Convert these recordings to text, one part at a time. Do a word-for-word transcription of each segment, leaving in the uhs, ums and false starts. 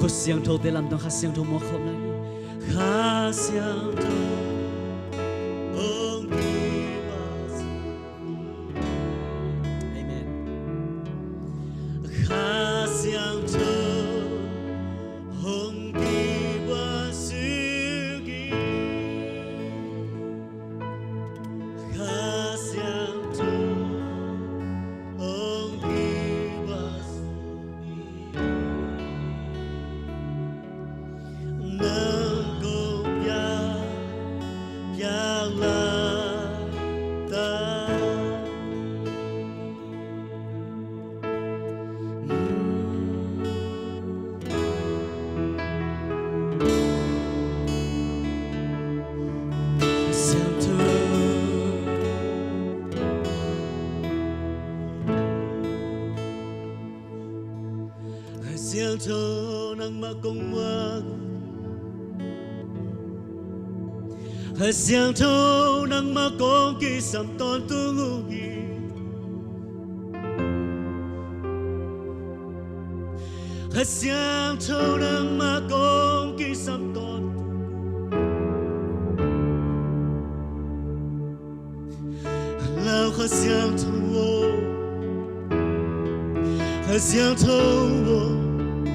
Khut siangthote lamdang Kha Siangtho muak khawm lai ni. Kha Siangtho hong kibat. Amen. Kha Siangtho hong kibat sik hi. Kha Siangtho hong kibat sik hi. Nang kong piak, piak laitak. Kha Siangtho, Kha Siangtho nangmah kong muak. Kha Siangtho nangmah kong kisam tawntung uh hi. Kha Siangtho nangmah kong kisam tawntung. Lau Kha Siangtho aw, Kha Siangtho aw,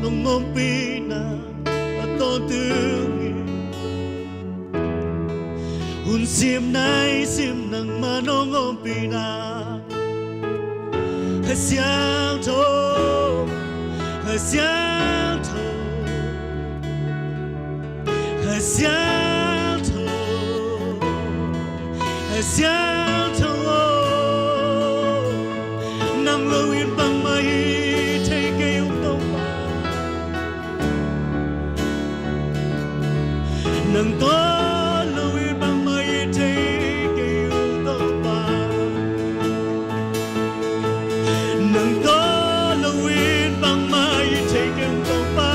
nong ompihna a tawntung hi. Hun sim nai sim nangmah nong ompihna. Kha Siangtho, Kha Siangtho, Kha Siangtho, Kha Siangtho aw, nang lo in bangmah hi thei kei uh Topa. Nang tawh lo in bangmah hi thei kei uh Topa. Nang tawh lo in bangmah hi thei kei uh Topa.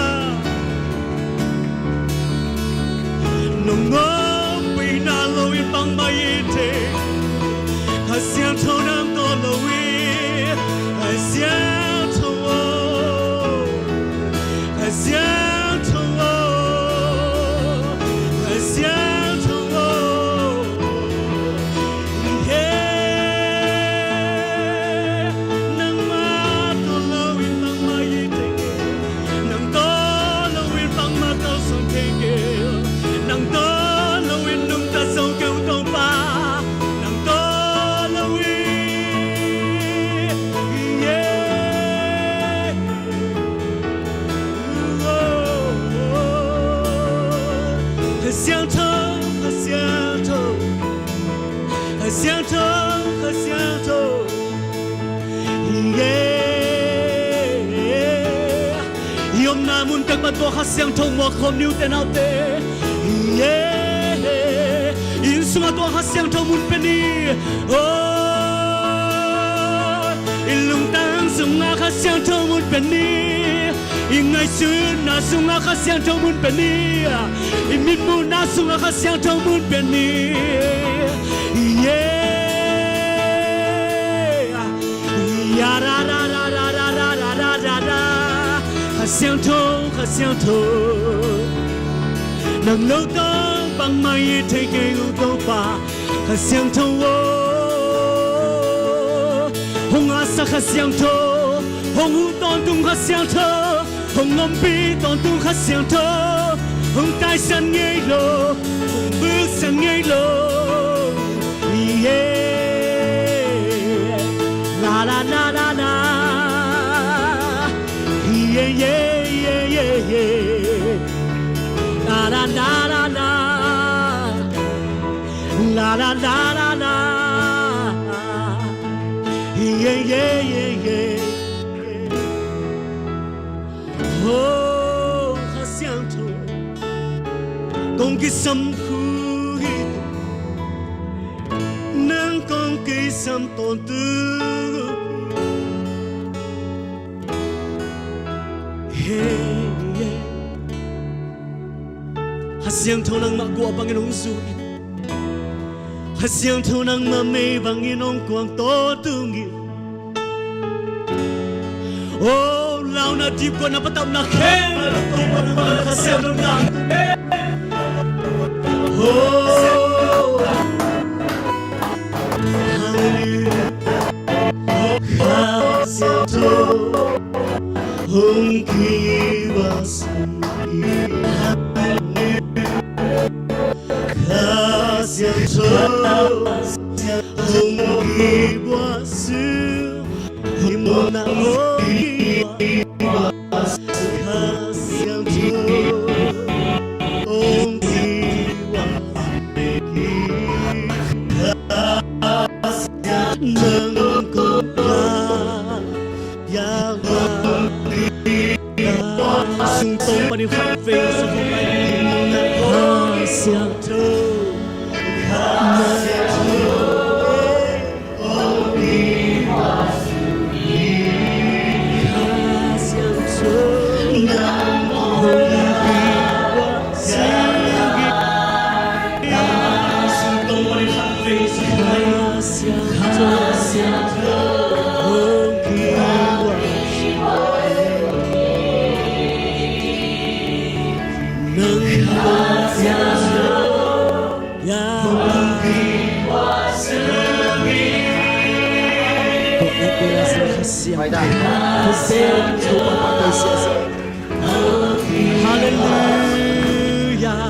Nong ompihna lo in bangmah hi thei. Kha Siangtho nang tawh lo in, Kha Siangtho aw, Kha Siangtho aw, Kha Siangtho aw. He, nangmah tawh lo in bangmah hi thei kei. Nang tawh lo in bangmah kalsuan thei kei. Nang tawh lo in nungta zo kei uh Topa. Nang tawh lo in, yeah. Kha Siangtho, Kha Siangtho, Kha Siangtho, Kha Siangtho. Yeah. I omna mun peuhmah tawh Kha Siangtho muak khawm ni uh te naute. Yeah. I inn sungah tawh Kha Siangtho mun pia ni. Oh, i lungtang sungah Kha Siangtho mun pia ni. I ngaihsutna sungah Kha Siangtho mun pia ni. I mitmuhna sungah Kha Siangtho mun pia ni. Yeah. Ya ra ra ra ra ra ra ra ra ra ra. Kha Siangtho, Kha Siangtho, nang lo tawh bangmah hi thei kei uh Topa. Kha Siangtho aw, hong ngahsak Kha Siangtho, hong huh tawntung Kha Siangtho, hong ompih tawntung Kha Siangtho, hong taisan ngei lo, hong buhsan ngei lo. Yeah. La la la la la. Yeah, yeah, yeah, yeah, yeah. La la la la la. La la la la la. Yeah, yeah, yeah, yeah. Oh, Kha Siangtho, kong kisam khuh hi. Nang kong kisam tawntung. Hey, yeah. Kha Siangtho nangmah guah bangin hong zui in. Kha Siangtho nangmah mei bangin hong kuang tawntung in. Oh, lau na dipkuatna patauhna khempeuh Topa nangmah Kha Siangtho nang. Oh, hallelujah. Kha Siangtho hong kiuasin. Kha Siangtho hong kiuasin. Himawhna hong kiuasin. Kha Siangtho hong kiuasin. Nang kong ka ya wa. Sung tawng panin khat vei sa kong lai. Kha Siangtho, Kha Siangtho, Kha Siangtho, nang kong ka ya wa. Hallelujah.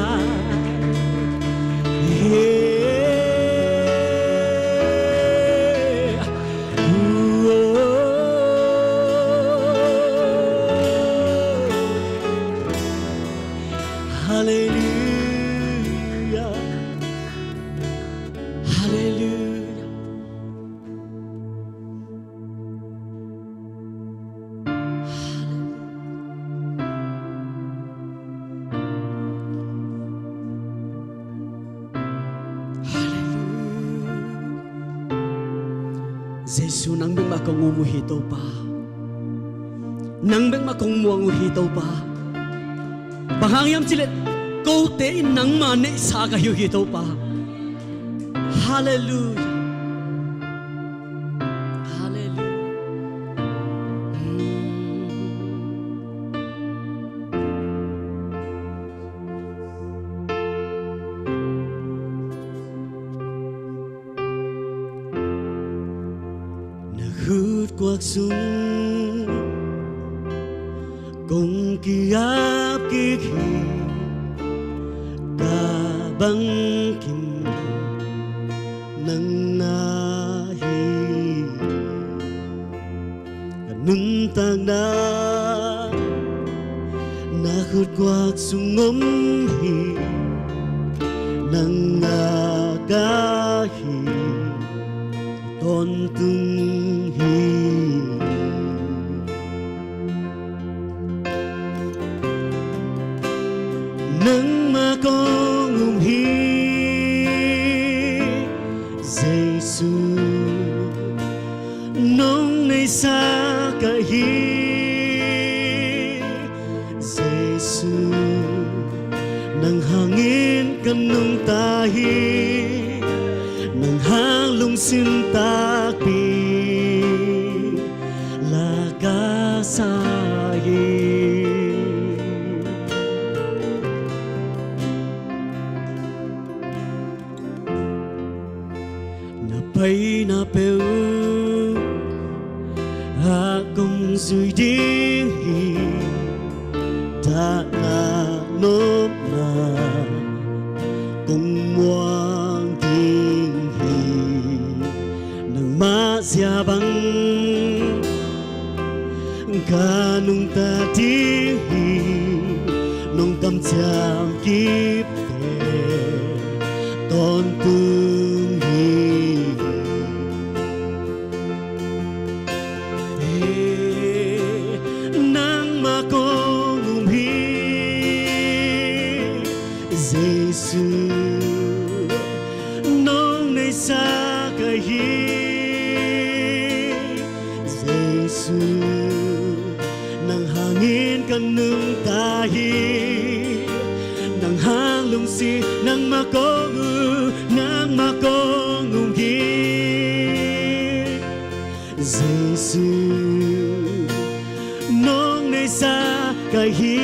Hallelujah. Hallelujah. Hallelujah. Jesu, nang bek mah kong um uh hi Topa. Nang bek mah kong muang uh hi Topa. Bang hang hiam cih leh kote in nangma neihsa ka hi uh hi Topa. Hallelujah. Hallelujah. Na khut kuak sung kong ki-ap kik hi, ka bangkim nang na hi. Ka nuntakna na khut kuak sung om hi, nang na ka hi, tawntung hi. Nangmah kong um hi, Jesu, nong neihsa ka hi. Jesu, nang hangin ka nungta hi, nang hang lungsim takpi la ka sa hi. Na paina peuh ah kong zui ding hi, dahna nopna kong muang ding hi. Nangmah zia bang ka nungta ding hi, nong kamciam kip teh tawntung hi. Nangmah kong um hi, Jesu, nong neihsa ka hi. Jesu, nang hangin ka nungta hi, nang hang lungsim, nangmah kong um, nangmah kong um hi. Jesu, nong neisa ka hi.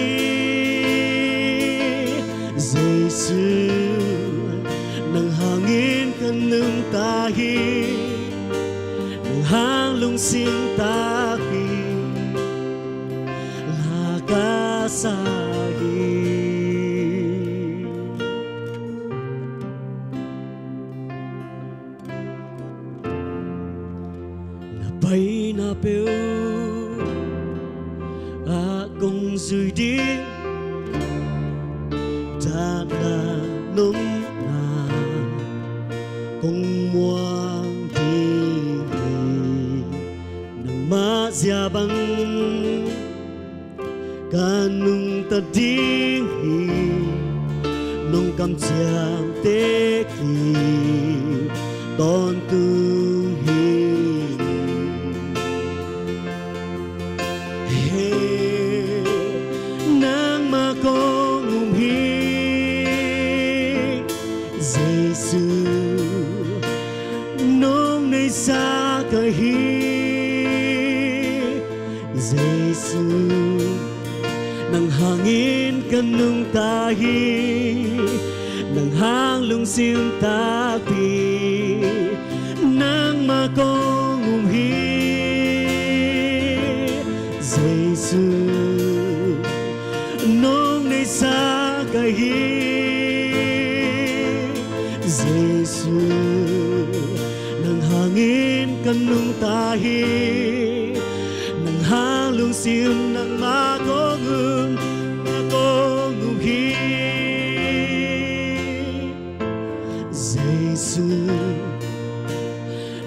Jesu, nang hangin ka nungta hi. Nang hang lungsim takpi la ka sa hi. Na paina peuh ah kong zui ding, takna nopna kong muang ding hi. Nangmah zia bang ka nungta ding hi. Nong kamciamteh kim tawntung hi. He, nangmah kong um hi. Jesu, nong neisa ka hi. Jesu, nang hangin ka nungta hi. Nang hang lungsim takpi nangmah kong um hi. Jesu, nong neisa ka hi. Jesu, nang hangin ka nungta hi. Nang hang lungsim nangmah kong um, mah kong um hi. Jesu,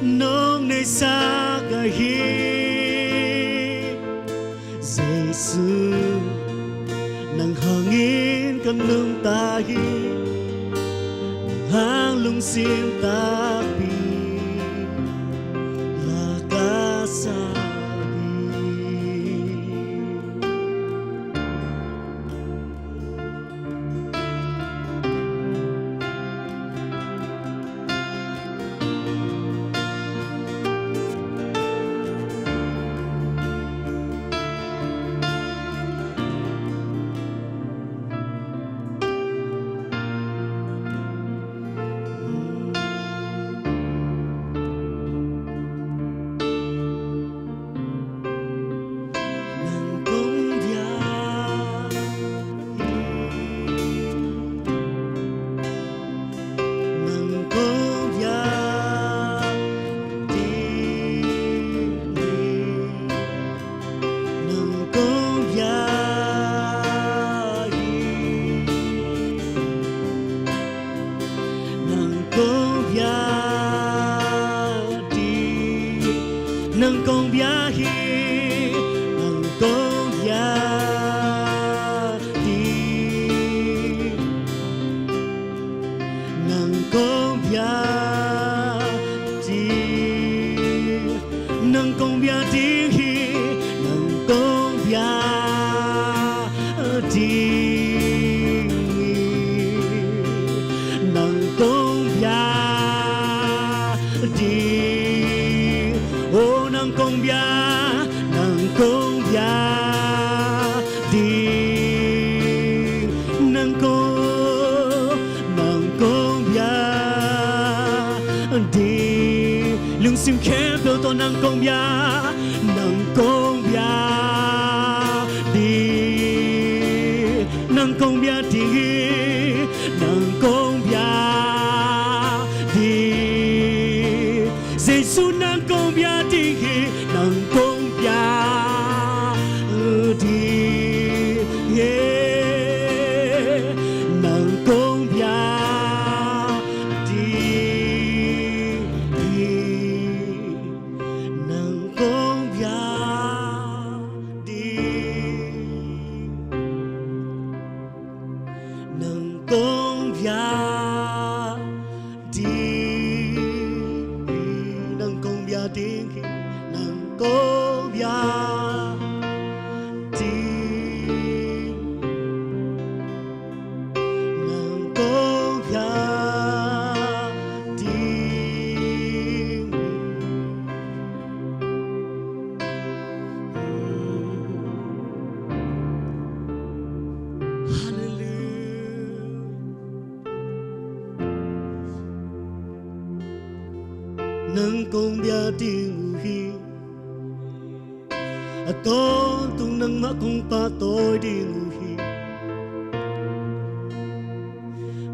nong neisa ka hi. Jesu, nang hangin ka nungta hi. Nang hang lungsim takpi la ka sa hi. Nang kong biak hi, nang kong biak ding hi, nang kong biak hi. Nang kong biak ding, nang kong biak hi, nang kong biak ding, nang kong biak ding. Nang kong biak ding hi, nang kong biak ding hi, nang kong biak ding. Oh, nang kong biak, nang kong biak ding, nang kong, nang kong biak ding. Lungsim khempeuh tawh nang kong biak, nang kong biak ding, nang kong biak ding hi, nang kong biak ding. Jesu, nang kong biak ding hi, nang kong biak ding hi, nang kong biak ding hi, nang kong biak ding. Nang kong bia ding uh hi. A tawntung nangmah kong pahtawi ding uh hi.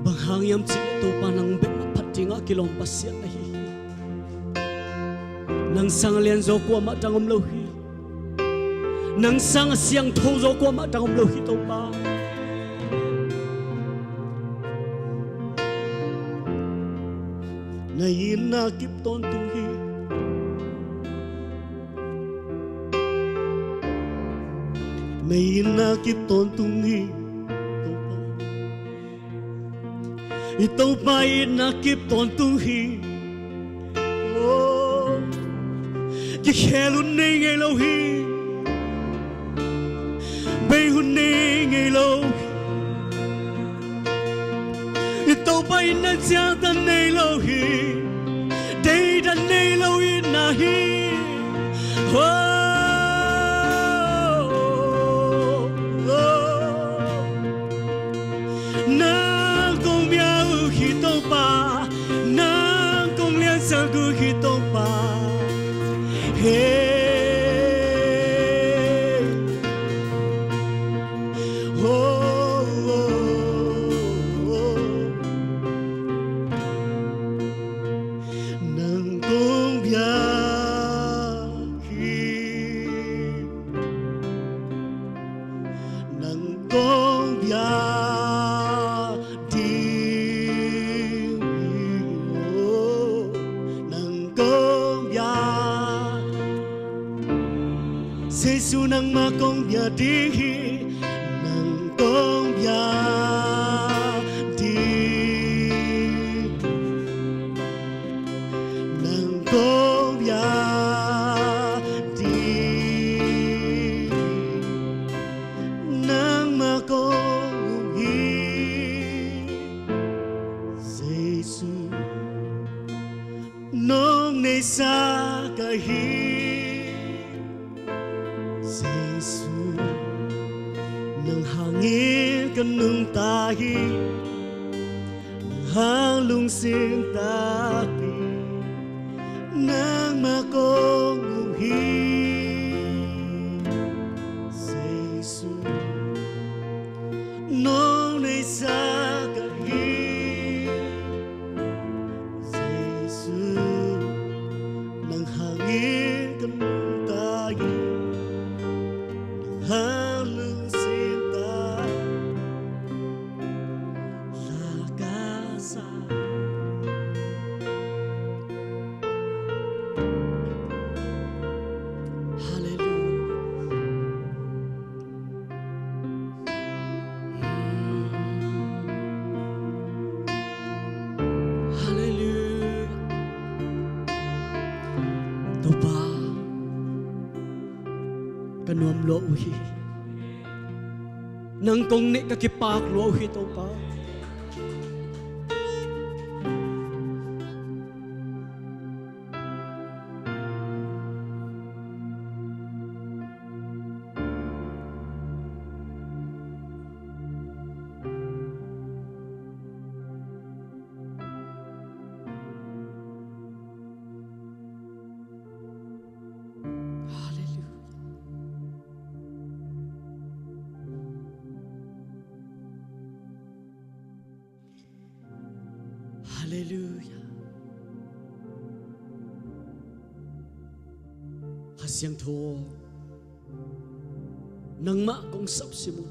Bang hang hiam cih leh Topa nang bek mah phat dingah kilawm Pasian na hi hi. Nang sang a lian zaw kuamah dang om lo hi. Nang sang a siangtho zaw kuamah dang om lo hi Topa. Na itna kip tawntung hi. Na itna kip tawntung hi Topa. I Topa itna kip tawntung hi. Oh, kikhel hun nei ngei lo hi. Bei hun nei ngei lo hi. I Topa itna ciangtan nei lo hi. Deidan nei lo itna hi. Oh, oh. Nang kong bia uh hi Topa. Nang kong liansak uh hi Topa. Hey. Oh, oh, oh. Nang kong bia hi. Nang kong bia ding hi. Oh, nang kong bia. Jesu nangmah kong bia ding hi. Nang kong bia ding. Nang kong bia ding. Nangmah kong um hi. Jesu nong neihsa ka hi. Jesu nang hangin ka nungta hi. Nang hang lungsim tak hi. Nangmah kong um hi. Jesu nong neihsa ka hi. Jesu nang hangin ka nungta hi. Nang hang lungsim tak la ka sa. Halleluia. Halleluia. Topa, ka nuam lua uh hi. Nang kong neih ka kipak lua uh hi Topa. Halleluia. Halleluia. Kha Siangtho aw, nangmah kong sapsim un.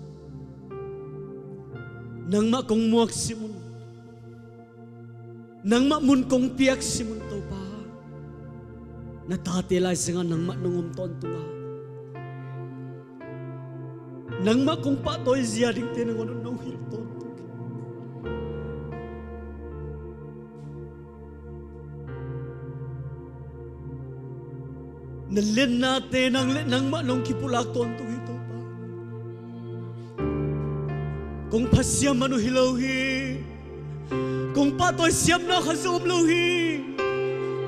Nangmah kong muaksim un. Nangmah mun kong piaksim un Topa. Na tate lai sangah nangmah nong om tawntung a, nangmah kong pahtawi zia dingte nangawn un nong hilh tawntung hi. Na liannate nang le nangmah nong kipulak tawntung hi Topa. Kong pha siam man uh hi lo hi. Kong pahtawi siamna khat zong om lo hi.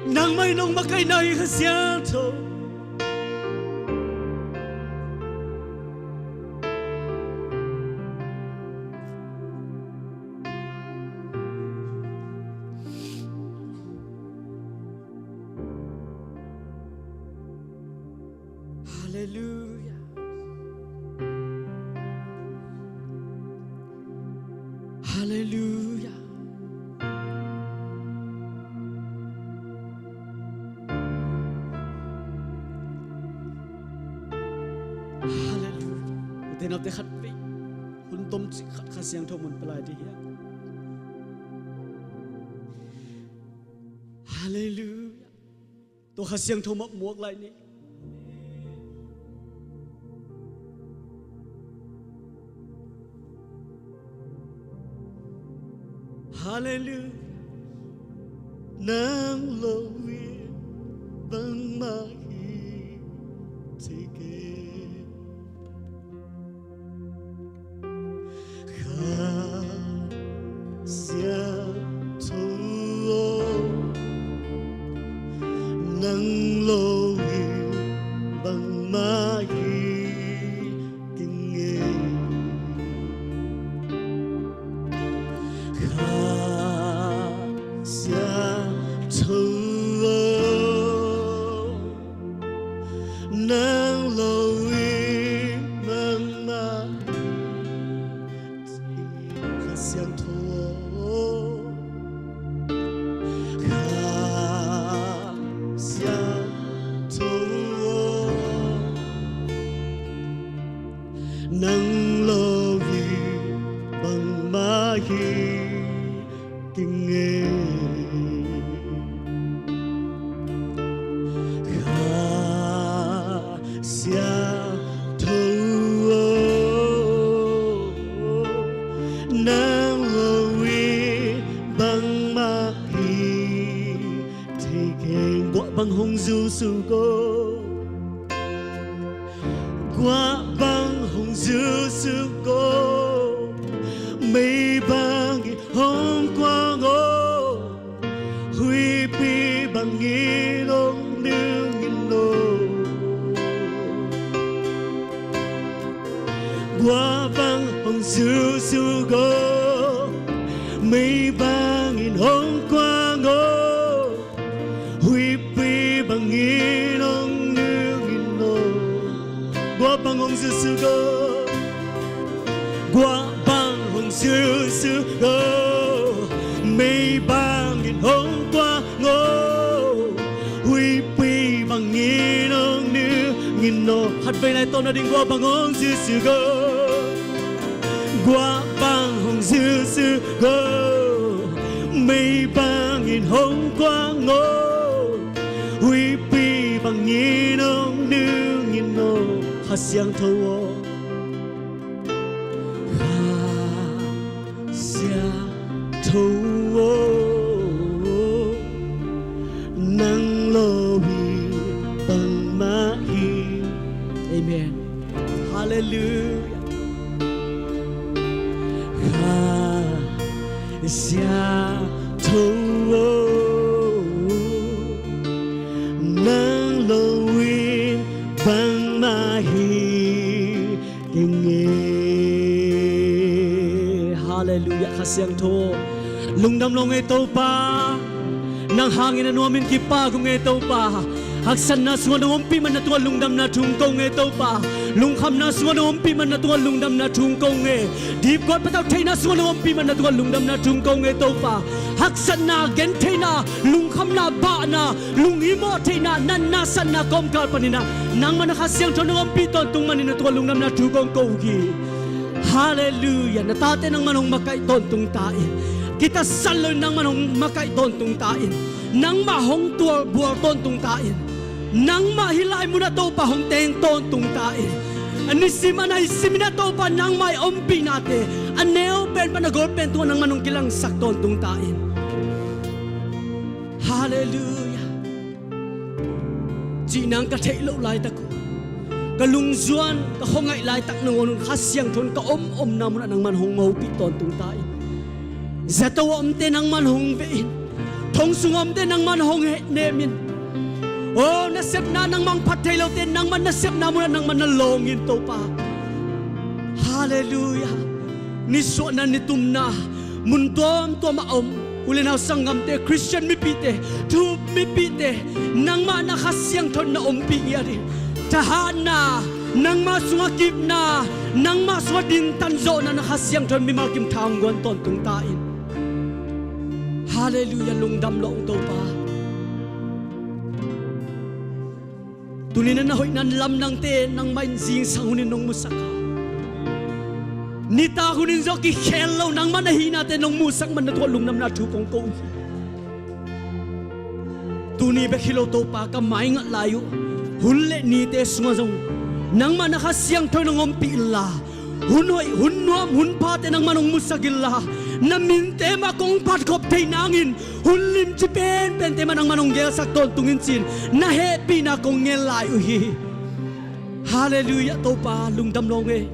Nangmah in nong makaihna hi Kha Siangtho. Halleluia. Halleluia. Halleluia. Ute naute, khat vei hun tomcik khat Kha Siangtho mun pia lai dih hiam? Halleluia. Tua Kha Siangtho mah muak lai ni. Halleluia. Nang lo in bangmah hi thei kei. Kha Siangtho aw, nang lo in bangmah hi kei ing. Kha Siangtho aw, nang lo in bangmah hi kei ing. Kha Siangtho aw, Kha Siangtho aw, nang lo in bangmah hi kei ing. Kha Siangtho aw, nang lo in bangmah hi thei kei ing. Guah bang hong zusu ko, guah bang hong zusu ko, mei bangin hong kuang aw, huihpi bangin hong nungin aw. Guah bang hong zusu ko, mei bangin hong kuang aw, huihpi bangin hong nungin aw. Guah bang hong zusu ko, guah bang hong zusu ko, mei bangin hong kuang aw, huihpi bangin hong nungin aw. Khat vei nai tawh na ding, guah bang hong zusu ko, guah bang hong zusu ko, mei bangin hong kuang aw, huihpi bangin hong nungin aw. Kha Siangtho aw, Kha Siangtho aw, nang lo in bangmah hi. Amen. Halleluia. Kha Siangtho aw, nang lo in bangmah hi kei ing. Halleluia. Kha Siangtho, lungdam lo ing ei Topa. Nang hangin a nuamin kipak ung ei Topa. Haksatna sungah nong ompih man na tungah lungdamna thu ong ko ung ei Topa. Lungkhamna sungah nong ompih man na tungah lungdamna thu ong ko ung ei. Dipkuat patauh theihna sungah nong ompih man na tungah lungdamna thu ong ko ung ei Topa. Haksatna, gentheihna, lungkhamna, bahna, lunghimawh theihna, natna, satna kawmkal panin ah nangmah na Kha Siangtho nong ompih tawntung manin na tungah lungdamna thu kong ko uh hi. Halleluia. Na tate nangmah hong makaih tawntung ta in. Kitasat loin nangmah hong makaih tawntung ta in. Nangmah hong tualbual tawntung ta in. Nangmah hih lai munah Topa hong teng tawntung ta in. A nisim a naisimin ah Topa nangmah i ompihnate a neu pen pan a gol pen tungah nangmah hong kilangsak tawntung ta in. Halleluia. Cih nang ka theih loh laitak uh, ka lungzuan ka khuangaih laitak nangawn un Kha Siangtho in ka om omna munah nangman hong hopih tawntung ta in. Zato a omte nangman hong veh in. Thong sung a omte nangman hong hehnem in. Aw, nasepna nangmah hong phat thei lote nangman nasepna munah nangman na lawng in Topa. Halleluia. Nisuahna nitumna mun tuamtuam a om u le nau sanggamte, Khristian mipite, thu mipite, nangmah na Kha Siangtho in na ompih ngiat in. Thahatna, nangmah sungah kipna, nangmah sungah dintan zawhna na Kha Siangtho in mimal kim tha hong guan tawntung ta in. Halleluiah, lungdam lo Topa. Tuni na na hoihna lamdangte nangmah in zingsang hunin nong musak a, nitak hunin zong kikhel lo nangmah na hihnate nong musak man na tungah lungdamna thu kong ko uh hi. Tuni bek hi lo Topa, ka maingat lai uh hun le nite sungah zong nangmah na Kha Siangtho in hong ompih inla, hun hoih, hun nuam, hun phate nangmah in hong musak inla, na minte mah kong phatkhop thei nangin hun limci penpente mah nangmah in hong gelsak tawntung in ci-in na hehpihna kong ngen lai uh hi. Halleluiah Topa, lungdam lo ing ei.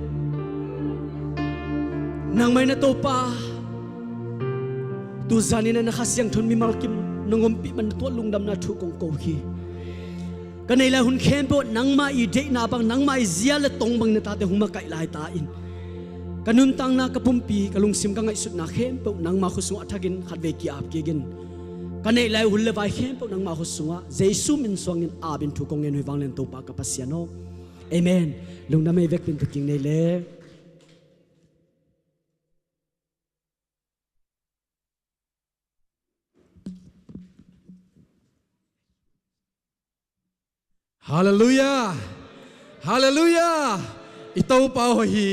Nangmah in a Topa, tu zanin a na Kha Siangtho in mimal kim nong ompih man na tungah lungdamna thu kong ko uh hi. Ka neih lai hun khempeuh nangmah i deihna bang, nangmah i zia le tong bang na tate hong makaih lai ta in. Ka nuntakna, ka pumpi, ka lungsim, ka ngaihsutna khempeuh nangmah khut sungah a thakin khatvei ki-ap kik in. Ka neih lai hun le vai khempeuh nangmah khut sungah Jesu min suangin apin thu kong ngen uh hi, vanglian Topa ka Pasian aw. Amen. Lungdam ei, vekpi in tawh kik ni le. Halleluiah. Halleluiah. I Topa hoih hi.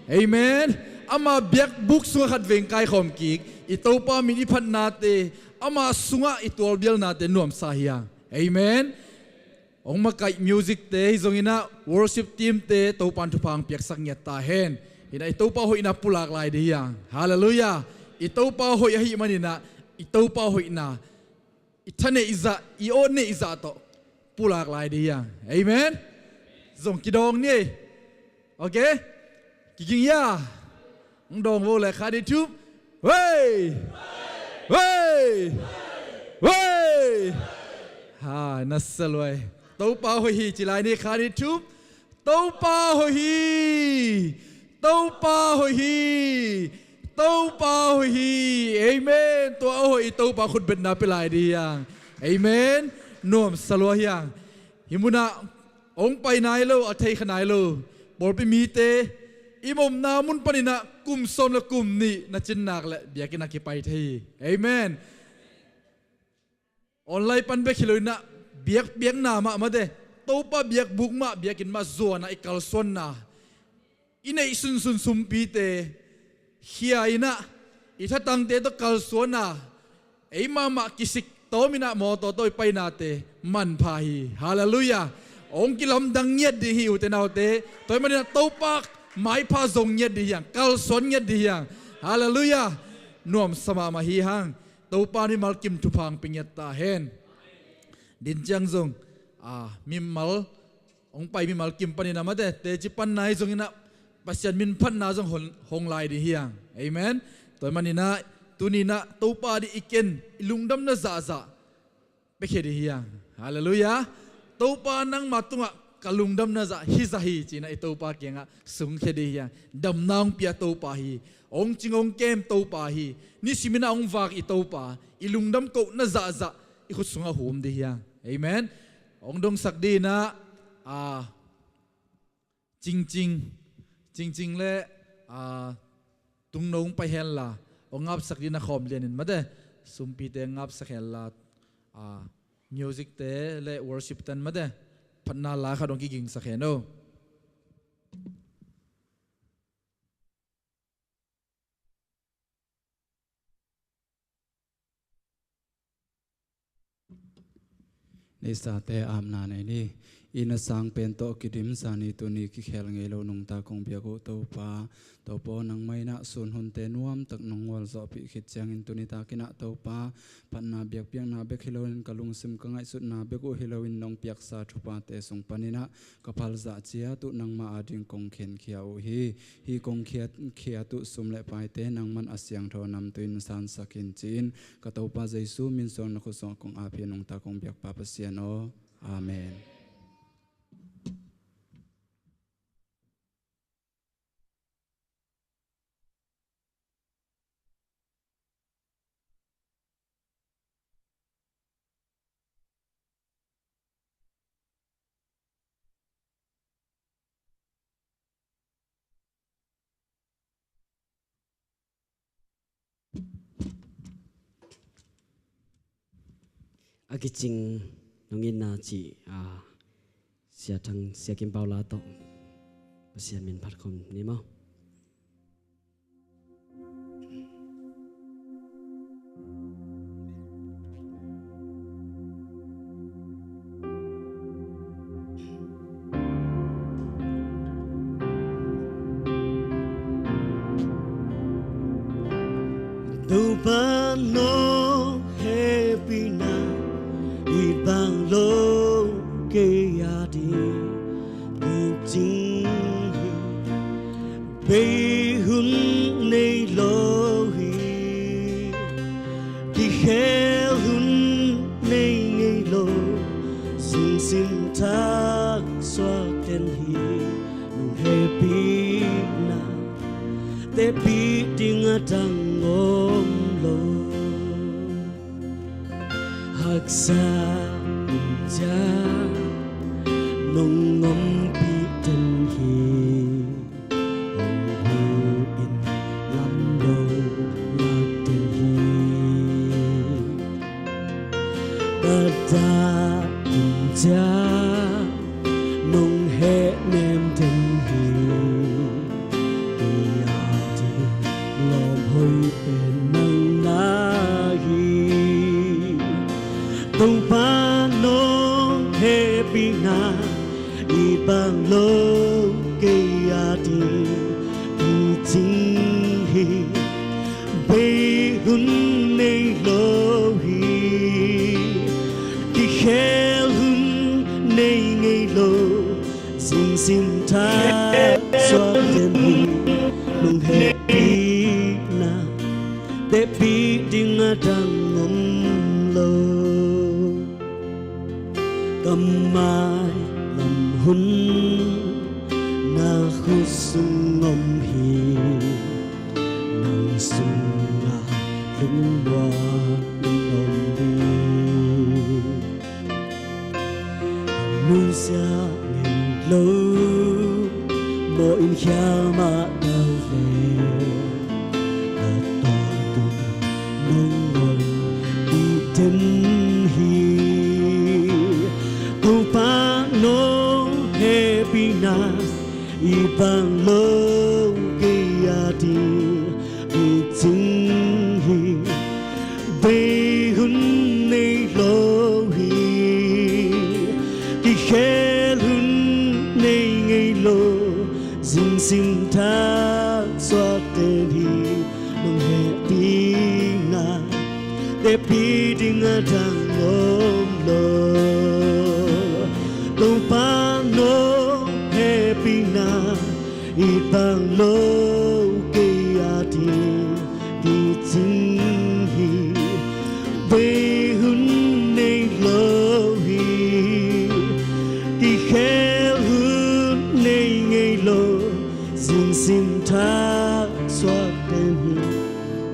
Amen. Ama biakbuk sungah khatvei kaikhawm kik. I Topa min i phatnate ama sungah i tualbialnate nuamsa hi hang. Amen. Hong makaih music-te hi zongin ah worship team-te Topa in thupha hong piaksak ngiat ta hen. Hi in ah i Topa hoihna pulak lai ding hi hang. Halleluiah. I Topa hoih ahih manin ah i Topa hoihna i thaneihzah, i awhneihzah tawh pulak lai ding hi hang. Amen. Zong kidawng ni ei. Ok. Kiging ia. Hong dawng vo le, khat, nih, thum. Wei! Wei! Wei! Ha, na sa luai. Topa hoih hi ci lai ni, khat, nih, thum. Topa hoih hi. Topa hoih hi. Topa hoih hi. Amen. Tua a hoih i Topa khutbetna pia lai ding hi hang. Amen. Nuamsa lua hi hang. Hih munah hong pai nai lo, a thei kha nai lo pawlpi mite, i omna mun panin ah kum sawm le kum nih na cin nak leh biakinn ah kipai thei hi. Amen. Online pan bek hi lo in ah biakpiakna mah, mate, Topa biakbuk mah, biakinn mah zuan ah i kalsuanna, i neih sunsun sumpite khia in ah, i thatangte tawh kalsuan a, ei mahmah kisik tawm in ah mawtaw tawh i painate manpha hi. Halleluiah. Hong kilamdang ngiat ding hi, ute naute. Tua ahih manin ah Topa maipha zong ngiat ding hi hang, kalsuan ngiat ding hi hang. Halleluiah. Nuamsa mahmah hi hang. Topa in mimal kim thupha hong pia ngiat ta hen. Din ciang zong, ah, mimal hong pai mimal kim panin ah, mate, teci panna hi zongin ah Pasian min phatna zong hong, hong lai ding hi hang. Amen. Tua ahih manin ah tuni in ah Topa ading i ken, i lungdamna zahzah piakhia ding hi hang. Halleluiah. Topa, nangma tungah ka lungdamna zah hizah hi ci-in ah i Topa kiangah sungkhia ding hi hang. Damna hong pia Topa hi. Hong cing hong kem Topa hi. Nisimin ah hong vak i Topa, i lungdam kohna zahzah i khut sungah hum ding hi hang. Amen. Hong dongsak dingin ah, ah, Cingcing, Cingcing le, ah, Tungno hong pai henla, hong ngapsak dingin ah khawm lianin, mate, sumpite ngapsak henla, ah, music-te le worship-ten, mate, phatna la khat hong kigingsak hen aw. Neihsate apna nei ni. I na sang pen tawh kidim zani tuni kikhel ngei lo nungta kong biak uh Topa. Topa aw, nangmah in ah sun hunte nuamtak nong gualzawhpih khit ciangin tuni takin ah Topa, phatna biakpiakna bek hi loin, ka lungsim ka ngaihsutna bek uh hi loin, nong piaksa thuphate sung panin ah ka phalzah ciat uh nangmah ading kong khenkhia uh hi. Hih kong khiat, khiat uh sum le paite nangman a siangtho namtui in sansak in ci-in ka Topa Jesu min suang na khut sungah kong ap hi, nungta kong biakpa Pasian aw. Amen. A kicing nong itna cih, ah, Sia Thang, Sia Kim Pau la tawh Pasian min phat khawm ni maw. Topa nong hehpihna it bang lo kei a ding kicing hi. Bei hun nei lo hi. Kikhel hun nei ngei lo. Zingsim thak suak den hi. Nong hehpihna tepih ding a dang om lo. Haksa in ciang nong ompih den hi. Hong hu in lam lo lak den hi. Ka dah in ciang nong hehnem den hi. I a ding lawm hoih pen nang na hi. Topa nong hehpihna it bang lo kei a ding kicing hi. Bei hun nei lo hi. Kikhel hun nei ngei lo. Zingsim thak suak den hi. Nong hehpihna tepih ding a dang om lo. Ka mailam hun na khut sung om hi. Nang sungah lungmuang om hi. Nusia ngei lo maw in khial mah dau ve. A tawntung nong om i den hi. Topa nong hehpihna it bang lo kei a ding kicing hi. Bei hun nei lo hi. Kikhel hun nei ngei lo. Zingsim thak suak den hi. Nong hehpihna tepih ding a dang om lo. Topa nong hehpihna it bang lo kei a ding kicing hi. Bei hun nei lo hi. Kikhel hun nei ngei lo. Zingsim thak suak den hi.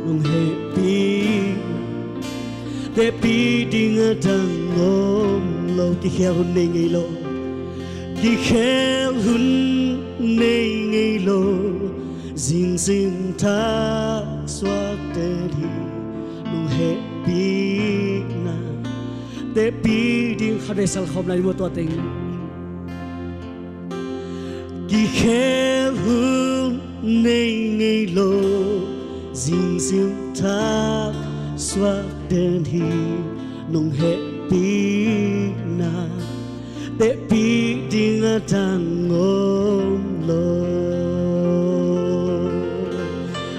Nong hehpih tepih ding a dang om lo. Kikhel hun nei ngei lo. Kikhel hun nei ngei lo. Zingsim thak suak den hi. Nong hehpihna tepih ding. Khatvei sal khawm lai ni maw tua teng. Kikhel hun nei ngei lo. Zingsim thak suak den hi. Nong hehpihna tepih ding a dang om lo.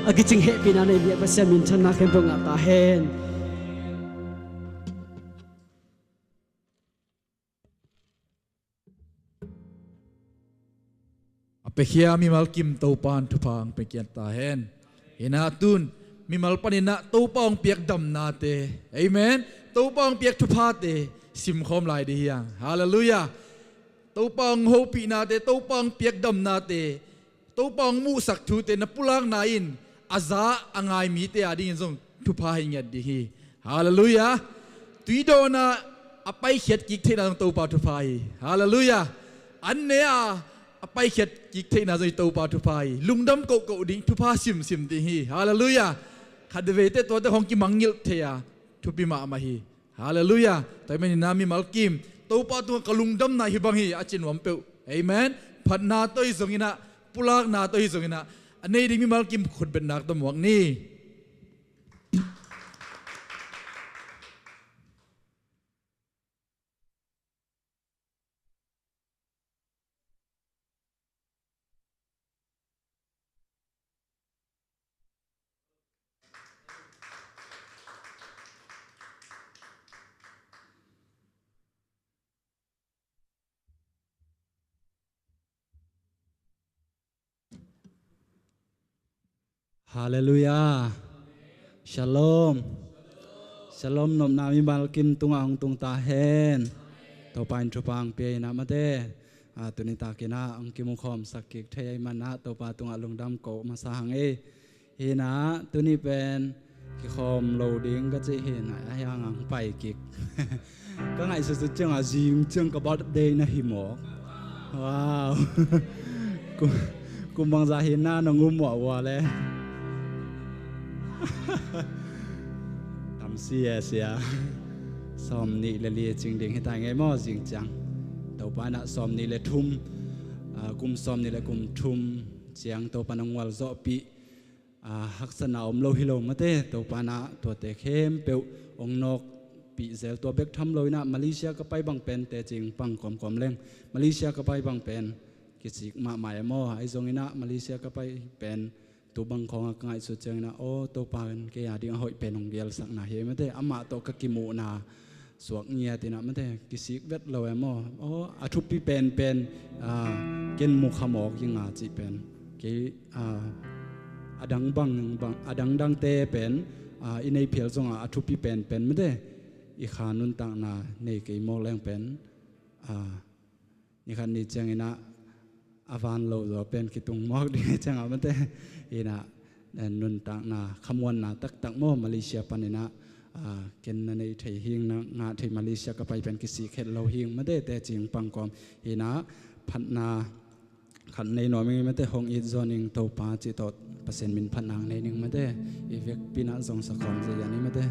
A kicing hehpihna nei mi a Pasian minthanna khempeuh ngah ta hen. A piakhia mimal kim Topa in thupha hong pia kiat ta hen. Hinah tun mimal paninah Topa hong piak damnate, amen, Topa hong piak thuphate simkhawm lai dih hiang. Halleluiah. Topa hong hopihnate, Topa hong piak damnate, Topa hong muhsak thute na pulakna in a za a ngai mite adingin zong thupha hi ngiat ding hi. Halleluiah. Tuidawna a paikhiat kik theihna zong Topa thupha hi. Halleluiah. An ne a a paikhiat kik theihna zong hi Topa thupha hi. Lungdam kohkoh ding, thupha simsim ding hi. Halleluiah. Khatveite tuate hong kimangngilh thei a thupi mahmah hi. Halleluiah. Tua ahih manin ah mimal kim, Topa tungah ka lungdamna hih bang hi, a ci nuam peuh. Amen. Phatna tawh hi zongin ah, pulakna tawh hi zongin ah, a nei ding mimal kim khutbetna tawh muak ni. Halleluiah. Shalom. Shalom nopna mimal kim tungah hong tung ta hen. Topa in thupha hong pia in ah mate. Ah, tuni takin ah hong kimukhawmsak kik thei ahih manin ah Topa tungah lungdam ko masa hang ei. Hi in ah tuni pen kikhawm lo ding ka cih hi in ah, ahi hang hong pai kik. Ka ngaihsutsut ciangah zing ciang ka birthday na hi mawk. Wow. Kum, kum bangzah hi in ah nong um uah ua le. Tam si e sia. Sawmnih le li cing ding hi ta ngei maw zing ciang. Topa in ah sawmnih le thum, ah, kum sawmnih le kum thum ciang Topa in hong gualzawhpih. Ah, haksatna om lo hi lo mate, Topa in ah tuate khempeuh hong nawkpih zel, tua bek tham lo in ah Malaysia ka pai bang pen teci pang kawmkawm leng, Malaysia ka pai bang pen kisik mahmah e maw. Ahi zongin ah Malaysia ka pai pen tu bang khawngah ka ngaihsut ciangin ah, aw, Topa in kei a ding a hoih pen hong gelsakna hi mate, amah tawh ka kimuhna suak ngiat in ah mate, kisik vet lo e maw. Aw, a thupi penpen, ah, ken mu kha mawk ing a cih pen. Kei, ah, a dang bang, bang, a dangdangte pen, ah, i nei phial zongah a thupi penpen mate, i kha nuntakna nei kei mawk leng pen, ah, ni khat ni ciangin ah a van lo zaw pen kitung mawk ding hi ciangah mate. Hi in ah, eh, nuntakna khamuanna taktak maw Malaysia panin ah, ah, ken na nei thei hing, na ngah thei, Malaysia ka pai pen kisik het lo hing mate, teci pang kawm. Hi in ah phatna khat nei nuam ing mate, hong it zaw ning Topa cih tawh Pasian min phatna nei ning mate, i vekpi in ah zong sakhawm zia ni mate.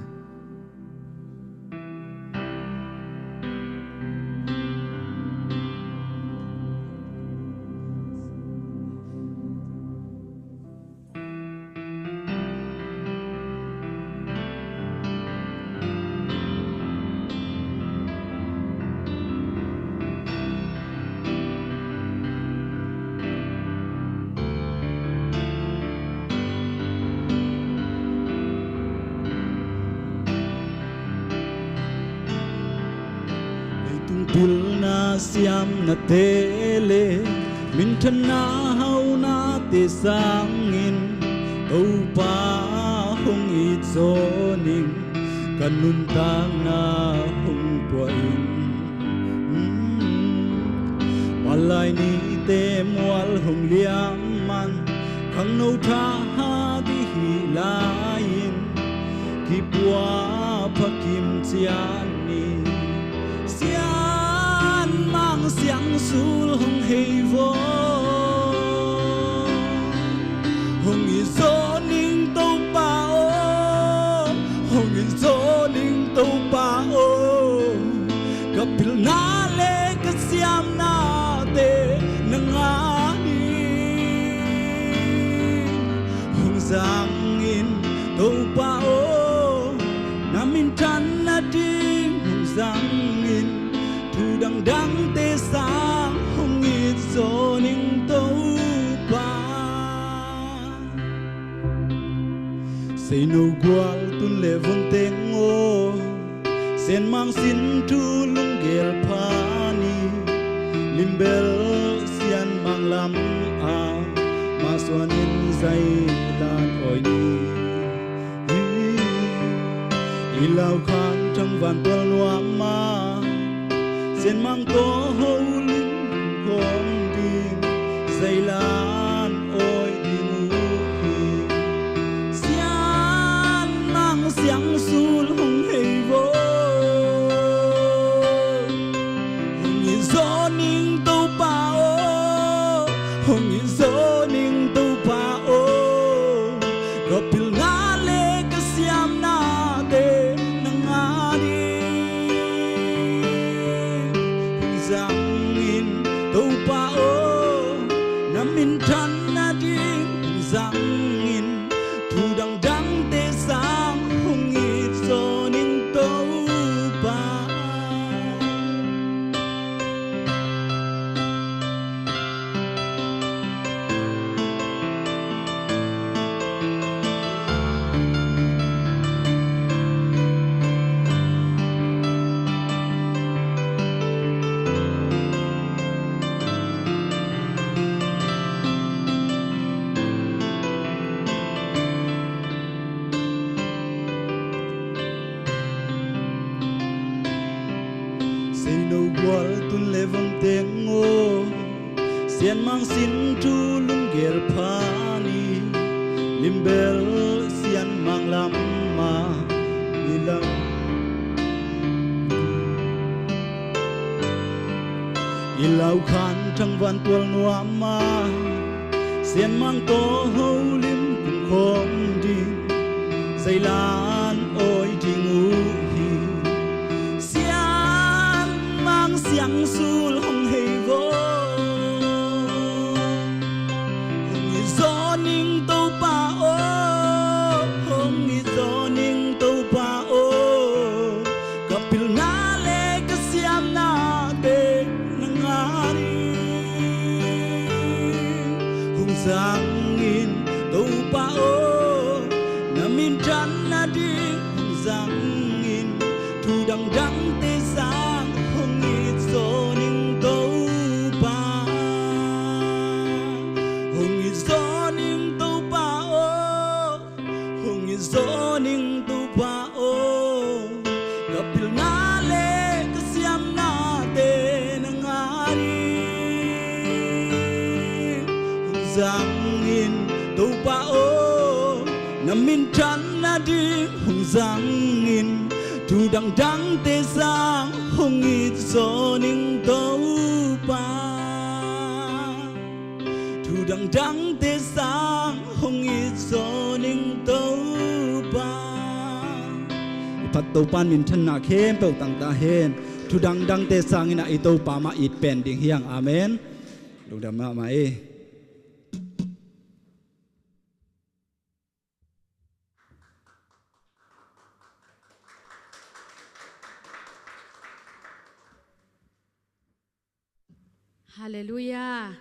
Leitung pilna siamnate le minthanna haunate sangin Topa hong it zaw ning, ka nuntakna hong puah in. Palai nite mual hong liam man, khangno thahat i hih lai-in, kipua pha kim ciat ni. Sianmang siangsul hong hei vaw, hong it zaw ning Topa aw, hong it zaw ning Topa aw. Ka pilna le ka siamnate nang a ding hong zang in Topa aw. Na minthan nading hong zang in, thu dangdangte sang hong it zaw ning Topa. Seino gual tun le vun teng aw, Senmang sin thu lunggel pha ni. Limbel Sianmang lam ah, masuan in zailan awi ni. I lau khang thangvan tual nuam a, Senmang tawh holim kawm ding, zailan awi ding uh hi. Sianmang siangsul hong hei vaw, hong it zaw ning Topa aw, hong it zaw ning Topa aw. Ka pilna le ka siamnate nang a ding nading hong zangin, thu dangdangte sang hong it zawning Topa. Seino gual tun le vom teng aw, Sianmang sin thu lunggel pha ni, limbel Sianmang lam mah i lau. I lau khan thangvan tual nuam a, Sianmang tawh holim kumkhawm ding, zeilan awi ding uh hi. Sianmang siangsul hong hei vo. Hong it zawning Topa aw, hong it zawning Topa aw. Ka pilna le ka siamnate na ngah ding hong zangin Topa aw, na minthan nading hong zangin, thu dangdangte sang hong it zawning Topa. Hong it zawning Topa aw, hong it zawning Topa aw. Ka pilna le ka siamnate na ngah ding hong zangin Topa aw, na minthan nading hong zangin, thu dangdangte sang hong it zawning Topa. Thu dangdangte sang hong it zawning Topa. I phat Topa in minthanna khempeuh tang ta hen. Thu dangdangte sangin ah i Topa mah it pen ding hi hang. Amen. Lungdam mahmah hi. Halleluiah.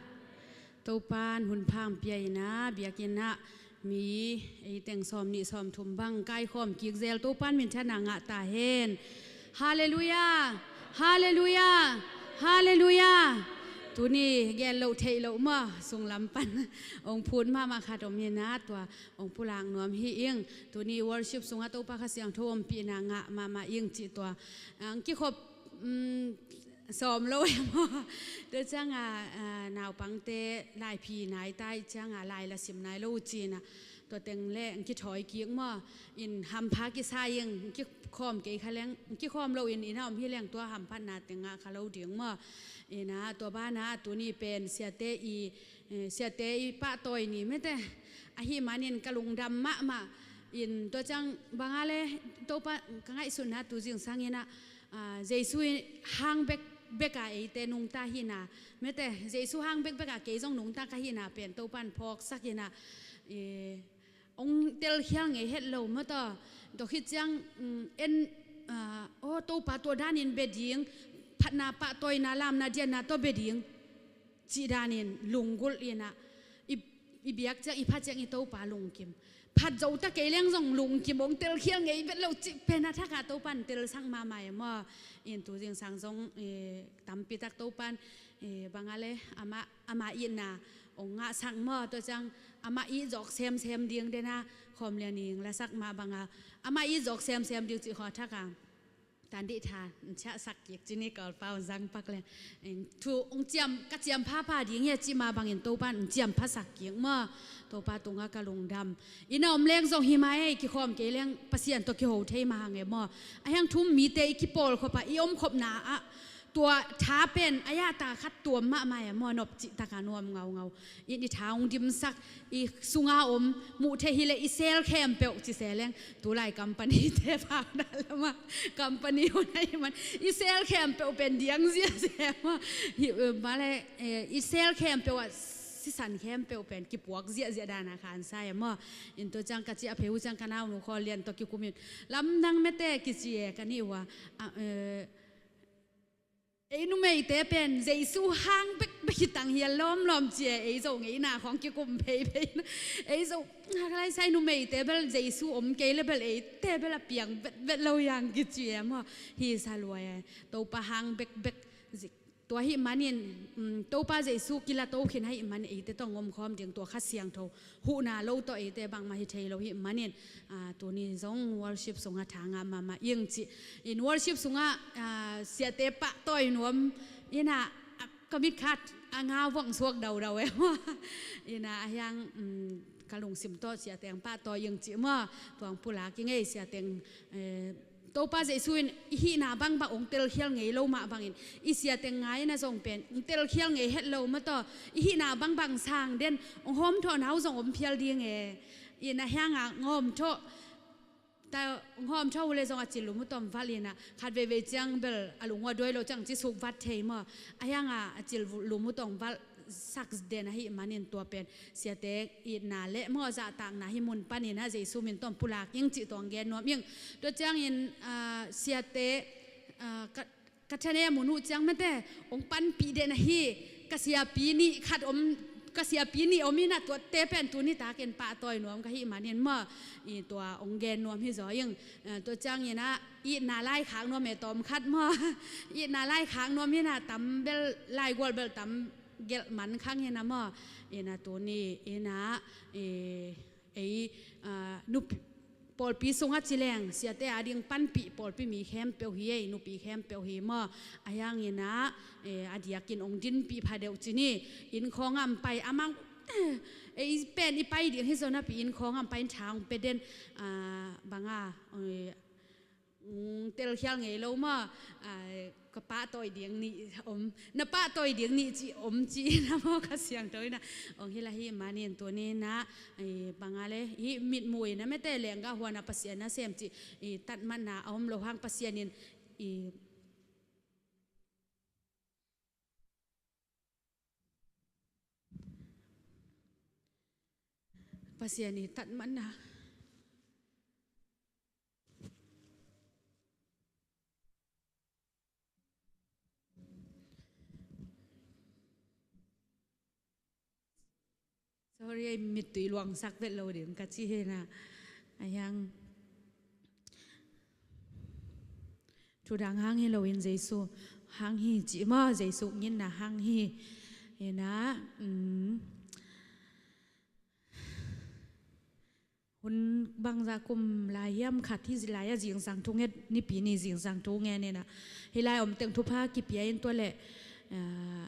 Topa'n hun pha hong pia in ah, biakinn ah mi ei teng sawmnih sawmthum bang kaikhawm kik zel, Topa'n minthanna ngah ta hen. Halleluiah. Halleluiah. Halleluiah. Tuni gen loh theih loh maw, sunglam pan hong phut mahmah khat om in ah, tua hong pulak nuam hi ing. Tuni worship sungah Topa Kha Siangtho ompihna ngah mahmah ing cih tua, ah, hong kikhop, um, sawm lo e maw. Tua ciangah, ah, naupangte laiphi nai ta i ciangah lai la sim nai lo uh ci-in ah, tua teng le hong kithawi kik maw. In hampha kisa ing, hong kikhawm kei kha leng, hong kikhawm lo in, inn ah om hi leng tua hamphatna teng ngah kha lo ding maw. In ah, tua banah tuni pen siate i, eh, siate i pahtawi ni mete. Ahih manin ka lungdam mahmah. In tua ciang bang a le, Topa, ka ngaihsutna tu zingsang in ah, ah, Jesu hang bek, bek a eite nungta hihna mete, Jesu hang bekbek a kei zong nungta ka hihna pen Topa'n phawksak in ah, eh, hong telkhial ngei het lo maw taw. Tua khit ciang, um, en, ah, aw, Topa tua danin bia ding, phatna, pahtawina, lamna, dianna tawh bia ding cih danin lunggulh in ah, i, i biak ciang, i phat ciang i Topa lungkim. Phat zo ta kei leng zong lungkim, hong telkhial ngei vet lo cih pen a thak a Topa'n telsak mahmah e maw. In tu zingsang zong, eh, tampi tak Topa'n, eh, bang a le, amah, amah itna hong ngahsak maw. Tua ciang amah it zawk semsem ding den a, khawm lian ing lasak mah bang a, amah it zawk semsem ding cih khawng a thak a, tan dih tha hong ciahsak kik ci ni, Kawlpau zang pak le. Thu hong ciam, ka ciam phapha ding hi a cih mah bangin Topa'n hong ciam phasak kik maw. Topa tungah ka lungdam. Inn ah om leng zong hi mah e, i kikhawm kei leng Pasian tawh kiho thei mah hang e maw. A hiang thu-um mite i kipawlkhop a, i omkhopna ah tua tha pen a yahta khat tuam mahmah e maw, nop cih tak a nuam ngaungau. In i tha hong dimsak, i sunga om, muh theih hi leh i sel khempeuh ci se leng, tulai company te phakna lamah, company hun ahih man, i sel khempeuh pen diang ziahziah maw. Hi, eh, mah leh, eh, i sel khempeuh ah sisan khempeuh pen kipuak ziahziah dan a khan sa e maw. In tua ciang ka cih a phei uh ciang ka naunu khawl lian tawh kikum in, lamdang mete kici e ka nih uh a, a, eh, ei numeite pen Jesu hang bekbek hi tang hial lawmlawm ci e, ei Zo ngeina khawng kikum pheiphei. Ei Zo, hak lai sai numeite bel Jesu om kei le bel eite bel a piang vetvet lo hiang kici e maw. Hi sa lua e, Topa hang bekbek zik. Tua ahih manin, um, Topa Jesu kila to khin ahih manin eite tawh om khawm ding tua Kha Siangtho huhna lo tawh eite bangmah hi thei lo ahih manin, ah, tuni zong worship sungah tha ngah mahmah ing ci. In worship sungah, ah, siate pahtawi nuam in ah, ah, ka mitkhat a ngau vong suak daudau e maw. In ah, a hiang, um, ka lungsim tawh siate ang pahtawi ing ci maw. Tuang pulak ing ei siate ang, eh, Topa Jesu in i hihna bangbang hong telkhial ngei lo mah bangin, i siate ngai na zong pen hong telkhial ngei het lo mah tawh, i hihna bangbang sang den hong hawmthawhna uh zong om phial ding e. In a hiang a hong hawmthawh, ta hong hawmthawh uh le zong a cil lum uh tawm valh in ah, khat veivei ciang bel a lung uh a duai lo ciang ci suk vat thei maw. A hiang a a cil lum uh tawm valh sak den ahih manin tua pen siate itna le maw zahtakna hih mun panin ah Jesu min tawh pulak ing cih tuang gen nuam ing. Tua ciangin, ah, siate, ah, ka, ka thanem uh nuh ciang mete hong panpih den ahi, ka siapi nih khat om, ka siapi nih om in ah tuate pen tuni takin pahtawi nuam ka hih manin maw. I tua hong gen nuam hi zaw ing. Ah, tua ciangin ah itna laikhak nuam e tawm khat maw. Itna laikhak nuam in ah tam bel laigual bel tam gelh man khang hi na maw. In ah tuni in ah, eh, ei, ah, nupi, pawlpi sungah ci leng siate a ding panpih pawlpi mi khempeuh hi ei, nupi khempeuh hi maw. A hiang in ah, eh, a diakin hong dinpih pha deuh ci ni. Inn khawng ah hong pai amau, eh, ei pen i pai ding hi zaw napi inn khawng ah hong pai in tha hong pia den, ah, bang a, eh, mm, telkhial ngei lo maw, ah, ka pahtawi ding nih om, na pahtawi ding nih ci om ci na maw Kha Siangtho in ah. Hong hi la hi manin tuni in ah, eh, bang a le hih mitmuh in ah mete lenggah huan ah Pasian nasem ci, eh, tatmatna a om lo hang Pasian in, eh, Pasian i tatmatna. Sorry, ei mittui luangsak vet lo ding ka ci hi na. A hiang. Thudang hang hi loin Jesu hang hi ci maw, Jesu nginna hang hi. Hi na, um, hun bangzah kum lai hiam khat hi lai a zingsang thu nget, Nipi ni zingsang thu ngen hi na. Hi lai om teng thupha kipia in tua le, ah,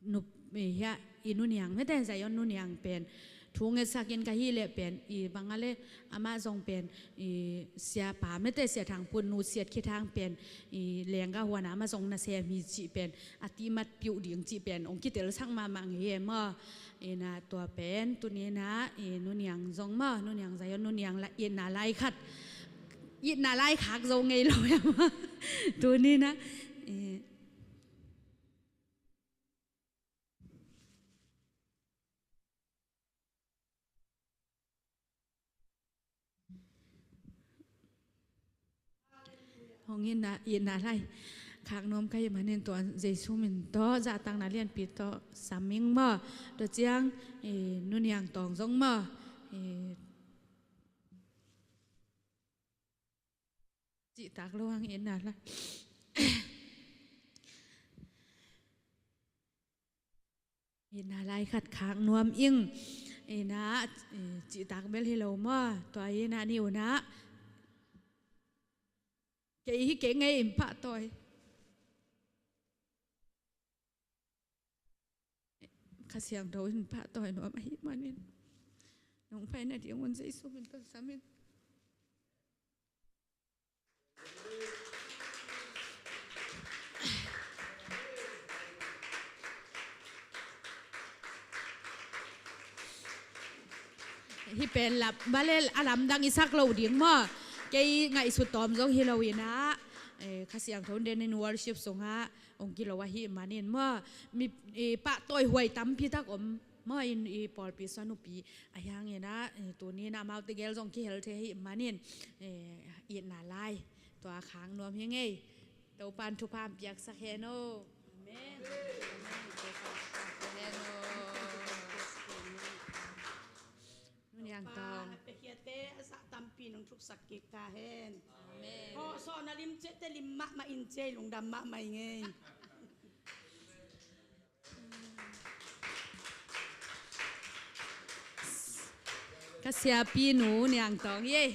nup, eh, hiah, i Nu Niang mete, Zion Nu Niang pen thu ngetsak in ka hih leh pen, i bang a le, amah zong pen, i siapa mete, Sia Thang Pun nu Siat Khit Thang pen, i lenggah huan ah amah zong nasem hi cih pen, a tihmat piuh ding cih pen hong kitelsak mahmah ngei e maw. Ina tua pen tuni in ah, i Nu Niang zong maw, Nu Niang Zion, Nu Niang la, itna lai khat, itna lai khak zo ngei lo e maw. Tuni in ah, i Hong in ah, itna lai khak nuam ka hih manin tua Jesu min tawh zahtakna lianpi tawh sam ing maw. Tua ciang, eh, Nu Niang Tawng zong maw, eh, cihtak lo hang itna lai. Itna lai khat khak nuam ing. Ina, eh, cihtak bel hi lo maw. Tua ina ni un ah, kei hi kei ngei in pahtawi. Kha Siangtho in pahtawi nuam ahih manin, nong paina ding un Jesu min tawh sam in. Hih pen lap, bale a lamdang i sak lo ding maw. Kei ngaihsut tawm zong hi lo in ah, eh, Kha Siangtho in den in worship sungah hong kilo ahih manin maw. Mi, eh, pahtawi huai tampi tak om. maw, i, i pawlpi sua nupi ahi hangin ah, eh, tuni-in ah amaute gel zong kihel thei ahih manin, eh, itna lai tua khak nuam hi ing ei. Topa'n thupha piaksak hen aw. Amen. Amen. Topa'n thupha piaksak hen aw. Nu Niang Tawng. Topa'n a piakhiate a zah tampi nong thuksak kik ta hen. Amen. Hawh sawhna lim ciahte lim mahmah in ci ei, lungdam mahmah ing ei. Ka siapi Nu Niang Tawng hi ei.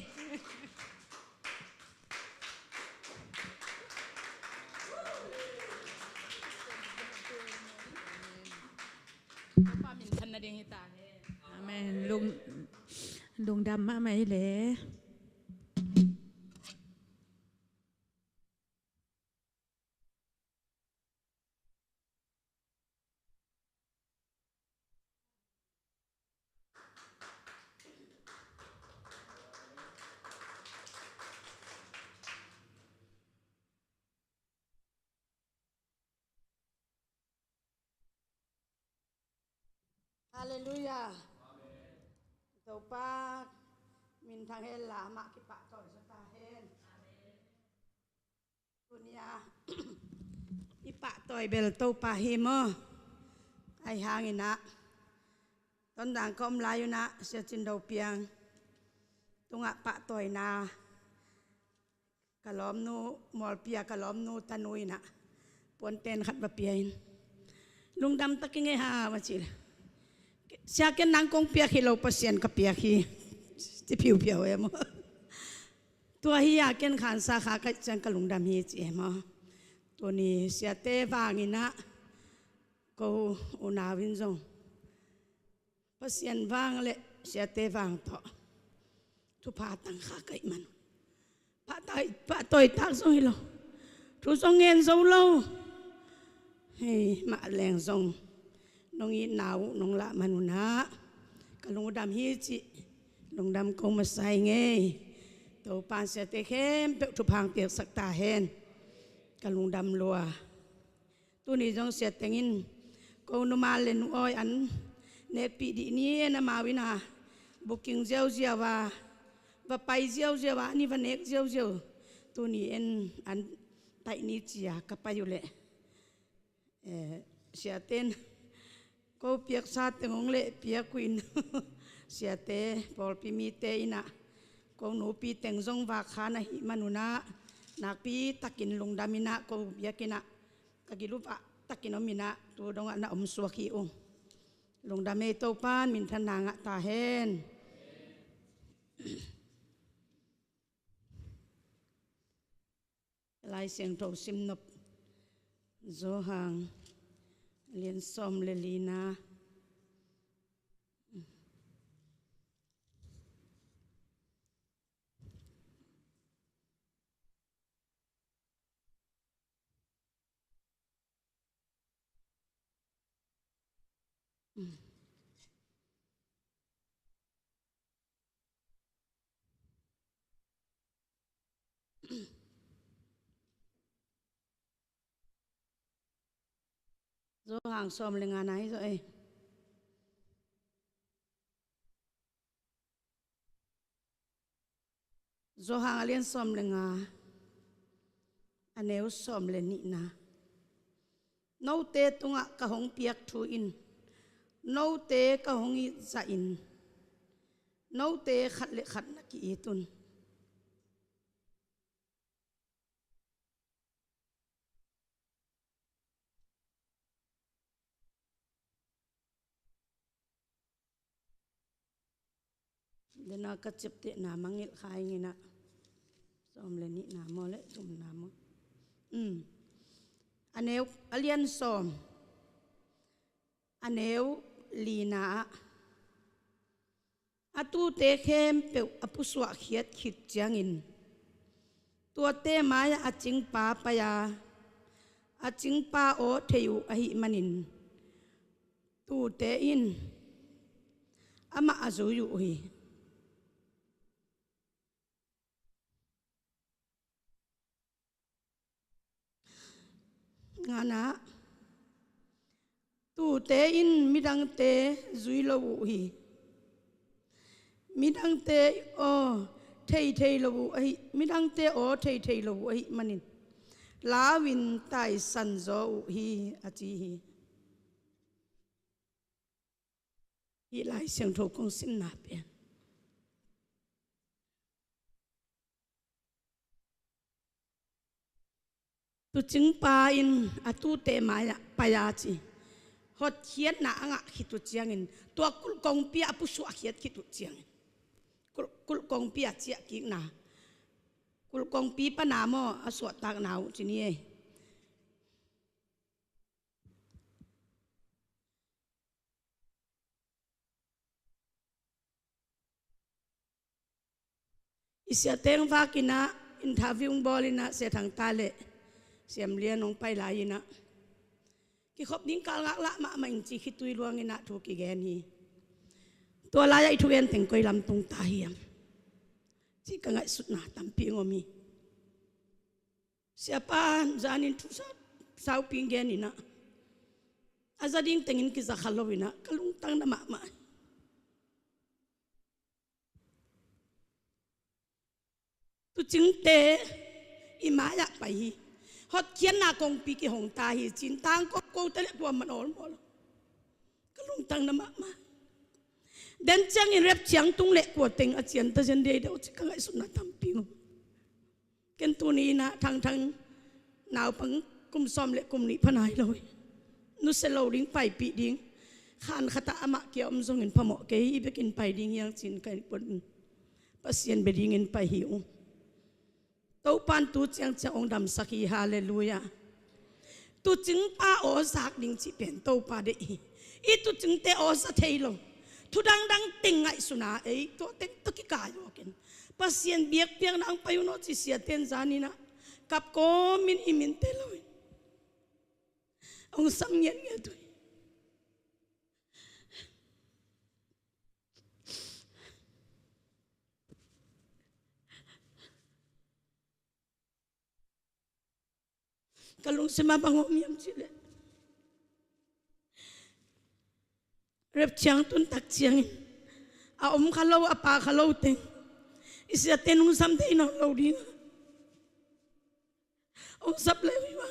Topa minthanna ding hi ta hen. Amen. Lung, lungdam mahmah hi leh. Halleluiah. Topa minthang hen la, amah kipahtawi zaw ta hen. Tuni-a i pahtawi bel Topa hi maw. Ahi hangin ah Tonzang ka om lai un ah Sia Cin Do Piang tungah pahtawina ka lawmnu, mualpi-a ka lawmnu tanu in ah puanten khat va pia in, lungdam tak ing ei, ha, va ci leh, sia, ken nang kong piak hi lo, Pasian ka piak hi, ci phiupiau e maw. Tua hi-a ken khansa kha ka hih ciang ka lungdam hi, ci e maw. Tuni siate vangin ah ko unau in zong Pasian vang le siate vang tawh thupha tang kha ka hih man, pahtawi, pahtawi tak zong hi lo, thu zong ngen zo lo. Hei, mah leng zong nong itna uh nong lah man un ah ka lungdam hi cih lungdam ko masa ing ei. Topa'n siate khempeuh thupha hong piaksak ta hen. Ka lungdam lua. Tuni zong sia teng in ko numal le nu awi an nekpih dih ni, en amau in ah booking ziauziau a, va pai ziauziau a, an i va nek ziauziau. Tuni en an taih ni ci-a ka pai uh leh, eh, siate'n ko piaksa teng hong leh piak uh in, siate, pawlpi mite in ah ko nupi teng zong vak kha na hih man un ah nakpi takin lungdam in ah ko biakinn ah ka gil uh vak takin om in ah tu dongah na om suak hi ung. Lungdam ei, Topa'n minthanna ngah ta hen. Lai Siangtho simnop Johan lian sawm le lina. Johan sawm le nga na hi zaw ei. Johan a lian sawm le nga, a neu sawm le nihna. Note tungah ka hong piak thu in note ka hong it zahin note khat le khat na ki-it un. Dena ka ciaptehna mangngilh kha ing in ah. Sawm le nihna maw le thumna maw? Um. A neu, a lian sawm, a neu lina ah, a tuute khempeuh a pusuahkhiat khit ciangin tuate mai-ah a cingpa pai-a a cingpa aw thei uh ahih manin tuute in amah a zui uh hi. Ngana, tuute in mi midangte zui lo uh hi. Midangte aw thei thei lo uh ahi, midangte aw thei thei lo uh ahih manin lau-in taisan zaw uh hi, a ci hi. Hih Lai Siangtho kong simna pen tuucingpa in a tuute mai-ah pai a ci. Hotkhiatna a ngah khit uh ciangin, tua kulh kongpi ah a pusuahkhiat khit uh ciangin, kulh, kulh kongpi ah ciahkikna, kulh kongpi pana maw a suahtakna uh ci ni ei. I siate hong vak in ah, interview hong bawl in ah, Sia Thang ta leh Siam Lian hong pai lai in ah, kikhop ding kal ngaklah mahmah ing ci, khitui luang in ah thu kigen hi. Tua lai-ah i thugen teng koi lam tung ta hiam ci ka ngaihsutna tampi hong om hi. Siapa zanin thu sa, saupi gen in ah, a za ding tengin kiza kha lo in ah, ka lungtang na mahmah. Tuucingte i mai-ah pai hi. Hotkhiatna kongpi kihong ta hi ci-in tangko kote leh kuaman awlmawh lo. Ka lungtang na mahmah. Den ciangin rapture hong tung leh kua teng a cian ta zen dei deuh ci ka ngaihsutna tampi hong om. Ken tuni in ah Thangthang naupang kum sawm leh kum nih pha nai lo hi. Nusia lo ding, paipih ding. Khan khat ah amah kia om zongin phamawh kei, hih bekin pai ding hi hang ci-in ka in pon. Pasian bia dingin pai hi ung. Topa'n tu ciangciang hong damsak hi, halleluiah. Tuucingpa aw zak ding cih pen Topa deih hi. I tuucingte aw za thei lo. Thu dangdang teng ngaihsun a, ei tua teng tawh kikaihawk in, Pasian biakpiakna hong pai un aw ci siate'n zanin ah kap kawmin i minte lo in hong sam ngiatngiat uh hi. Ka lungsim ah bang om hiam cih leh, rapture hong tun tak ciangin a om kha lo, a pha kha lo teng i siate'n hong sam thei nawn lo ding a, hong sap lai uh hi a,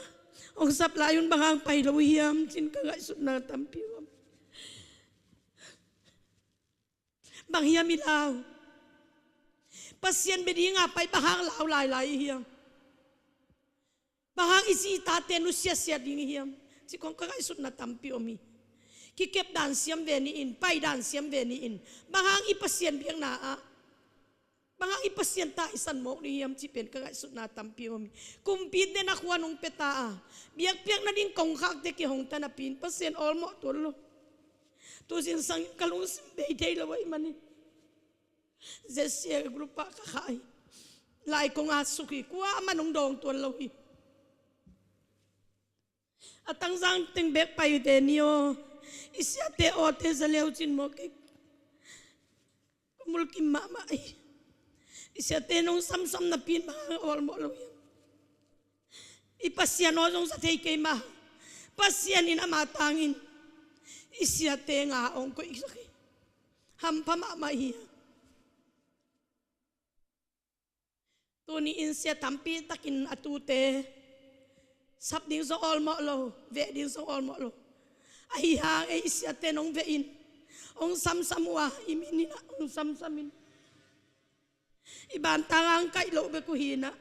hong sap lai un bang hang pai lo hiam ci-in ka ngaihsutna tampi om. Bang hiam i lau? Pasian bia ding a pai bang hang lau lailai i hiam? Bang hang i zi i tate nusiasia ding i hiam? Ci khong ka ngaihsutna tampi om hi. Kikep dan siam ve ni in, pai dan siam ve ni in, bang hang i Pasian biakna ah, bang hang i Pasian taisan mawk ding hiam cih pen ka ngaihsutna tampi om hi. Kumpite na khua nong pia ta a, biakpiakna ding kongkhakte kihong ta napi-in Pasian awlmawh tuan lo. Tu zingsang ka lungsim bei thei lo ahih manin Z C A group ah ka khah hi. Lai kong a suk hi, kuamah nong dawng tuan lo hi. A tangzang teng bek pai uh te ni aw. I siate awte za leu cin maw kei. Ka mulkim mahmah hi. I siate nong samsam napi-in bang hang awlmawh lo hiam? I Pasian aw zong za thei kei mah. Pasian in ama tangin i siate nga hong koihsak hi. Hampha mahmah hi. Tuni in sia tampi takin a tute sap ding zong awlmawh lo, veh ding zong awlmawh lo. Ahi hang ei i siate nong veh in, hong samsam uh a, i min in ah hong samsam in, i bantang hong kaih loh bek uh hi in ah,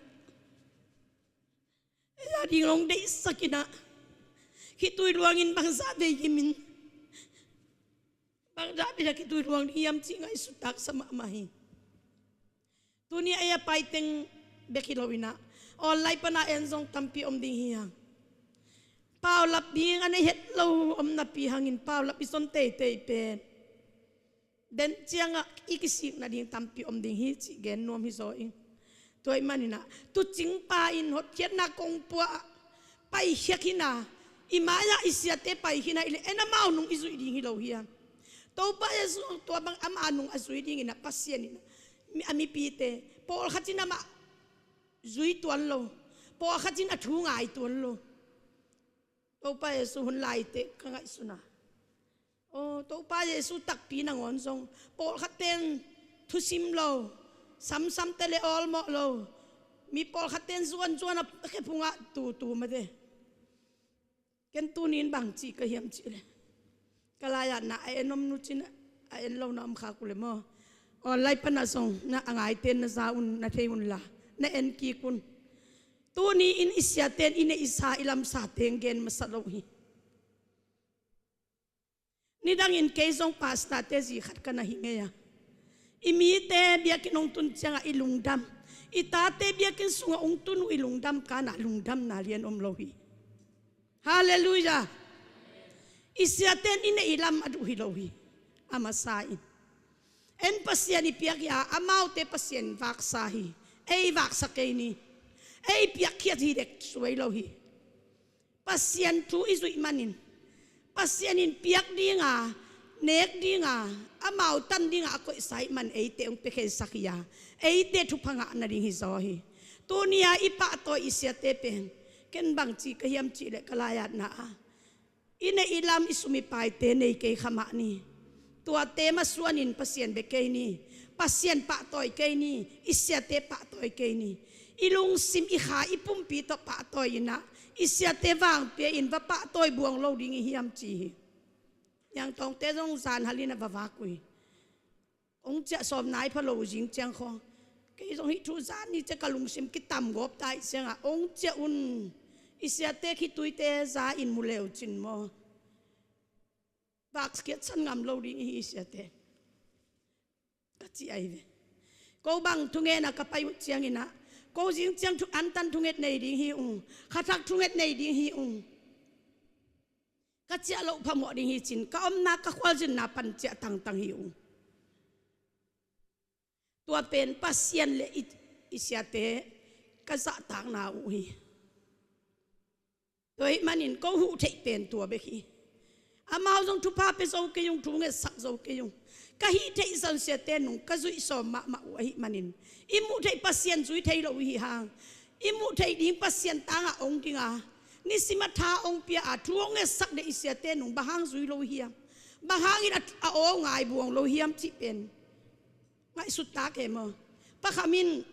ei a ding hong deihsak in ah, khitui luangin bangzah vei himin, bangzah vei a khitui luang ding hiam cih ngaihsut taksa mahmah hi. Tuni a ei a pai teng bek hi lo in ah, online pana en zong tampi om ding hi hang. Paulap ding a nei het lo om napi hangin paulap i zon teitei pen den ciangah i kisikna ding tampi om ding hi cih gen nuam hi zaw ing. Tua ahih manin ah tuucingpa in hotkhiatna kongpua ah paikhia khin a, i mai-ah i siate pai khin a, i leh en amau nung i zuih ding hi lo hiam? Topa Jesu tua bang ama nung a zui dingin ah Pasian in a mipite pawlkhat in amah zui tuan lo, pawlkhat in a thu ngai tuan lo. Topa Jesu hun laite ka ngaihsun a, Aw, Topa Jesu takpi nangawn zong pawlkhat ten thusim lo, samsam te le awlmawh lo, mi pawlkhat ten zuanzuan a khephungah tutu mate. Ken tuni in bang ci ka hiam cih le, ka lai-atna a en om nu cin a en lo na om khak uh le maw? Online panah zong na a ngaite na za un, na thei unla na en kik un. Tuni in i siate in i neihsa i lamsa teng gen masa lo hi. Nidangin kei zong pastor-te zi khat ka na hi ngei a, i mite biakinn hong tun ciangah i lungdam, i tate biakinn sungah hong tun uh i lungdam kanah lungdamna lian om lo hi. Halleluiah. I siate in i neih i lam a duh hi lo hi. A masa in en Pasian i piak hi a, amaute Pasian vaksa hi. Ei vaksa kei ni. Ei piakkhiat hi dek suai lo hi. Pasian thu i zuih manin Pasian in piak dinga, nek dinga, amau tan dinga a koihsa ih man eite hong piakheisak hi a, eite thupha ngah nading hi zaw hi. Tuni-a i pahtawi i siate pen ken bang ci ka hiam cih leh ka lai-atna a i neih i lam i sum i paite nei kei kha mah ni. Tuate masuanin Pasian bia kei ni. Pasian pahtawi kei ni. I siate pahtawi kei ni. I lungsim i kha i pumpi tawh pahtawi inah i siate vangpia in va pahtawi buang lo ding i hiam ci hi. Niangtawngte zong zan halin a va vak uh hi. Hong ciah sawm nai pha lo uh zing ciang khaw. Kei zong hih thu zan ni ciah ka lungsim kitam gawp ta ih ciangah hong ciah un. I siate khituite za in mu leu cin maw? Vakskiat san ngam lo ding i hi i siate ka ci ahi ve. Ko bang thungetna ka pai uh cianginah ko zing ciang thu antan thunget nei ding hi ung. Khathak thunget nei ding hi ung. Ka ciah loh phamawh ding hi cin ka omna ka khualzinna pan ciah tangtang hi ung. Tua pen Pasian le i, i siate ka zahtakna uh hi. Tua ahih manin ko huh theih pen tua bek hi. Amau zong thupha pia zo kei ung, thu ngetsak zo kei ung. Ka hih theih zon siate nung ka zuih sawm mahmah uh ahih manin i muh theih Pasian zui thei lo uh hi hang. I muh theih ding Pasian tangah ong dinga nisim a tha ong pia a thu ong ngetsak deh i siate nung bang hang zui lo hiam? Bang hangin a, a aw ngai buang lo hiam cih pen ngaihsut tak e maw? Pakham in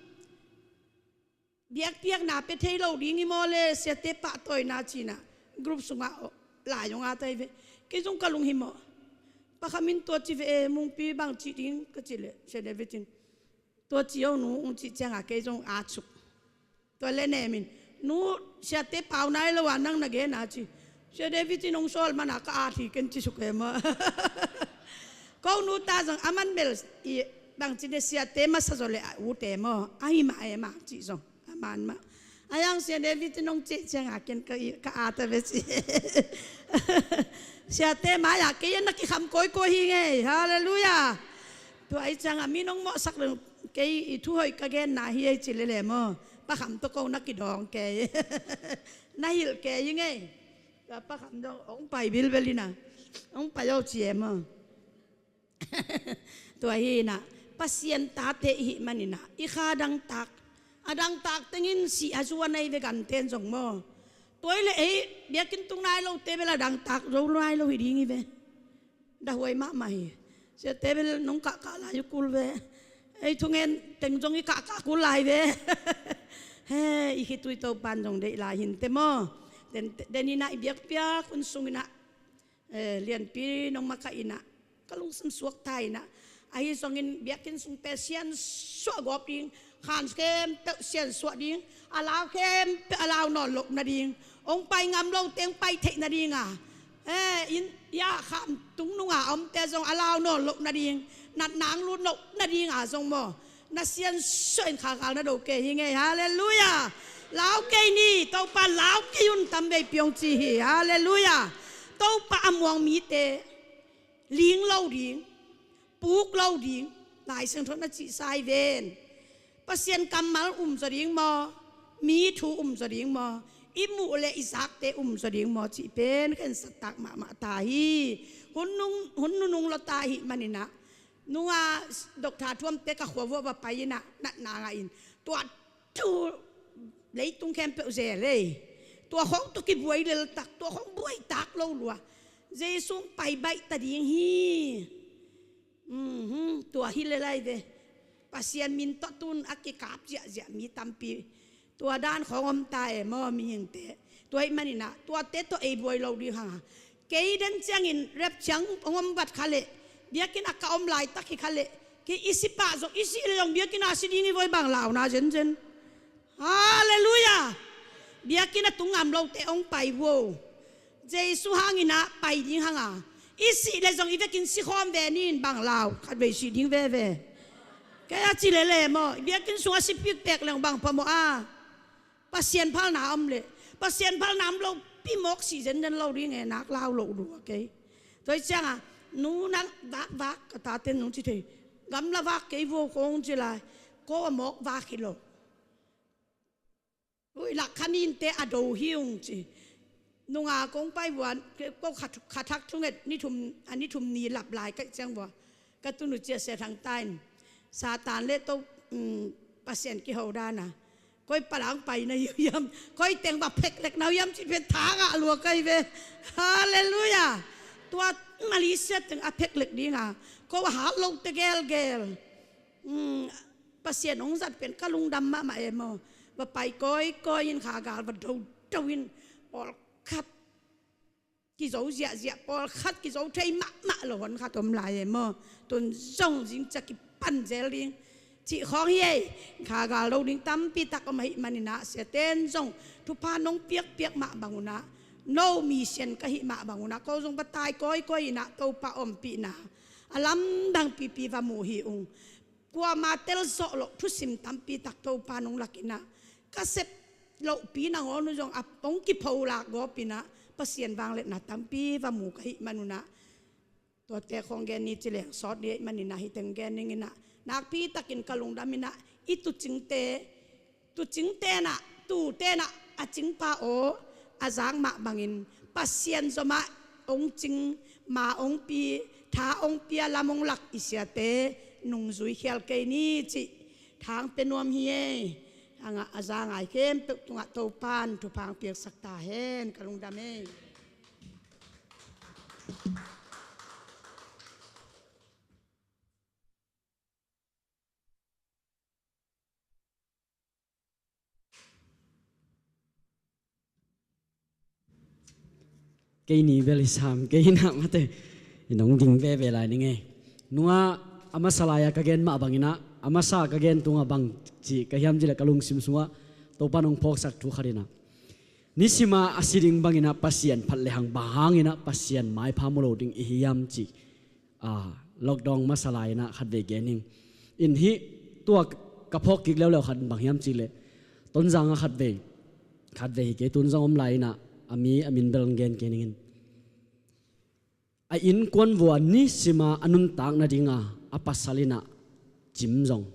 biakpiakna pia thei lo ding hi maw le siate pahtawina cinah group sungah lai ong a tai ve. Kei zong ka lung hi maw? Pakham in tua ci ve e, Mungpi bang cih ding ka cih leh Sia David in tua ci o nu ung cih cianga kei zong at suk. Tua le nemin nu siate pau nai lo a nang na gen a ci. Sia David in ong sawl mana ka at hi ken ci suk e maw? Ko nu ta zong a man bel i bang ci de siate masa zaw le a ute maw? Ahi mah e mah cih zong a man mah. A yang Sia David in ong cih cianga ken ka, ka at a ve ci. Siate mai-a kei a na kikham kawikawi hi ngei. Halleluiah. Tua ahi cianga mi nong mawhsak lo kei i thuhoih ka genna hi ei ci lele maw? Pakham tawh ko na kidawng kei. Na hilh kei hi ngei. Tua pakham dong ong pai bilbel ina ong pai o ci e maw? Tua hi inah Pasian tate i hih maninah i kha dangtak, a dangtak tengin sih a zuan ahi ve ganten zong maw? Tua hi le ei biakinn tung nai lote bel a dangtak zo nai lo hi ding hi ve. Dahuai mahmah hi. Siate bel nong kahkah lai uh kul ve. Ei thungen teng zong i kahkah kul lai ve. He, i khitui Topan zong deih lai hinte maw? Den, den inah i biakpiak hun sunginah eh, Lianpi nong makaih inah ka lungsim suak ta inah ahi zongin biakinn sung pen siansuah gawp ding, khan khempeuh siansuah ding, a lau khempeuh a lau nawn loh nading, ong pai ngam lo teng pai theih nadinga, eh, inn ya kham tung nunga omte zong a lau nawn loh nading, natna ang lut loh nadinga zong maw? Na siansuah in khakal na do kei hi ngei. Halleluiah. Lau kei ni, Topa lau kei un tam vei piong ci hi. Halleluiah. Topa a muang mite ling lo ding, puk lo ding, Lai Siangtho na cihsa hi ven. Pasian kammal um zaw ding maw? Mi thu um zaw ding maw? I muh le i zakte um zaw ding maw cih pen khensattak mahmah ta hi. Hun nung, hun nunung lo ta hi maninah nunga Doctor Thuamte ka khua vuah va pai inah natna ngah in tua thu leitung khempeuh zel ei. Tua khong tua kibuai leltak, tua khong buaitak lo lua. Jesu hong pai baih ta ding hi. Mhm, tua hi le lai ve. Pasian min tawh tun a kikap ziahziah mi tampi. Tua dan khawng om ta e maw mihingte. Tua ahih maninah tuate tawh ei buai lo ding hang a. Kei den ciangin rep ciang hong om vat kha leh, biakinn a ka om laitak hi kha leh, kei i si pah zong, i si le zong biakinn a si ding hi voi bang launa zenzen. Halleluiah. Biakinn a tung ngam lote hong pai vo. Jesu hanginah pai ding hanga, i sih le zong i vekin si khawm ve ni in bang lau, khatvei sih ding veve. Kei a ci lele maw, biakinn sungah si pikpek leng bang phamawh a. Pasian phalna om leh, Pasian phalna om lo pi mawk sih zenzen lo ding e, nak lau loh lua kei. Tua hi cianga, nu nang vakvak ka tate nung ci thei. Gamla vak kei vo kong ci lai. Ko a mawk vak hi lo. Ui, lak kha ninte a do hi ung ci. Nunga kong pai vuan, ko kha thak thunget ni thum, a ni thum ni lap lai kaih ciang vua. Ka tunu cia sia thang tain. Satan le to, um, Pasian kiho dana. Koi palang pai na hiu hiam. Koi teng va phek lek na hiu hiam ci pen tha ngah lua kai ve. Halleluiah. Tua Malaysia teng a phek lek dinga. Ko a hat lo te gelgel. Um, Pasian hong zat pen ka lungdam mahmah e maw. Va pai kawikawi in kha gal va dodo in pawlkhat kizo ziahziah, pawlkhat kizo thei mahmah lo hon khat om lai e maw. Tun zong zingcia kipan zel ding cih khawng hi ei. Kha gal lo ding tampi tak om ahih maninah siaten zong thupha nong piakpiak mah bangunah, no misian ka hih mah bangunah ko zong va tai kawikawi inah Topa ompihna a lamdang pipi va mu hi ung. Kuama telzawh loh thusim tampi tak Topa nong lakinah ka sep lohpi nangawn uh zong a hong kipholak gawpinah Pasian vangliatna tampi va mu ka hih manunah, tuate khawng gen ni ci leng sawt ni ahih maninah hih teng gen ninginah nakpi takin ka lungdaminah i tucingte, tucing tenah, tu tenah a cingpa aw a zak mah bangin Pasian zomah hong cing, ma hong pi, tha hong pia, lam hong lak i siate nungzui khial kei ni cih thang pe nuam hi ei. Hangah a za ngai khempeuh tungah Topan thupha hong piaksak ta hen. Ka lungdam ei. Kei ni bel i sam kei inah mate, i nong ding veve lai ning ei. Nunga a masa lai-a ka gen mah banginah, a masa ka gen tungah bang cih ka hiam cih le ka lungsim sungah Topa nong phawksak thu khat inah, nisima a si ding banginah Pasian phat le hang bang hanginah Pasian maipha mu lo ding i hiam cih, a, lockdown masa lai-inah khatvei gen ning. In hih tua ka phawk kik leuleu khat bang hiam cih leh, Tonzangah khatvei, khatvei hi kei, tun zong om lai-inah a mi a min bel gen kei ningin. A innkuan vua nisima a nuntak nadinga a pasal inah cim zong,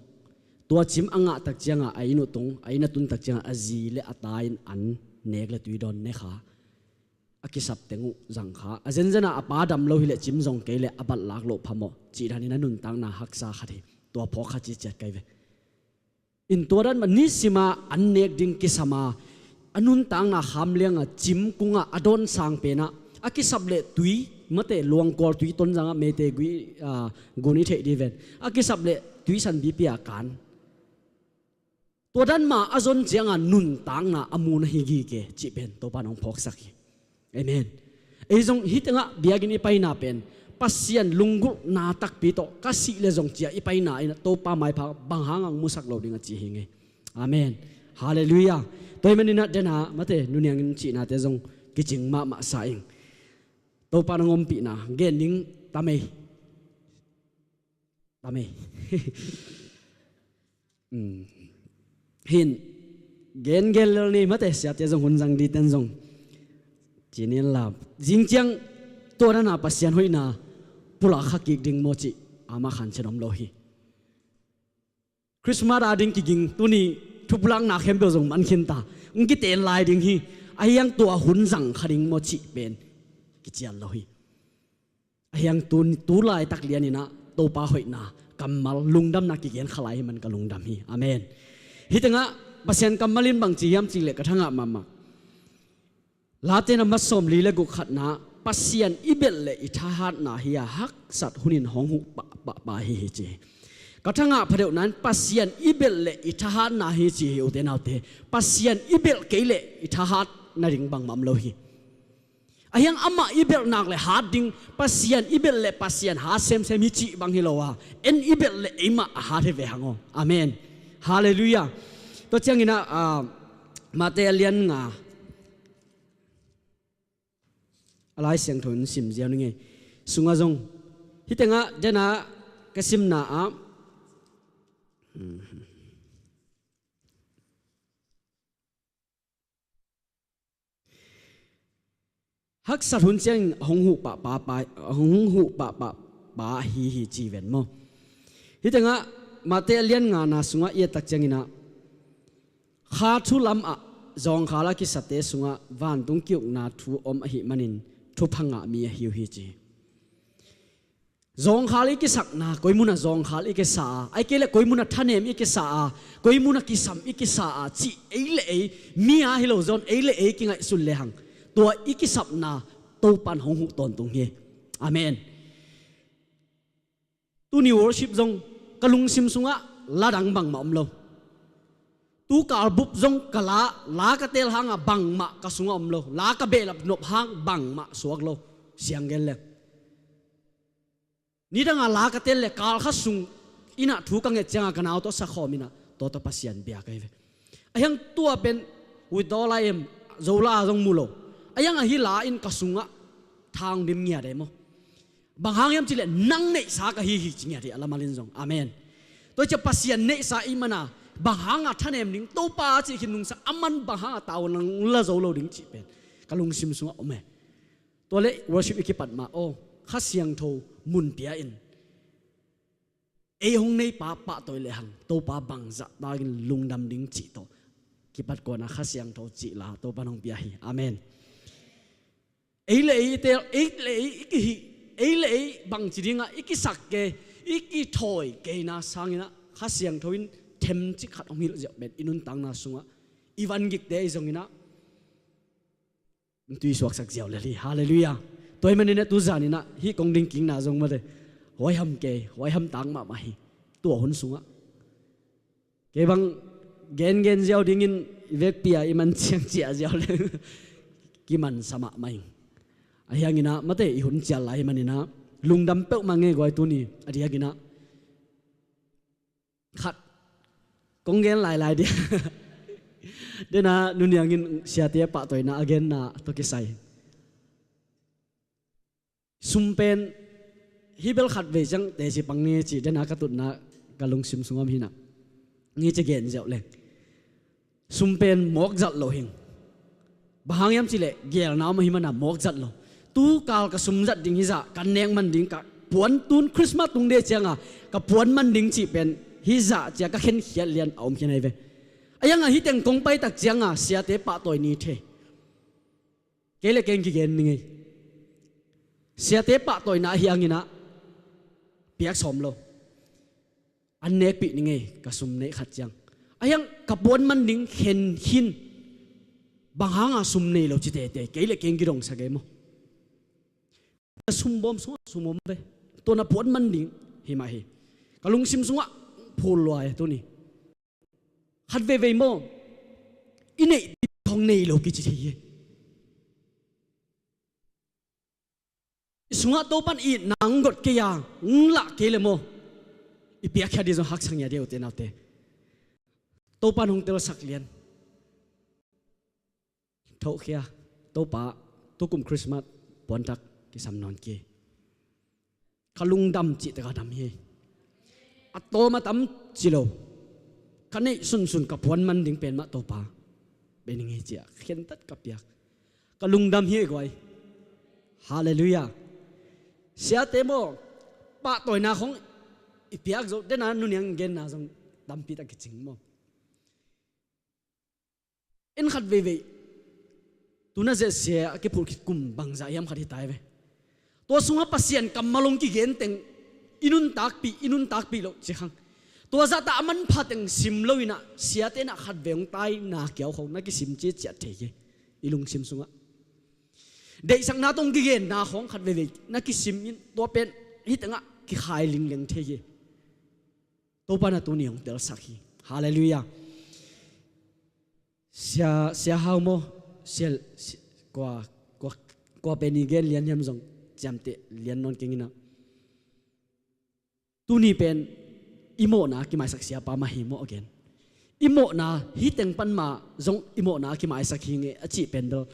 tua cim a ngah tak cianga a inn uh tung, a inn a tun tak cianga a zi le a ta in an nek le tui dawn ne kha. A kisap teng uh zang kha. A zenzena a pa dam lo hileh cim zong kei leh a balh lak loh phamawh cih danin a nuntakna haksa khat hi. Tua phawk kha ciciat kai ve. In tua dan mah nisima an nek ding kisama a nuntakna kham lianga cim kungah a dawn sang penah a kisap leh tui, mate luangkual tui, Tonzangah meite gui, a, gun i theih dih ven. A kisap leh tui san bipi a kan. Tua dan ma a zon cianga nuntakna a mu na hi gige cih pen Topa nong phawksak hi. Amen. Ei zong hih tengah biakinn i paina pen Pasian lunggulhna takpi tawh ka sih le zong cia i paina in Topa maipha bang hang ang musak lo ding a ci hi ngei. Amen. Halleluiah. Tua hi maninah dena mate nuniangin cihnate zong kicing mahmah sa ing. Topa nong ompihna gen ding tamei. Tamei. Um, hin gen gen lel ni mate, siate zong hun zang diten zong cinin la. Zing ciang tua dana Pasian hoihna pulak kha kik ding maw cih ama khan cen om lo hi. Christmas a ding kiging tuni thupulakna khempeuh zong man khin ta. Ng kiten lai ding hi. A hiang tua hun zang kha ding maw cih pen kician lo hi. A hiang tu, tu laitak lianinah Topa hoihna kammal lungdamna kigen kha lai hi man ka lungdam hi. Amen. Hih tengah Pasian kammal in bang ci hiam cih leh ka thangah mahmah. Late na mat sawm li le guk khatna Pasian i belh le i thahatna hi a, haksat hunin hong huh pahpah pa hi hi ci hi. Ka thangah phadeuh nan Pasian i belh le i thahatna hi ci hi, ute naute. Pasian i belh kei le i thahat nading bangmah om lo hi. Ahiang amah i belh nak le hat ding, Pasian i belh le Pasian hat semsem hi cih bang hi lo a, en i belh le eimah a hat hi ve hang aw. Amen. Halleluiah. Tua ciangin ah, ah, Mate a lian nga a Lai Siangtho in sim ziau ning ei. Sungah zong hih tengah dena ka simna ah haksat hun ciang hong huh pahpah pa, hong huh pahpah pa hi hi ci ven maw. Hih tengah Mate a lian ngana sungah i et tak ciangin ah, kha thu lamah zawngkhal a kisate sungah vantung ki-ukna thu om ahih manin thupha ngah mi ahi uh hi ci hi. Zawngkhal i kisakna, koi munah zawngkhal i kisa a, ahih kei leh koi munah thanem i kisa a, koi munah kisam i kisa a, cih ei le ei, mi a hi lo zawn ei le ei kingaihsun lehang, tua i kisapna Topan hong huh tawntung hi. Amen. Tuni worship zong ka lungsim sungah la dang bangmah om lo. Tu kalbup zong ka la, la ka tel hangah bangmah ka sungah om lo. La ka behlap nop hang bangmah suak lo. Siang gen leng. Nidangah la ka tel le kal khat sung innah thu ka nget ciangah ka nau tawh sakhawm innah tua tawh Pasian bia ka hi ve. Ahiang tua pen withdrawal a em, zo la a zong mu lo. Ahiang ahi la in ka sungah thang dim ngiat e maw. Bang hang hiam cihleh nang neihsa ka hi hi ci ngiat hi a lamal in zong. Amen. Tua ciah Pasian neihsa i mana bang hanga thanem ding Topa a cih khin nungsa aman bang hanga tau nang la zo lo ding cih pen ka lungsim sungah om e. Tua le worship i kipat ma aw, Kha Siangtho mun pia in ei hong neipa pahtawi lehang Topa bangzah takin lungdam ding cih tawh kipat kawna Kha Siangtho cih la Topa nong pia hi. Amen. Ei le ei i tel, ei le ei i kihih, ei le ei bangci dingah i kisak kei, i kithawi keina sanginah Kha Siangtho in themcik khat hong hilh ziau pen i nuntakna sungah i vangikte i zonginah tui suaksak ziau lel hi. Halleluiah. Tua hi maninah tuzaninah hih kong ding kikna zong mate huaiham kei, huaiham tak mahmah hi. Tua hun sungah kei bang gengen ziau dingin i vekpi-a i man ciang ciah ziau le kimansa mahmah ing. Ahianginah mate i hun cial lai hi maninah lungdam peuhmah ngei guai tuni a diakinah khat kong gen lailai dia. Dena nuniangin siate pahtawina a genna tawh kisai sum pen hih bel khat vei ciang teci pang ni ci dena ka tutna ka lungsim sungah om hinah ngi ci gen ziau leng. Sum pen mawk zat lo hing. Bang hang hiam cihleh gelna om ahi mana mawk zat lo. Tu kal ka sum zat ding hizah kan nek man ding ka puan tun Christmas tung de cianga ka puan man ding cih pen hizah cia ka khenkhiat lian a om khin ahi ve. Ahianga hih teng kong paitak cianga siate pahtawi ni thei. Kei le keng kigen ni ngei. Siate pahtawina ahi anginah piak sawm lo. An nekpih ni ngei ka sum neih khat ciang. Ahiang ka puan man ding khen khin. Bang hanga sum nei lo ci tete kei le keng kidongsak ei maw. Na sum bawm sungah sum om ve. Tua na puan man ding hi mah hi. Ka lungsim sungah phul lua e tuni. Khat veivei maw i neih ding khong nei lo kici thei hi. I sungah Topan itna hong got kei a hong lah kei le maw i piakkhiat ding zong haksa ngiat hi ute naute. Topan hong telsak lian. Thohkhia Topa tukum Christmas puantak kisam nawn kei. Ka lungdam cihtak a dam hi. A tawm a tam ci lo. Ka neih sunsun ka puan man ding pen mah Topa bei ning hi ciah khentat ka piak. Ka lungdam hi ei guai. Halleluiah. Siate maw pahtawina khong i piak zo dena nuniang genna zong tampi tak kicing maw. En khat veivei tuna zehsia a kiphulh khit kum bangzah hiam khat hi tai ve. Tua sungah Pasian kammal hong kigen teng i nuntakpih i nuntakpih loh ci khang. Tua zahta a manpha teng sim loinah siate inah khat vei hong taina kiau khong na kisim ciaciat thei hi. I lungsim sungah Deihsakna tawh hong kigenna khawng khat veivei na kisim in, tua pen hih tengah kikhai lingleng thei hi. Topa in tuni hong telsak hi. Halleluiah. Sia, Sia Hau maw, sia, sia, kua, kua, kua pen i gen lian hiam zong ciamteh lian nawn keng in ah. Tuni pen i mawhna kimaisak siapa mah hi maw a gen. I mawhna hih teng pan mah zong i mawhna kimaisak hi ing e a cih pen bel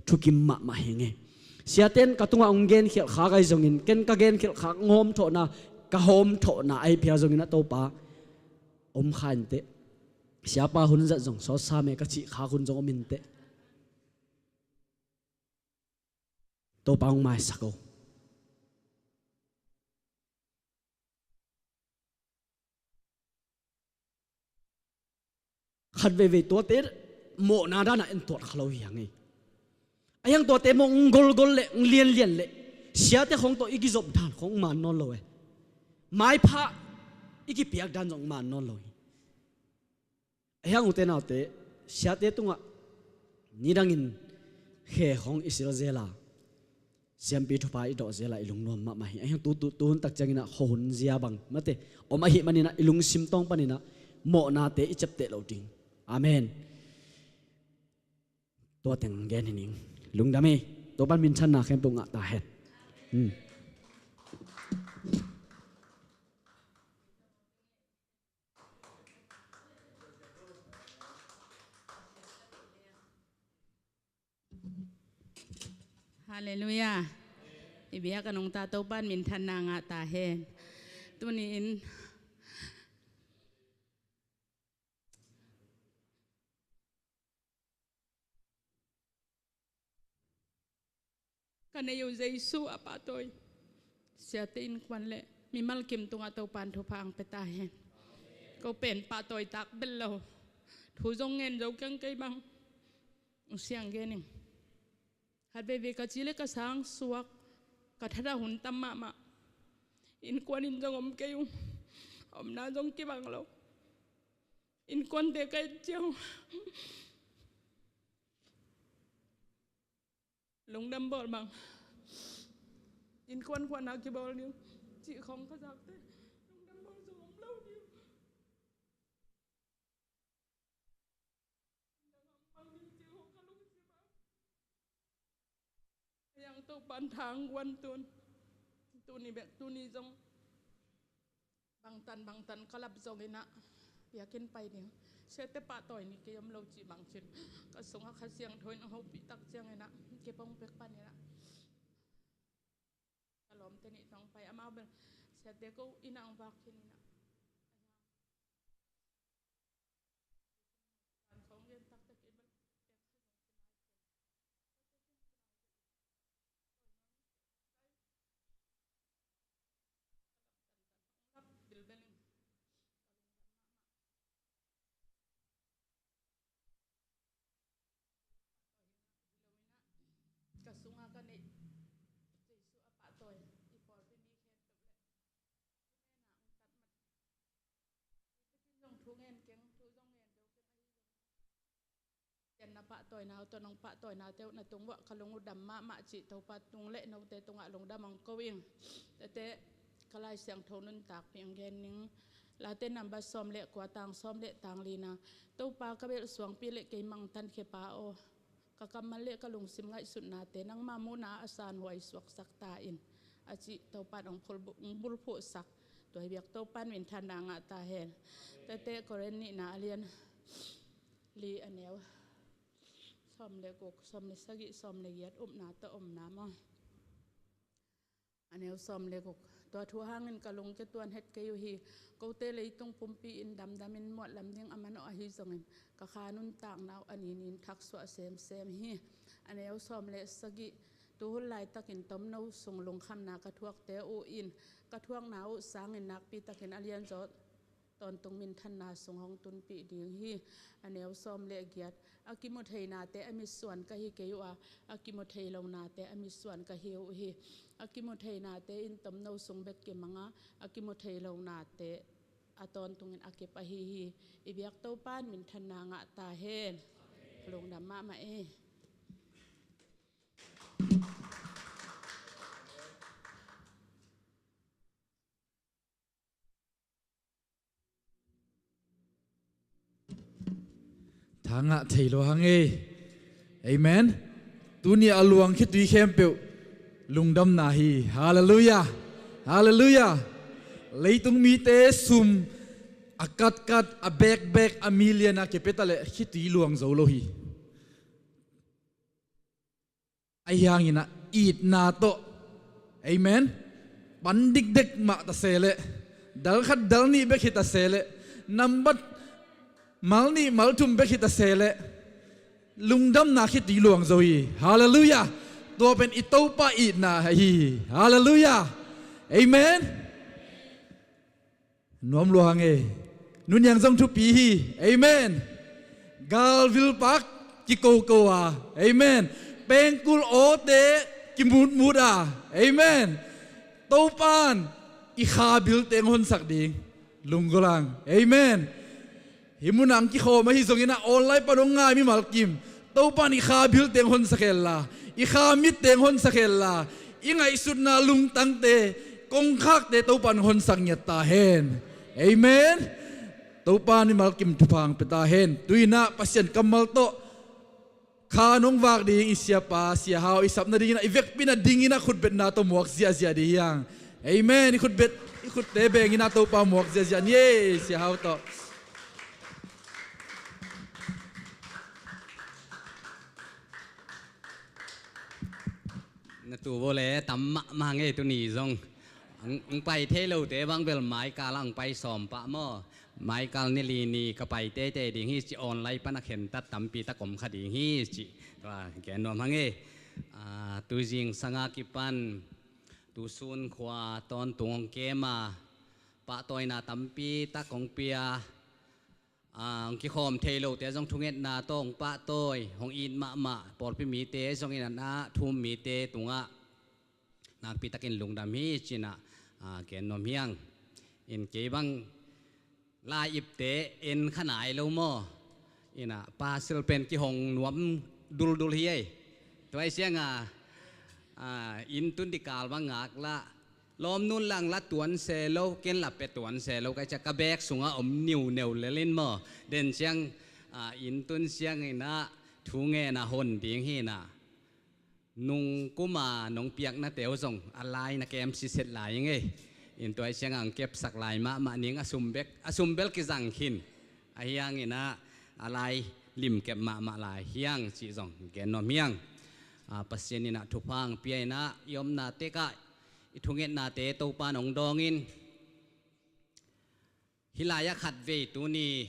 thukim mahmah hi ing e. Siate in ka tungah hong genkhialh khak ahi zongin, ken ka genkhialh khak hong hawmthawhna, ka hawmthawhna ahi phial zongin ah Topa om kha in teh. Siapa hun zat zong sawt sam e ka cih khak hun zong om in teh. Topa hong maisak o. Khat veivei tuate mawhna dan ah en tuat kha lo hi hang e. Ahi hang tuate maw hong golgol le hong lianlian le siate khawng tawh i kizop dan khawng man nawn lo e. Maipha i kipiak dan zong man nawn lo hi. Ahi hang ute naute, siate tungah nidangin khe khawng i sil zel a, siampi thupha i dawh zel a i lungnuam mahmah hi. Ahi hang tu, tu, tu hun tak ciangin ah khuahun zia bang mate om ahih manin ah i lungsim tawng panin ah mawhnate i ciapteh loh ding. Amen. Tua teng gen hi ning. Lungdam hi. Topa'n minthanna khempeuh ngah ta hen. Hmm. Halleluiah. I biak a nungta Topa'n minthanna ngah ta hen. Tuni-in ka nei uh Jesu a pahtawi siate innkuan le mimal kim tungah Topa'n thupha hong pia ta hen. Ko pen pahtawi tak bel lo. Thu zong ngen zo keng kei bang. Hong siang gen ing. Khat veivei ka ci le ka sang suak, ka thadah hun tam mahmah. Innkuan in zong om kei ung. Omna zong kibang lo. Innkuante ka et ciang lungdam bawl bang. Innkuan khuana kibawl ding cih khawng ka zakte lungdam bawl zong om lo ding. Ahi hang Topa'n tha hong guan tun. Tuni bek tuni zong bangtan bangtan ka lap zongin ah biakinn pai ding. Siate pahtawi ni kei om lo cih bangcin ka sungah Kha Siangtho in hong hopih tak ciangin ah kipong pek panin ah ka lawmte nih tawh hong pai, amau bel siate ko inn ah hong vak khin in ah. Ka sunga ka neih Jesu a pahtawi i pawlpi mi khempeuh le zong thu ngen keng, thu zong ngen zo keng ahi zong, ten na pahtawina uh tawh nong pahtawinate uh na tung uah ka lung uh dam mahmah cih Topa tung le note tungah lungdam hong ko ing. Tete ka Lai Siangtho nuntakpih hong gen ning. Late number sawm le kua, tang sawm le tang lina. Topa ka belh suangpi le kei mangtan khepa aw, ka kammal le ka lungsim ngaihsutnate nangma muhna a sanhuai suaksak ta in, a cih Topa'n hong phulbu-, hong bulphuhsak. Tua hi biak Topa'n minthanna ngah ta hen. Tete Korin nihna a lian li a neu sawm le guk, sawm le sagih, sawm le giat upna tawh omna maw? A neu sawm le guk. Tua thu hangin ka lung kituan het kei uh hi. Kote leitung pumpi in damdamin muallam ding a manawh ahi zongin ka kha nuntakna uh a ninin thaksuah semsem hi. A neu sawm le sagih. Tuhun laitakin tomno sung lungkhamna ka thuakte uh in ka thuakna uh sangin nakpitakin a lianzaw tawntung minthanna sung hong tunpih ding hi. A neu sawm le giat. A kimu theinate a mitsuan ka hi kei uh a, a kimu thei lonate a mitsuan ka hi uh hi. A kimu theinate in tomno sung bek kimang a, a kimu thei lonate a tawntungin a kip ahi hi. I biak Topa'n minthanna ngah ta hen. Lungdam mahmah e. Thangah thei lo hang ei. Amen. Tuni a luang khitui khempeuh lungdamna hi. Halleluiah. Halleluiah. Leitung mite sum a katkat, a bekbek, a million a kipia ta leh khitui luang zo lo hi. Ahi hangin ah itna tawh, amen, pan dikdek mah ta se leh, dal khat dal nih bek hi ta se leh, nambat mal nih mal thum bek hi ta se leh, lungdamna khitui luang zo hi. Halleluiah. Tua pen i Topa itna ahi hi. Halleluiah. Amen. Nuam lua hang e. Nuniang zong thupi hi. Amen. Galvil pak kikoko a. Amen. Pengkul awte kimutmut a. Amen. Topan i kha bil teng honsak ding. Lunggulh ang. Amen. Hih munah ang kikhawm ahi zongin ah online pan hong ngai mimal kim. Topan i kha bil teng honsak hella, i kha mit teng honsak hella, i ngaihsutna lungtangte, kongkhakte Topan honsak ngiat ta hen. Amen. Topan mimal kim thupha hong pia ta hen. Tu-in ah Pasian kammal tawh kha nong vak ding i siapa, Sia Hau, i sapna dingin ah, i vekpi-in ah dingin ah khutbetna tawh muak ziahziah ding hi hang. Amen. I khutbet, i khutte bengin ah Topa muak ziahziah ni ei, Sia Hau tawh. Na tu bo le tam mahmah ngei tuni zong. Ang, ang pai thei lote bang bel maikal ang pai sawm pah maw. Maikal ni li ni ka pai teitei ding hi ci, online pan a khentat tampi tak om kha ding hi ci. Tua gen nuam hang e. Ah, tu zingsang a kipan, tu sun khua tawntung hong kem a, pahtawina tampi tak hong pia, ah, hong kikhawm thei lote zong thungetna tawh hong pahtawi, hong it mahmah pawlpi mite zong in ah, thu-um mite tungah nakpi takin lungdam hi ci-in ah, ah, gen nuam hi hang. In kei bang lai ipte en kha nai lo maw. In ah parcel pen kihong nuam duldul hi ei. Tua ahih ciangin ah, ah, inn tun ding kal bang ngak lah, lawmnu'n lah ang la tuan se lo, ken lah pia tuan se lo, ka hih ciang ka bag sungah om niuneu lel in maw. Den ciang, ah, inn tun ciangin ah thu ngen a hon ding hi in ah, nung kum a nong piaknate uh zong a lai na kem siset lai ing ei. In tua ahih ciangin ang kepsak lai mahmah ning, a sum bek, a sum bel kizang khin. Ahi hangin ah a lai limkep mahmah lai hi hang cih zong gen nuam hi hang. Ah, Pasian in ah thupha hong pia in ah, i omna tekah i thungetnate Topa'n hong dawng in, hih lai-ah khatvei tuni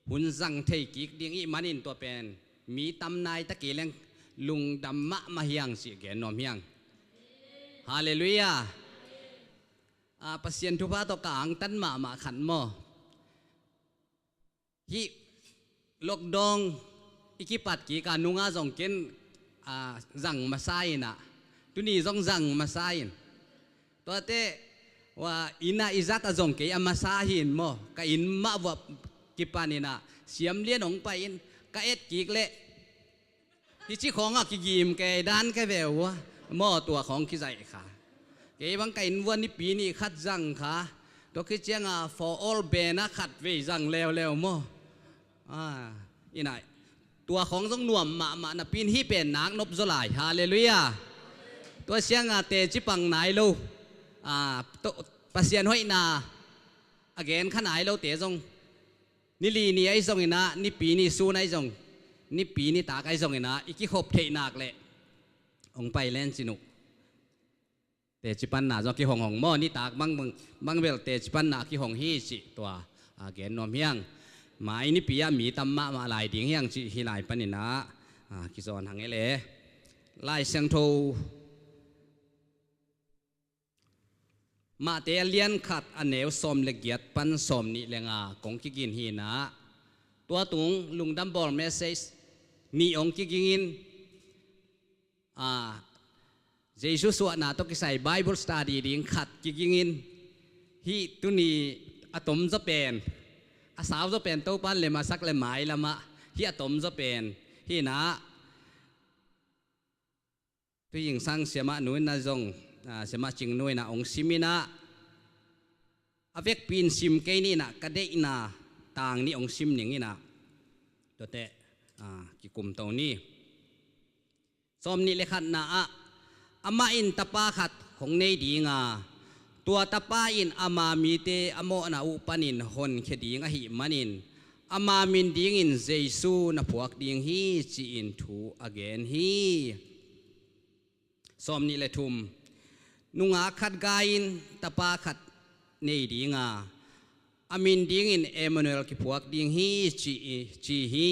hun zang thei kik ding i hih manin tua pen mi tam nai ta kei leng lungdam mahmah hi hang cih gen nuam hi hang. Halleluiah. Ah, Pasian thupha tawh ka angtan mahmah khat maw. Hih lockdown i kipat kik a nungah zong ken, ah, zang masa in ah, tuni zong zang masa in. Tuate, wa, inn ah i zat a zong kei a masa hi in maw. Ka inn mah vua kipan in ah, siamlian hong pai in, ka et kik leh hih ci khawng ah kigim kei dan ka ve uh a, maw, tua khawng kizaih kha. Kei bang ka inn vua nipi nih khat zang kha. Tua khit ciangin ah for all banner khatvei zang leuleu maw. Ah, in ah tua khawng zong nuam mahmah napi-in hih pen nak nop zaw lai. Halleluiah. Tua ciangin ah teci pang nai lo, ah, Pasian hoihna a gen kha nai lote zong, ni li ni ahi zongin ah, nipi ni sun ahi zong, nipi nitak ahi zongin ah i kikhop theih nak leh hong pai len cin uh. Teci panna zong a kihonghong maw, nitak bang, bang, bang bel teci panna a kihong hi cih tua, ah, gen nuam hi hang. Mai nipi ah mi tam mahmah lai ding hi hang cih hih lai panin ah, ah, kizawn hang e le. Lai Siangtho Mate a lian khat a neu sawm le giat pan sawm nih le nga kong kigin hi in ah, tua tung lungdam bawl message nih hong kiging in, ah, Jesu suahna tawh kisai Bible study ding khat kiging in, hih tuni a tom zaw pen, a sau zaw pen Topa'n lem a sak le mailam ah hih a tom zaw pen hi in ah, tui zingsang siamah nu in ah zong, ah, siamah Cing nu in ah hong sim in ah, a vekpi in sim kei ni in ah, ka deihna tang nih hong sim ning in ah, Tuate, a, kikumto ni. Sawmnih le khatna ah, amah in tapa khat hong nei dinga, tua tapa in ama mite a mawhna uh panin honkhia ding ahih manin, ama min dingin Jesu na phuak ding hi, ci-in thu a gen hi. Sawmnih le thum, nungak khat gai in tapa khat nei dinga, a min dingin Emmanuel kiphuak ding hi, ci, ci hi.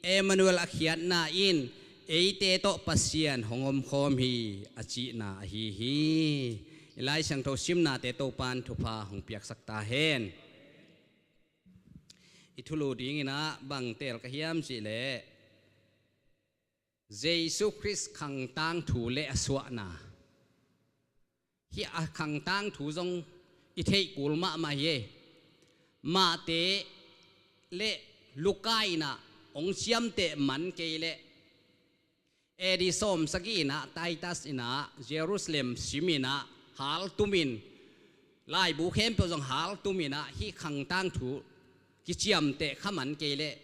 Emmanuel a khiatna in eite tawh Pasian hong omkhawm hi, a cihna ahi hi. I Lai Siangtho simnate Topan thupha hong piaksak ta hen. I thulu dinginah bang teel ka hiam cihleh, Jesu Khrist khangtang thu le a suahna. Hih a khangtang thu zong i theih kul mahmah hi. Mate le Luka inah hong ciamteh man kei leh, A D sawm sagih inah Titus inah Jerusalem sim inah haltumin, laibu khempeuh zong haltum inah hih khangtang thu kiciamteh kha man kei leh,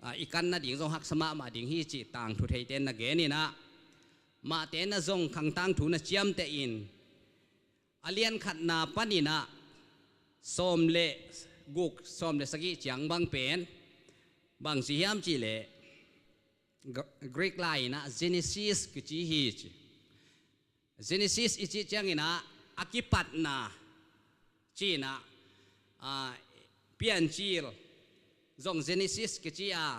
a, i kan nading zong haksa mahmah ding hi, cih tangthu theite na gen inah, mahte na zong khangtang thu na ciamteh in, a lian khatna paninah sawm le guk, sawm le sagih ciang bang pen bang ci hiam cihleh, Gr-, Greek lai inah Genesis kici hi ci. Genesis i cih cianginah a kipatna ci inah, a, Piancil zong Genesis kici a,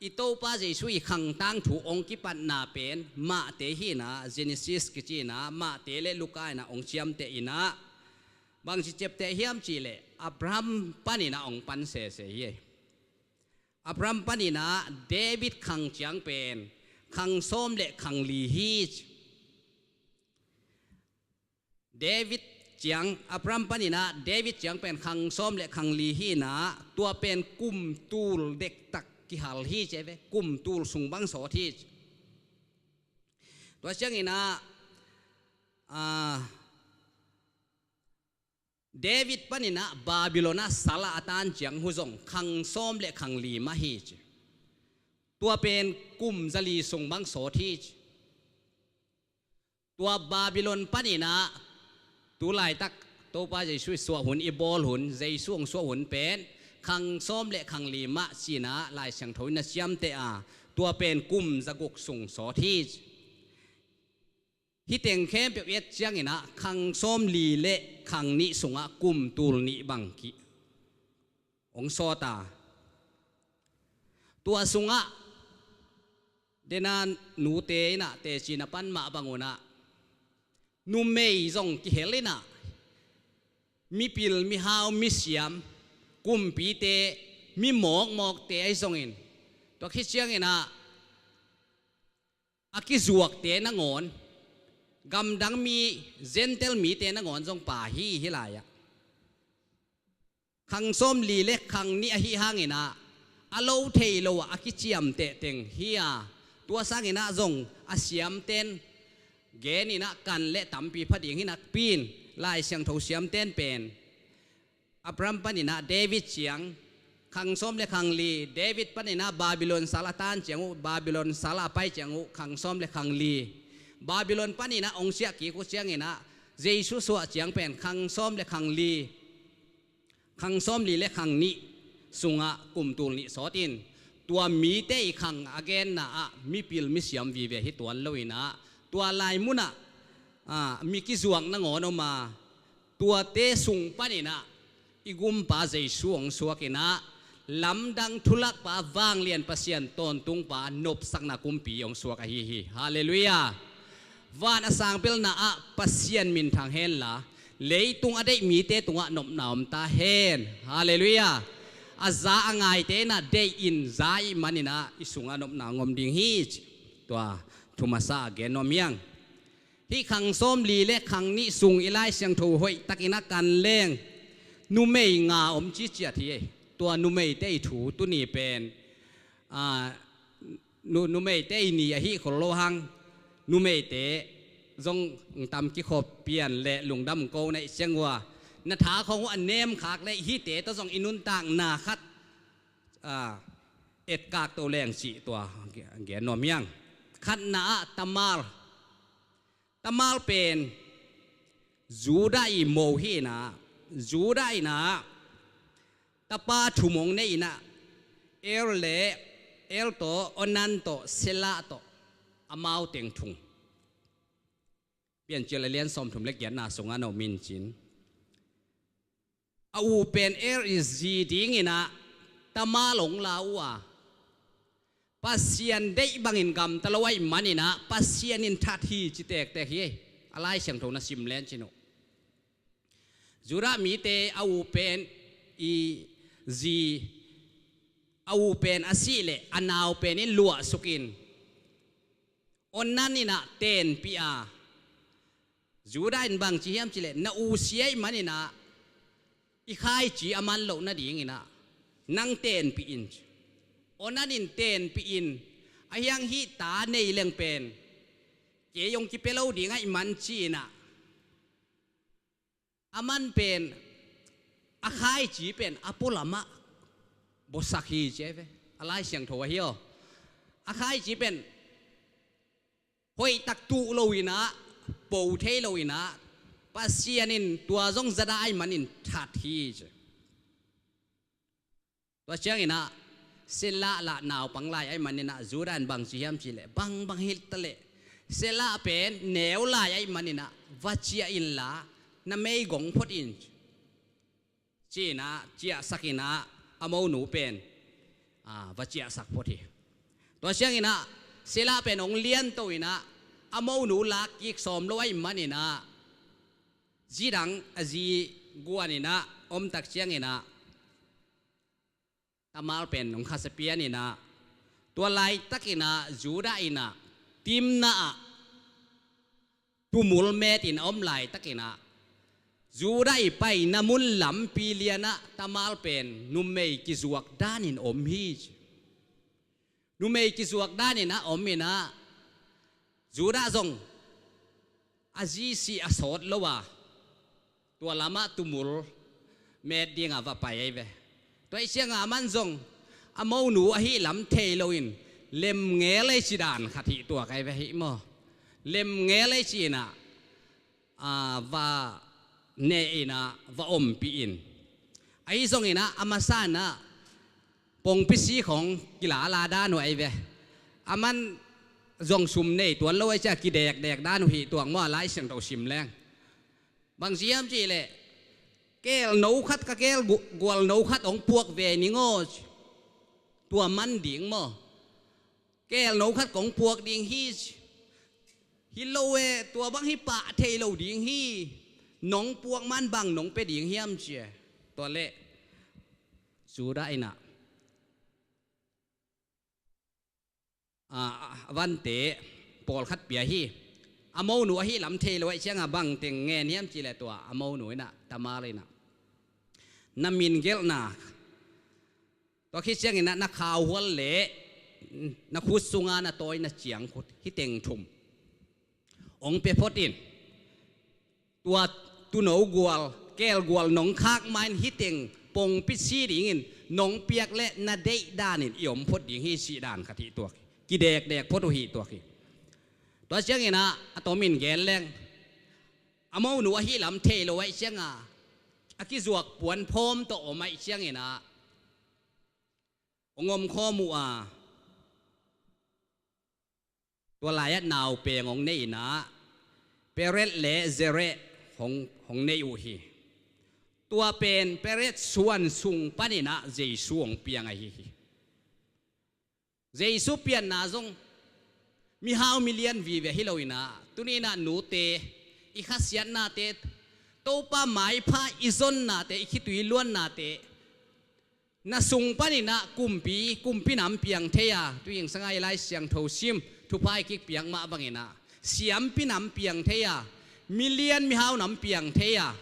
i Topa Jesu i khangtang thu hong kipatna pen mahte hi inah, Genesis kici inah, mahte le Luka inah hong ciamteh inah, bangci ciamteh hiam cihleh, Abraham paninah hong pan sese hi. Abraham paninah David khang ciang pen khang sawm le khang li hi. David ciang, Abraham paninah David ciang pen khang sawm le khang li hi inah, tua pen kum tul dektak kihal hi ci ve, kum tul sung bang sawt hi. Tua cianginah, a, David paninah Babylon ah sal ah a tan ciang uh zong khang sawm le khang li mah hi ci. Tua pen kum zali sung bang sawt hi ci. Tua Babylon paninah tu laitak Topa Jesu i suah hun, i bawl hun, Jesu hong suah hun pen khang sawm le khang li mah ci inah Lai Siangtho in na ciamteh a, tua pen kum zaguk sung sawt hi ci. Hih teng khempeuh i et cianginah khang sawm li le khang nih sungah kum tul nih bang ki hong sawt a, tua sungah dena nute inah teci na pan mah bangunah numei zong kihel inah, mipil, mihau, misiam, kumpite, mi mawkmawkte ahi zongin, tua khit cianginah a kizuakte nangawn, gamdang mi, Gentile mite nangawn zong pha hi, hih lai-ah. Khang sawm li le khang nih ahi hanginah a lo thei lo ah a kiciamteh teng hi a, tua sanginah zong a siamten gen inah kan le tampi pha ding hi nakpi in, Lai Siangtho siamten pen Abraham paninah David ciang khang sawm le khang li, David paninah Babylon sal a tan ciang uh, Babylon sal a pai ciang uh khang sawm le khang li, Babylon paninah hong siah kik uh cianginah Jesu suah ciang pen khang sawm le khang li, khang sawm li le khang nih sungah kum tul nih sawt in, tua mite i khang a genna ah mipil misiam vive hi tuan lo inah, tua lai munah, a, mi kizuak nangawn om a, tuate sung paninah i gumpa Jesu hong suak inah, lamdang thulakpa, vanglian Pasian tawntungpa, nopsakna kumpi hong suak ahi hi. Halleluiah. Van a sangpelna ah Pasian minthang henla, leitung a deih mite tungah nopna om ta hen. Halleluiah. A za a ngaite inah deih in za ih maninah i sungah nopna hong om ding hi ci. Tua thu masa a gen nuam hi ing. Hih khang sawm li le khang nih sung i Lai Siangtho hoihtakin a kan leng, numei nga om ciciat hi. Tua numeite i thu tuni pen, a, nu-, numeite i ni ahi khol lo hang, numeite zong tam kikhop pian le lungdam ko na i ciang uh a, na tha khong uh a nemkhak le hihte tawh zong i nuntakna khat, a, etkak to leng cih tua gen nuam hiang. Khatna ah Tamar. Tamar pen Judah i mo hi inah, Judah inah tapa thum hong nei inah, Er le, Er tawh, Onan tawh, Selah tawh, amau teng thum. Piancil a lian sawmthum le giatna sungah na om in cin. A u pen Er i zi ding inah Tamar hong la uh a, Pasian deih bangin gamta lo ahih man inah Pasian in that hi ci tektek hi. A Lai Siangtho na sim len cin uh. Judah mite a u pen i zi, a u pen a sih leh a nau pen in luahsuk in, Onan inah tenpih a, Judah in bang ci hiam cih leh, na u sia ahih man inah i khaici a man loh nading inah nang tenpih in ci. Onan in tenpih in, ahi hang hih ta nei leng pen kei hong kipia lo ding ahih man ci inah, a man pen, a khaici pen a pualamah buaksak hi ci ahi ve. A Lai Siangtho ahi aw. A khaici pen hoihtak tuh lo inah, po thei lo inah, Pasian in tua zong zadah ahih man in that hi ci. Tua ciang inah Selah lah naupang lai ahih man inah Judah in bang ci hiam cih leh, bang bang hi ta leh, Selah pen neu lai ahih man inah va ciah inla na meigong phot in ci inah ciahsak inah a monu pen, a, va ciahsak phot hi. Tua ciang inah Selah pen hong lianto inah a monu lak kik sawm lo ahih man inah zi dang a zi guan inah om tak ciang inah Tamar pen hong khasia pian inah, tua laitak inah Judah inah Timnah ah tumul met in a om laitak inah, Judah i paina mun lampi lianah Tamar pen numei kizuak dan in om hi ci. Numei kizuak dan inah om inah, Judah zong a zi sih a sawt lo a, tua lamah tumul met dingah va pai ahi ve. Tua ahih ciangah a man zong a monu ahih lam thei loin lemngel ei ci dan khat hih tuak ahi ve hih maw. Lemngel ei ci inah, a, va ne inah va ompih in. Ahi zong inah a masa inah pongpi si khong kilala dan uh ahi ve. A man zong sum nei tuan lo ahih ciah kidekdek dan uh hih tuak maw, a Lai Siangtho sim leng. Bang ci hiam cih leh, keel no khat, ka keel gu-, gual no khat hong puak ve ning aw ci. Tua man ding maw. Keel no khat kong puak ding hi ci. Hi lo e, tua bang hi pah thei lo ding hi. Nong puak man bang nong pia ding hiam ci e. Tua leh Judah inah, a, a vante pawlkhat pia hi. A monu ahih lam thei lo ahih ciangah bang teng ngen hiam cih leh tua a monu inah, Tamar inah, na min gelhna, tua khit ciang inah na khauhual le na khut sunga na tawi na ciangkhut hih teng thum hong pia phot in. Tua tuuno gual, keel gual nong khak ma-in hih teng pongpi si dingin nong piak leh na deih danin i om phot ding hi cih dan khat hih tuak hi. Kidekdek phot uh hih tuak hi. Tua ciang inah a tomin gen leng, a monu ahih lam thei lo ahih ciangah a kizuak puanphawm tawh om ahih ciang inah hong omkhawm uh a, tua lai-ah naupeng hong nei inah Peres le Zerah hong, hong nei uh hi. Tua pen Peres suan sung pan inah Jesu hong piang ahi hi. Jesu pianna zong mihau milian vive hi lo inah, tuni inah nute, i khasiatnate, Topa maipha i zonnate, i khitui luannate, na sung pan inah kumpi, kumpi nam piang thei a, tu hing sanga i Lai Siangtho sim, thupha i kik piak mah bang inah siampi nam piang thei a, milian mihau nam piang thei a,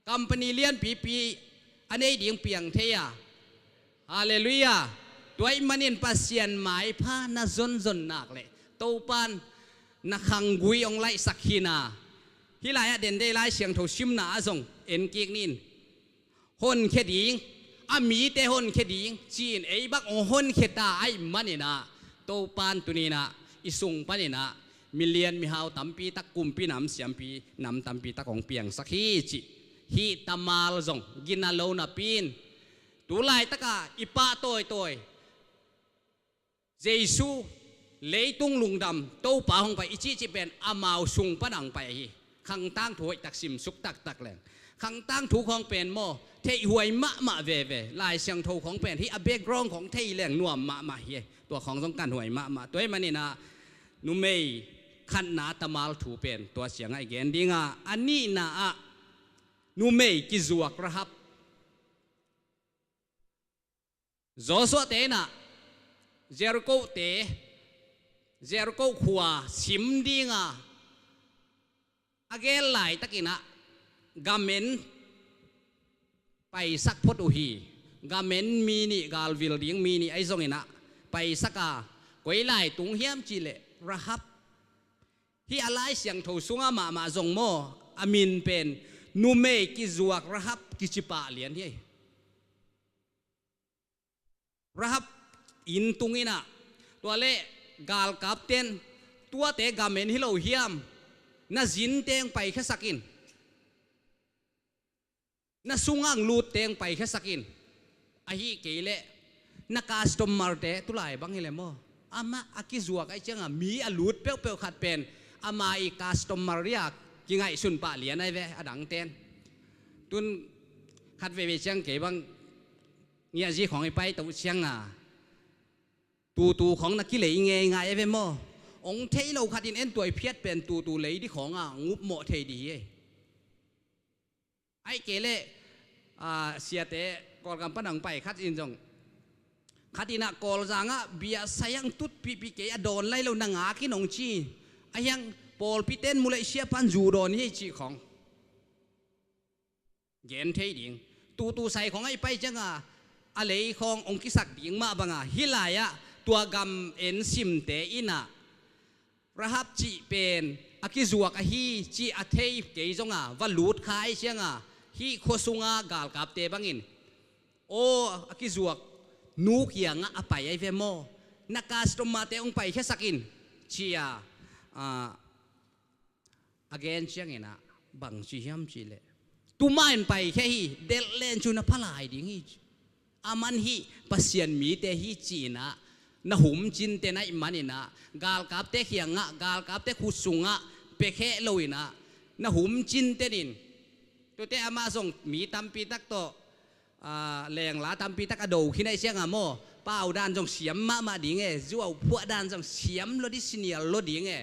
company lianpipi a nei ding piang thei a. Halleluiah. Tua ahih manin Pasian maipha na zonzon nak leh Topan na khanggui hong laihsak hi inah, hih lai-ah dende i Lai Siangtho simna ah zong en kik ni in. Honkhia ding, a mite honkhia ding ci-in ei bang hong honkhia ta ahih manin ah, Topa'n tuni-in ah i sung panin ah milian mihau tampi tak, kumpi nam siampi nam tampi tak hong piangsak hi cih hih Tamar zong gina lo napi-in, tu laitak a i pahtawi tawi Jesu, leitung lungdam Topa hong pai i cihcih pen amau sung pan a hong pai ahi. Khang tangthu hoihtak simsuk taktak leng, khang tangthu khawng pen maw, theihhuai mahmah veve. Lai Siangtho khawng pen hih a background khawng thei leng nuam mahmah hi. Tua khawng zong kanhuai mahmah. Tua ahih manin ah numei khatna Tamar thu pen tua ciangah i gen ding a, a nihna ah numei kizuak Rahab. Joshua-te in ah Jericho-te, Jericho khua sim ding a, a gel laitakin ah gam en paisak phot uh hi. Gam en mi nih, galvil ding mi nih ahi zongin ah paisak a, koi lai tung hiam cih leh Rahab. Hih a Lai Siangtho sungah mahmah zong maw, a min pen numei kizuak Rahab kici pah lian hi. Rahab inn tungin ah, tua leh galkapte'n, tuate gam en hi lo hiam, na zin teng paikhiasak in, na sungah hong lut teng paikhiasak in, ahih kei leh na customer-te, tu lai bang hi leh maw, amah a kizuak ahih ciangah mi a lut peuhpeuh khat pen ama ii customer-te a kingaihsun pah lian ahi ve, a dangte'n. Tun khat veivei ciang kei bang ngiahzi khawng i paito uh ciangah, tutu khawng na kilei ngeingai ahi ve maw. Hong thei lo khat in en, tua i phiat pen tutu lei ding khawng a hong upmawh thei ding hi. Ahih kei leh, ah, siate Kawlgam pan a hong pai khat in zong, khat in ah Kawlzang ah bia sai hang tutpihpih, kei a dawn lai lo, na ngak in hong ci. Ahih hang pawlpite'n mu leh siapa'n zu dawn hi cih khawng gen thei ding. Tutu sai khawng ah i pai ciangah a lei khawng hong kisak ding mah bangah, hih lai-ah tua gam en simte in ah Rahab cih pen a kizuak ahi cih a thei kei zongah va lut kha ahih ciangah, hih khua sunga galkapte bangin, aw, a kizuak nu kiangah a pai ahi ve maw, na customer-te hong paikhiasak in, ci-a, ah, a gen ciangin ah bang ci hiam cih leh, tu mah in paikhia hi, delh len cun a pha lai ding hi. Aman hih Pasian mite hi ci-in ah na humcinte na hih manin ah, galkapte kiangah, galkapte khut sungah piakhia lo-in ah na humcinte in, tuate amah zong mi tampi tak tawh, ah, lengla tampi tak a do khin ahih ciangah maw, pau dan zong siam mahmah ding e, zuau phuah dan zong siam lo ding, sinial lo ding e.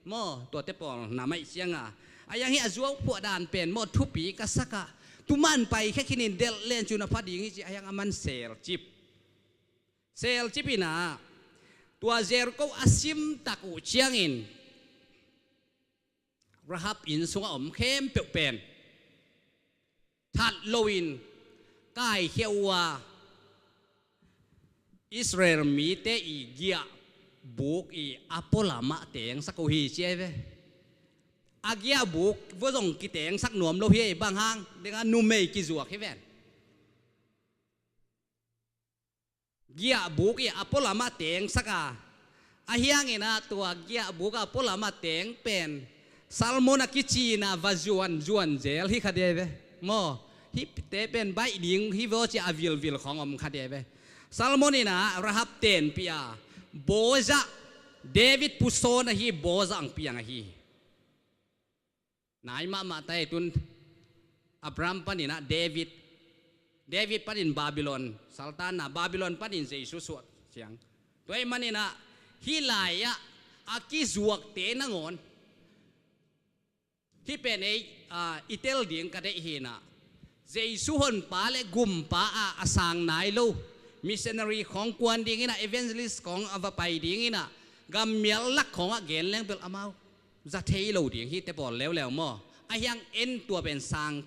Maw, tuate pawl na mai ciangah, ahih hang hih a zuau phuah dan pen maw, thupi ka sak ah, tu mah in paikhia khin in, delh len cun a pha ding hi ci-a, ahih hang aman selcip. Selcip in ah, tua Jericho a sim tak uh ciangin, Rahab inn sungah om khempeuh pen that loin kaikhia uh a, Israel mite ii giahbuk ii a pualamah tengsak uh hi ci ahi ve. A giahbuk vua zong kitengsak nuam lo hi, bang hang, dengah numei kizuak hi ven. Giahbuk ii a pualamah tengsak a, ahih hangin ah tua giahbuk a pualamah teng pen Salmon a kici-in ah va zuan zuan zel hi kha ding ahi ve. Maw, hihte pen baih ding hi vaw ci-a a vilvil khawng om kha ding ahi ve. Salmon in ah Rahab tenpih a, Boaz ah, David pu sawn ahi Boaz ah hong piang ahi. Nai mahmah ta hi. Tun Abraham panin ah David, David panin Babylon saltanna, Babylon panin Jesu suah ciang. Tua ahih manin ah hih lai-ah a kizuakte nangawn, hih pen ei, ah, i tel ding ka deih hi in ah, Jesu honpa le gumpa a, a sang nai lo, missionary khawng kuan dingin ah, evangelist khawng a va pai dingin ah, gammial lak khawngah gen leng bel amau za thei lo ding hihte pawl leuleu maw. Ahih hang en tua pen sang,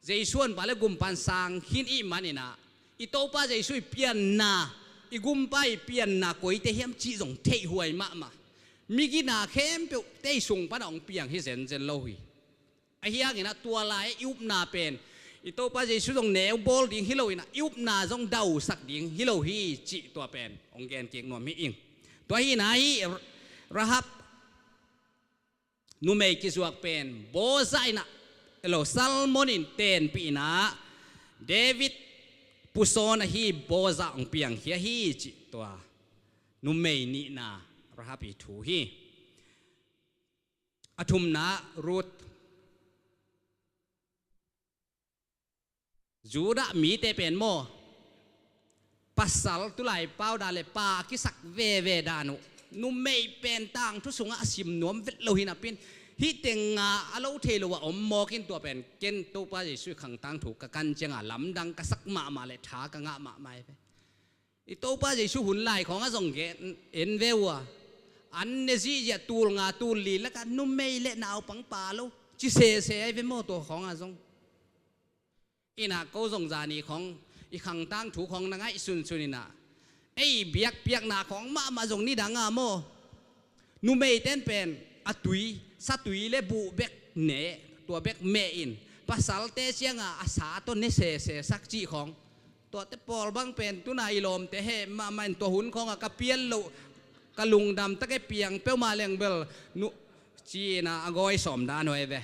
Jesu honpa le gumpa in sang khin ahih manin ah, i Topa Jesu ii pianna, i gumpa ii pianna koite hiam cih zong theihhuai mahmah. Migina khempeuhte ii sung pan ah hong piang hi zenzen lo hi. Ahih hangin ah tua lai-ah i upna pen, I Topa Jesu zong neu bawl ding hi lo in ah, i upna zong dausak ding hi lo hi cih tua pen hong gen kik nuam hi ing. Tua hi in ah, hih Rahab numei kizuak pen Boaz in ah, elo, Solomon in tenpih in ah, David pusawn ahi Boaz hong piangkhia hi cih tua numei nihna Rahab i thu hi. A thumna Ruth. Judah mite pen maw, pasal tulai pau dan le pa a kisak veve dan uh, numei pen tangthu sungah a sim nuam vet lo hi napi in, hih teng a lo thei lo a om mawk in, tua pen ken Topa Jesu i khang tangthu ka kan ciangah lamdang ka sak mahmah le tha ka ngah mahmah hi ve. I Topa Jesu hun lai khawngah zong gen en ve uh a, an ne zihziah tul nga tul li lakah numei le naupang pa lo ci sese ahi ve maw, tua khawngah zong. In ah ko zong zani khawng i khang tangthu khawng na ngaihsunsun in ah, ei biakpiakna khawng mahmah zong nidang a maw, numei ten pen a tui, satui le buh bek ne, tua bek meh in, pasalte ciangah a sa tawh ne sese sak cih khawng. Tuate pawl bang pen tuna i lawmte heh mahmah in, tua hun khawngah ka pial loh, ka lungdam tak e, piang peuhmah leng bel nu ci in ah a gawi sawm dan uh ahi ve.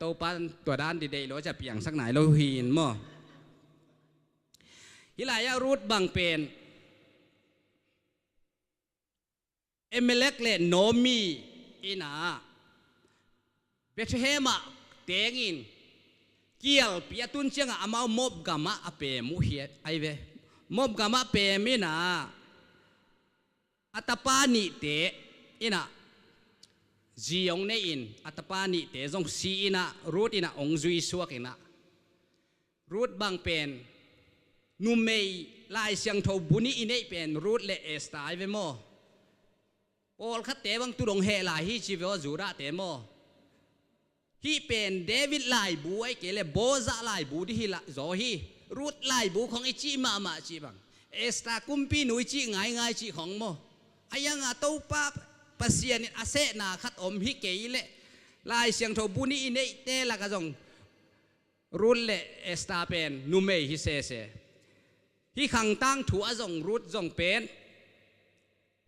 Topa in tua dan di deih lo ciah piangsak nai lo hi in maw. Hih lai-ah Ruth bang pen Elimelek le Naomi in ah Bethlehem ah tengin kialpi a tun ciangah amau Moab gamah a pem uh hi ahi ve. Moab gamah pem in ah a tapa nihte in ah zi hong nei in, a tapa nihte zong si in ah Ruth in ah hong zui suak in ah, Ruth bang pen numei Lai Siangtho bu nih i neih pen Ruth le Esther ahi ve maw. Pawlkhatte bang tu dong heh lai hi ci ve aw, Judahte maw. Hih pen David laibu ahi kei le Boaz laibu di hi lah zaw hi. Ruth laibu khawng i cih mahmah cih bang, Esther kumpinu i cih ngaingai cih khawng maw. A iangah Topa Pasian in a sehna khat om hi kei leh, Lai Siangtho bu nih i neihte lakah zong Ruth le Esther pen numei hi sese. Hih khang tangthu ah zong Ruth zong pen,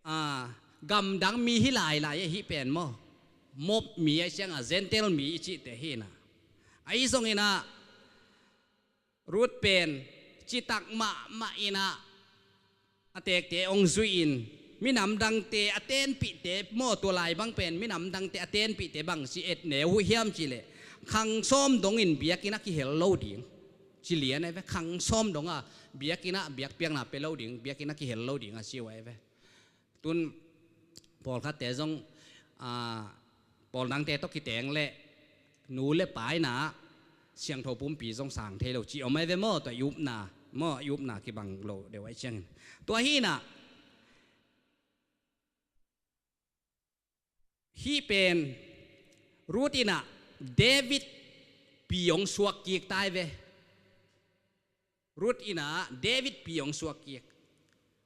a, gamdang mi hi lailai, hih pen maw, Moab mi ahi ciangah Gentile mi i cihte hi in ah. Ahi zongin ah Ruth pen citak mahmah in ah a tekte hong zui in, minam dangte a tenpihte maw, tua lai bang pen minam dangte a tenpihte bang ci et neu uh hiam cih leh, khang sawm dongin biakinn ah kihel lo ding ci lian ahi ve. Khang sawm dong a biakinn ah biakpiakna pia lo ding, biakinn ah kihel lo ding a ci uh ahi ve. Tun pawlkhatte zong, a, pawl dangte tawh kiteng leh nu le pa in ah siangtho pumpi zong sang thei lo ci om ahi ve maw, tua i upna maw, i upna kibang lo deuh ahi ciangin. Tua hi in ah, hih pen Ruth in ah David pi hong suak kik ta ahi ve. Ruth in ah David pi hong suak kik,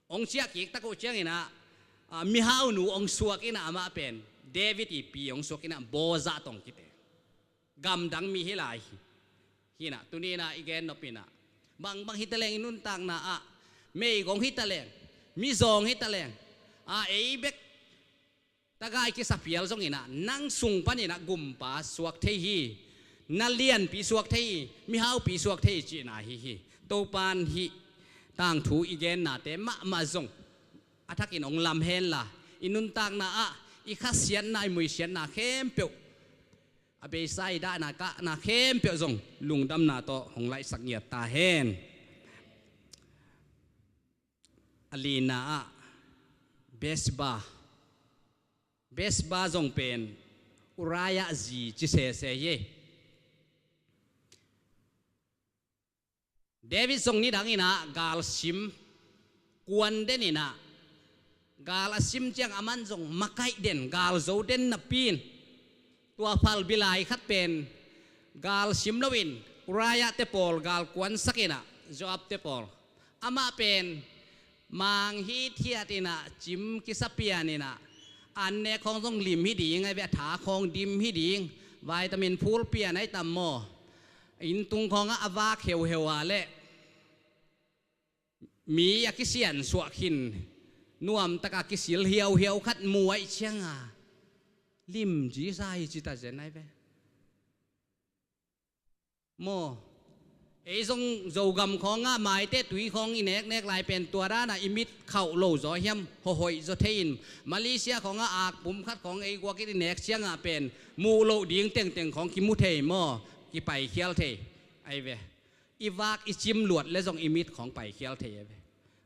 hong ciah kik tak uh ciangin ah, a, mihaunu hong suak in ah amah pen David i pi hong suak in ah Boaz tawh hong kiteng. Gamdang mi hi lai hi. Hi in ah tuni in ah i gen nop in ah, bangbang hi taleng i nuntakna ah, meigong hi taleng, mizawng hi taleng, a, ei bek tagai kisa phial zongin ah, nang sung panin ah gumpa suak thei hi, na lianpi suak thei hi, mihaupi suak thei hi cihna hi hi. Topa in hih tangthu i gennate mahmah zong a thakin hong lam henla, i nuntakna ah i khasiatna, i muisiatna khempeuh, a beisa i dahna kahna khempeuh zong lungdamna tawh hong laihsak ngiat ta hen. A lina ah Bathsheba. Bathsheba zong pen Uriah zi ci sese hi. David zong nidang in ah gal sim, kuan den in ah, gal a sim ciang aman zong makaih den, gal zo den napi in, tua phalbi lai khat pen gal sim loin Uriah te pawl gal kuansak in ah, Joab te pawl, amah pen mang hithiat in ah, cim kisa pian in ah, an nek khawng zong lim hi ding ahi ve, a tha khawng dim hi ding, vitamin phul pian ahi tam maw. Inn tung khawngah a vak heuheu a leh mi a kisiansuah khin nuamtaka kisil hiauhiau khat mu ahih cianga limci sa hi ci ta zen ai ve. Maw, ei zong Zogam khawngah maite tui khawng i neknek lai pen tua dana i mit khauh lo zaw hiam, hawhoih zaw thei in, Malaysia khawngah akpum khat khawng ei guakin i nek ciangah pen muh loh ding tengteng khawng kimu thei maw, kipaikhial thei ai ve. I vak i cim luat le zong i mit khawng paikhial thei ai ve.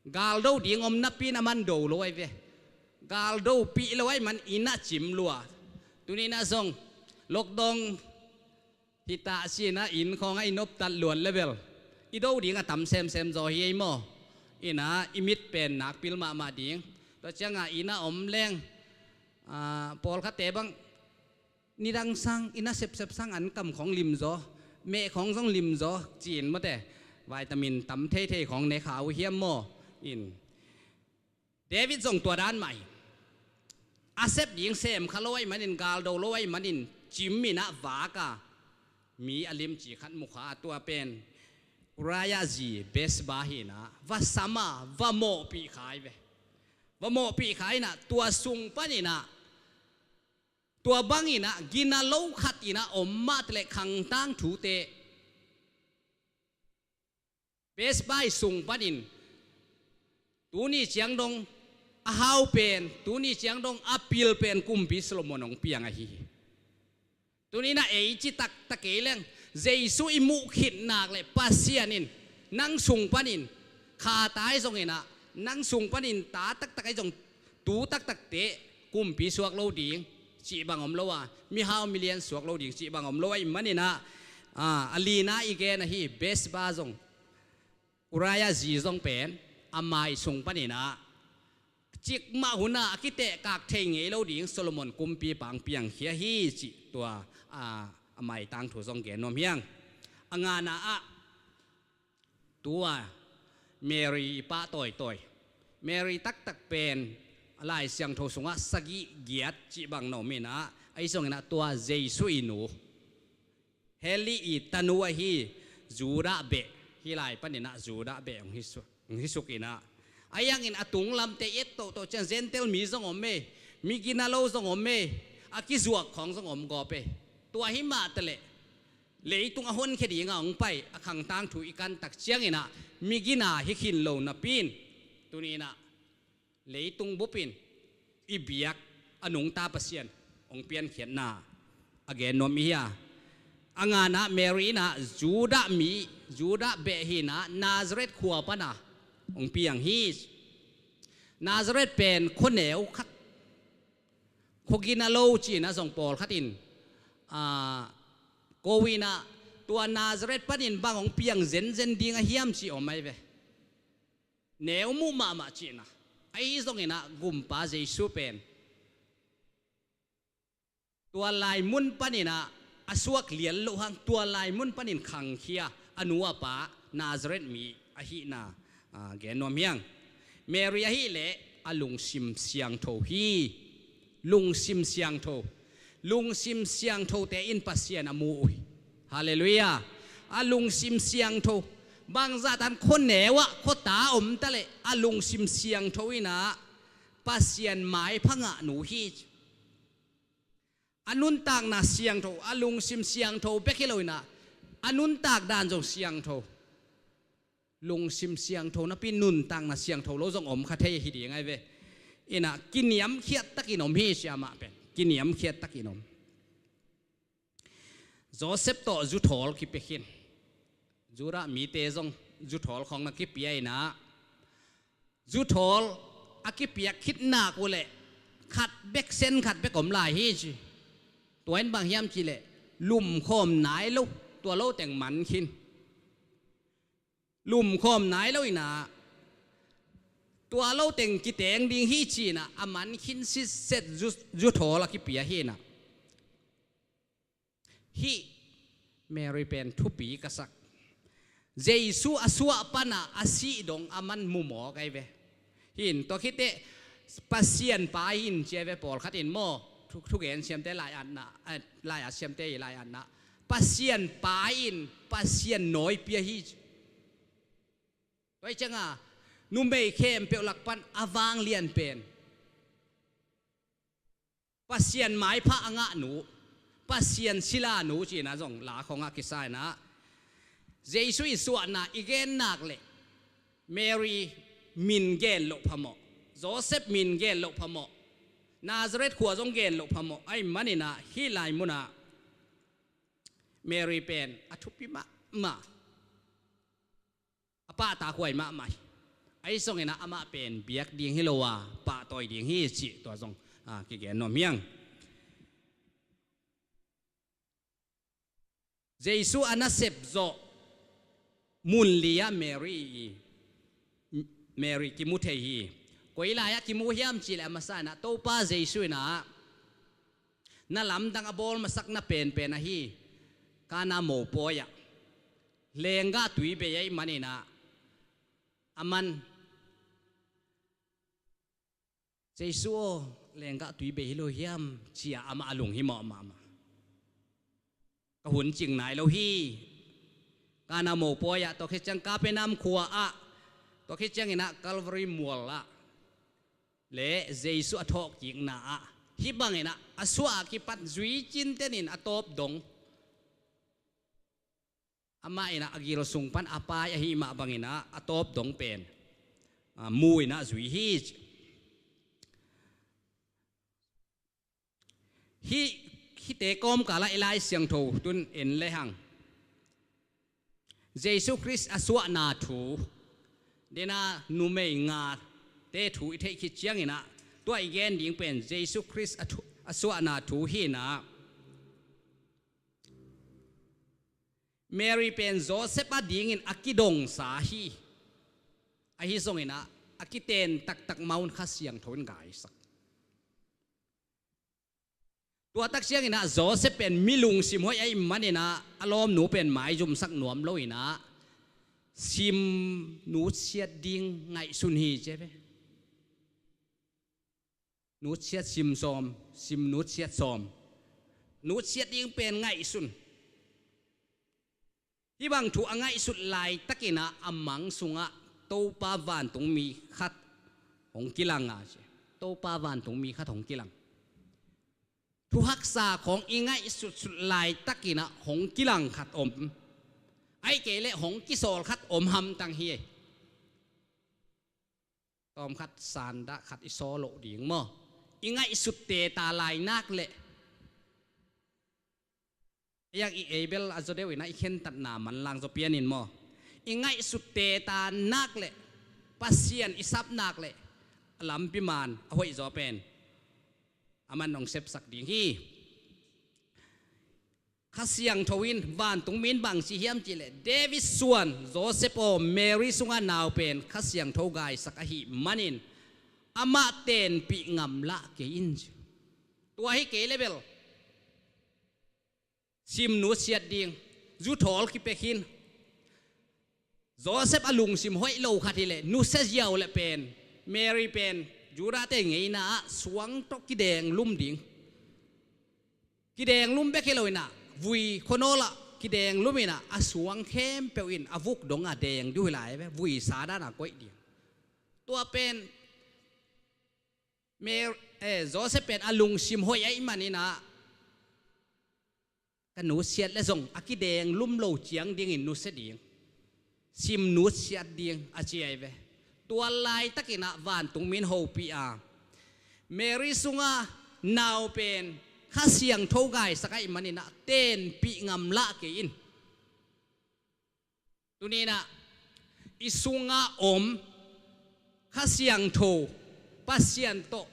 Galdo ding om napi in a man do lo ai ve. Galdo pih lo ai man inn ah cim lua. Tuni inah zong lockdown hi ta sinah inn khawngah i noptat luat le bel i do ding a tam semsem zaw hi ei maw. Inah i mit pen nakpil mahmah ding. Tua ciangah inn ah om leng, ah, pawlkhatte bang nidang sang inn ah sepsep sang an kam khawng limzaw, meh khawng zong limzaw ci-in mawte, vitamin tam theithei khawng ne kha uh hiam maw. In David zong tua dan mah hi. A sep ding sem kha lo ahih manin, galdo lo ahih manin, cim inah vaka mi a limci khat mu kha a, tua pen Uriah zi Bathsheba hi inah va sam a, va mawhpih kha ai ve. Va mawhpih kha inah tua sung pan inah, tua bang inah gina lo khat inah om mah taleh khangtang thute Bathsheba i sung panin tuni ciang dong a hau pen, tuni ciang dong a pil pen Kumpi Solomon hong piang ahi hi. Tuni inah ei ci taktak kei leng, Jesu i muh khit nak leh Pasian in nang sung panin kha tai zong inah, nang sung panin ta taktak ahi zong tu taktakte kumpi suak lo ding cih bang om lo a, mihau milian suak lo ding cih bang om lo ahih maninah, a, a lina i gen ahi Bathsheba zong, Uriah zi zong pen a mai sung paninah cikmah hunah a kitehkak thei ngei lo ding Solomon kumpipa hong piangkhia hi cih tua, a, a mai tangthu zong gen nuam hiang. A ngana ah tua Mary i pah tawitawi. Mary taktak pen a Lai Siangtho sungah sagih giat cih bang na om inah, ahi zonginah tua Jesu i nu, Heli i tanu ahi Judah beh, hih lai paninah Judah beh hong hi suk, hong hi suk inah, ahi hangin a tunglamte i et tohtoh ciang Gentile mi zong om e, mi gina lo zong om e, a kizuak khawng zong om gawp e. Tua hi mah taleh leitung a honkhia dinga hong pai a khangtang thu i kantak cianginah mi gina hi khin lo napi in, tuni inah leitung bupin i biak a nungta Pasian hong piankhiatna a gen nuam i hi a. A nganah Mary inah Judah mi, Judah beh hinah Nazareth khua pana hong piang hi. Nazareth pen khuaneu khat, khuagina lo cinah zong pawlkhat in, a, ko inah tua Nazareth panin bang hong piang zenzen ding a hiam ci om ai ve. Neu muh mahmah cihna. Ahi zonginah Gumpa Jesu pen tua lai mun paninah a suak lian loh hang, tua lai mun panin khangkhia a nu a pa Nazareth mi ahihna, a, gen nuam hiang. Mary ahileh a lungsim siangtho hi. Lungsim siangtho. Lungsim siangthote in Pasian a mu uh hi. Halleluiah. A lungsim siangtho. Bangzah tan khuaneu ah khuata om taleh a lungsim siangtho inah Pasian maipha ngah nu hi. A nuntakna siangtho, a lungsim siangtho bek hi lo inah a nuntak dan zong siangtho. Lungsim siangtho napi nuntakna siangtho lo zong om kha thei hi ding ai ve. Inah kiniamkhiat takin om hi sia mah pen. Kiniamkhiat takin om. Joseph tawh zuthawl kipia khin. Judah mite zong zuthawl khawng na kipia inah zuthawl a kipiak khit nak uhleh khat bek sen khat bek om lai hi ci. Tua in bang hiam cihleh lumkhawm nai lo, tua lo teng man khin. Lumkhawm nai lo inah tua lo teng kiteng ding hi cinah a man khin sitset zu, zuthawl a kipia hinah. Hih Mary pen thupi ka sak. Jesu a suah pana a sih dong a man mumawk ai ve. Hin tua khiteh Pasian pa hin ci ai ve pawlkhat in maw. Thu, thugen siamte lai-atna, eh, lai-at siamte i lai-atna. Pasian Pa in Pasian nawi pia hi. Tua hi cianga numei khempeuh lak pan a vanglian pen Pasian maipha a ngahnu, Pasian silanu cina zong la khongah kisa inah Jesu i suahna i gen nak leh Mary min gen loh phamawh, Joseph min gen loh phamawh, Nazareth khua zong gen loh phamawh ahi maninah hih lai munah Mary pen a thupi mahmah, a pahtakhuai mahmah hi. Ahi zonginah amah pen biak ding hi lo a pahtawi ding hi cih tua zong kigen nuam hiang. Jesu a nasep zawh mun li-ah Mary i Mary kimu thei hi. Koi lai-ah kimu hiam cihleh a masa inah Topa Jesu inah na lamdang a bawl masakna penpen ahi Kana mopawi-ah lenggah tui bei ahi maninah a man Jesu aw, lenggah tui bei hi lo hiam cia amah a lunghimawh mahmah. Ka hun cing nai lo hi. Kana mopawi-ah tua khit ciang Kapernaum khua-ah tua khit cianginah Calvary mual-ah le Jesu a thawhkikna-ah hih banginah a suah a kipat zui cintenin a tawp dong amah inah a gil sung pan a pai ahi mah banginah a tawp dong pen mu inah zui hi. Hih hihte kawmkalah i Lai Siangtho tun en lehang Jesu Khrist a suahna thu dena numei ngate thu i theih khit cianginah tua i gen ding pen Jesu Khrist a suahna thu hinah Mary pen Joseph a dingin a kidongsa hi. Ahi zonginah a kiten taktak maun Kha Siangtho in gaisak. Tua tak cianginah Joseph pen mi lungsim hoih ahi maninah a lawmnu pen maizumsak nuam loinah sim nutsiat ding ngaihsun hi cia ve. Nutsiat sim sawm, sim nutsiat sawm. Nutsiat ding pen ngaihsun. Hih bang thu a ngaihsut laitakinah a mang sungah Topa vantungmi khat hong kilang a ci. Topa vantungmi khat hong kilang. Thuhaksa khawng i ngaihsutsut laitakinah hong kilang khat om. Ahi kei leh hong kisawl khat om hamtang hi. Tawmkhat sandah khat i sawl loh ding maw? I ngaihsut teta lai nak leh iang i eibel a zaw deuh inah i khentatna manlang zaw pianin maw? I ngaihsut teta nak leh Pasian i sap nak leh a lampi man a hoih zaw pen a man hong sepsak ding hi. Kha Siangtho in vantungmi in bangci hiam cihleh David suan Joseph aw, Mary sungah nau pen Kha Siangtho gaisak ahi manin amah tenpih ngamlah kei in ci. Tua hi kei le bel sim nutsiat ding, zuthawl kipia khin. Joseph a lungsim hoih lo khat hileh nusia ziau le pen Mary pen Judah te ngeina ah suang tawh kideng lum ding. Kideng lum bek hi lo inah vui khuanawl ah kideng lum inah a suang khempeuh in a vuk dong a deng diu hi lai ve, vui sa dan a koih ding. Tua pen Mary, eh, Joseph pen a lungsim hoih ahih man inah ka nusiat le zong a kideng lum lo ciang dingin nusia ding, sim nusiat ding a ci ahi ve. Tua laitakinah vantungmi in hopih a Mary sunga nau pen Kha Siangtho gaisak ahih man inah tenpih ngamlah kei in. Tuninah i sungah om Kha Siangtho, Pasian tawh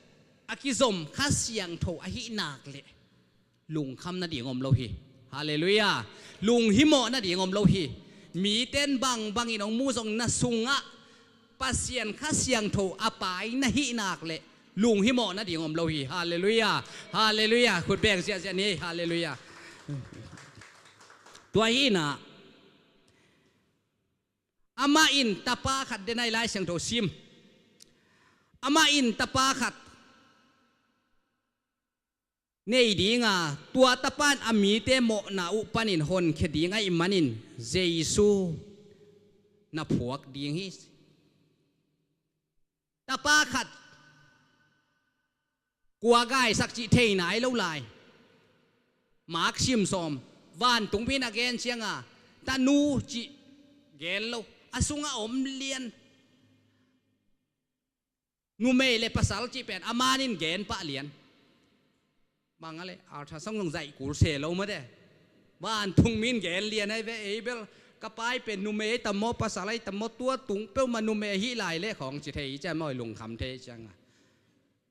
a kizom Kha Siangtho ahih nak leh lungkham nading om lo hi. Halleluiah. Lunghimawh nading om lo hi. Mite in bangbangin hong mu zong na sungah Pasian Kha Siangtho a pai na hih nak leh lunghimawh nading om lo hi. Halleluiah. Halleluiah. Khut beng ziahziah ni. Halleluiah. Tua hi inah amah in tapa khat, dena i Lai Siangtho sim, amah in tapa khat nei dinga, tua Tapa in a mite mawhna uh panin honkhia ding ahih manin Jesu na phuak ding hi. Tapa khat kua gaisak cih thei nai lo lai. Mark sim sawm, vantung mi in a gen cianga tanu cih gen lo, a sungah om lian. Numei le pasal cih pen a manin gen pah lian. Bang a le ultrasound zong zaih kul se lo mate. Vantung mi in gen lian ahi ve, ei bel ka pai pen numei ahi tam maw, pasal ahi tam maw, tua tung peuhmah numei ahi lai le khawng ci thei ciang maw, lungkham thei cianga.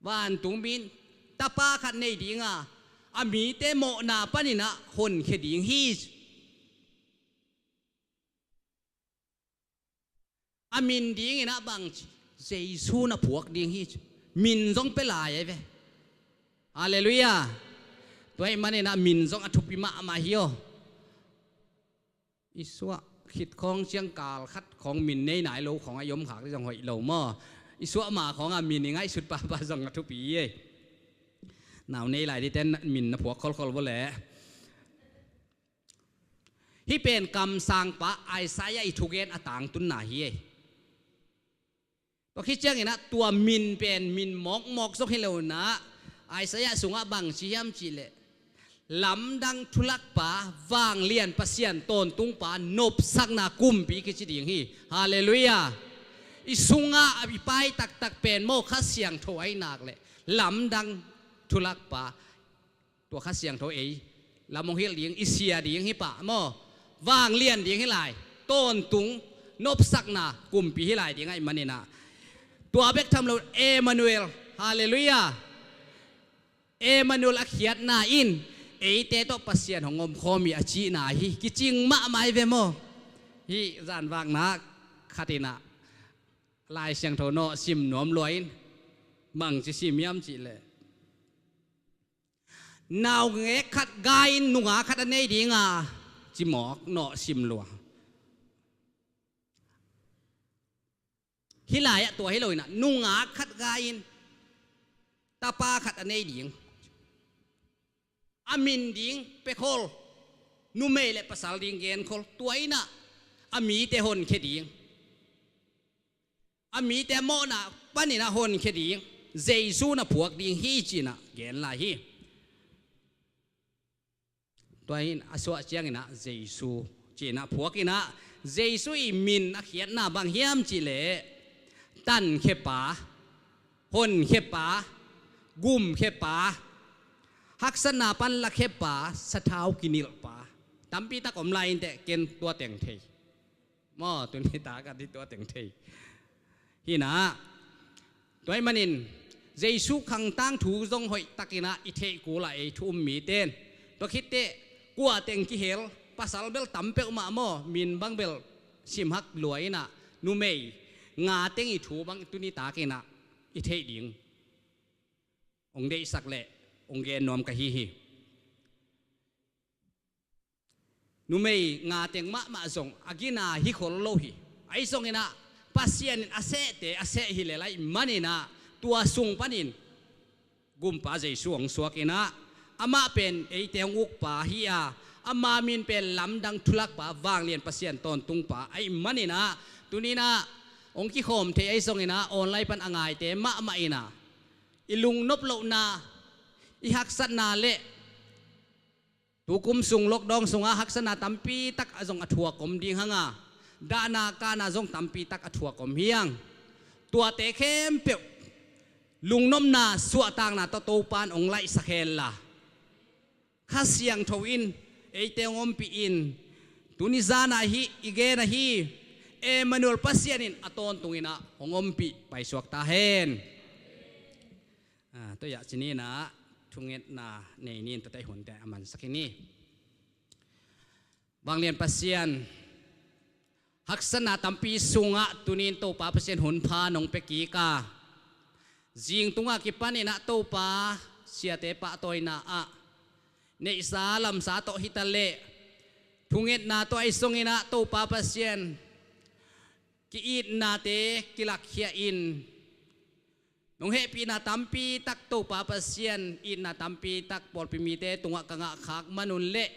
Vantung mi in Tapa khat nei dinga, a mite mawhna paninah honkhia ding hi. A min dinginah bang ci, Jesu na phuak ding hi ci. Min zong pia lai ahi ve. Halleluiah. Tua ahih maninah min zong a thupi mahmah hi aw. I suah khit khawng ciang kal khat khawng min nei nai lo khawng a i om khak dih zong hoih lo maw? I suah ma khawng a min i ngaihsut pahpah zong a thupi hi ei. Nau nei lai dihte min na phuak kholkhol vawleh. Hih pen kamsangpa Isaiah i thugen a tangtunna hi ei. Tua khit cianginah tua min pen min mawkmawk zong hi lonah Isaiah sungah bang ci hiam cihleh, lamdang thulakpa, vanglian Pasian tawntungpa, nopsakna kumpi kici ding hi. Halleluiah. I sungah i pai taktak pen maw Kha Siangtho ahi nak leh lamdang thulakpa, tua Kha Siangtho ei lam hong hilh ding, i sia ding hi pah maw? Vanglian ding hi lai, tawntung, nopsakna kumpi hi lai ding ahih maninah. Tua bek tham lo, Emmanuel, halleluiah. Emmanuel a khiatna in eite tawh Pasian hong omkhawm hi a cihna hi, kicing mahmah hi ve maw? Hih zanvakna khatinah Lai Siangtho nawh sim nuam lua in, bang ci sim hiam cihleh, naungek khat gai-in nungak khat a nei dinga, ci mawk nawh sim lua. Hih lai-ah tua hi loinah nungak khat gai-in tapa khat a nei ding. A min ding pia khol, numei le pasal ding gen khol, tua innah a mite honkhia ding. A mite mawhna paninah honkhia ding, Jesu na phuak ding hi cinah gen lai hi. Tua in a suah cianginah Jesu cinah phuakinah Jesu i min a khiatna bang hiam cihleh, tankhiapa, honkhiapa, gumkhiapa, haksatna pan lakhiapa, sathau kinilhpa. Tampi tak om lai inteh, ken tua teng thei. Maw, tuni tak a dih tua teng thei. Hinah, tua ahih manin Jesu khangtang thu zong hoih takinah i theih kula ei thu um miten, tua khitteh kua teng kihel, pasal bel tam peuhmah maw, min bang bel simhak lua innah, numei nga teng i thu bang tuni takinah i theih ding hong deihsak leh hong gen nuam ka hi hi. Numei nga teng mahmah zong a gina hi khol lo hi. Ahi zonginah Pasian in a sehte a seh hi lel ahih maninah tua sung panin gumpa Jesu hong suakinah amah pen eite hong ukpa hi a, ama min pen lamdang thulakpa, vanglian Pasian tawntungpa ahih maninah tuninah hong kikhawm thei ahi zonginah online pan a ngaite mahmah innah i lungnop lohna, i haksatna le tukum sung lockdown sungah haksatna tampi tak a zong a thuak om ding hanga, dahna kahna zong tampi tak a thuak om hiang. Tuate khempeuh lungnopna suahtakna tawh Topan hong laihsak henla, Kha Siangtho in eite hong ompih in, tuni zan ahi i gen ahi, Emmanuel Pasian in a tawntunginah hong ompih paisuak ta hen. Ah, tua ah cininah thungetna nei nin, tuate hunte a mansak hi ni. Vanglian Pasian, haksatna tampi sungah tunin Topa Pasian hunpha nong pia kik a, zingtunga kipaninah Topa siate pahtawina ah neihsa lamsa tawh hitaleh, thungetna tawh ahi zonginah Topa Pasian ki-itnate kilakkhia in, Nong hehpihna tampi tak Topa Pasian, itna tampi tak pawlpi mite tungah ka ngah khak manun leh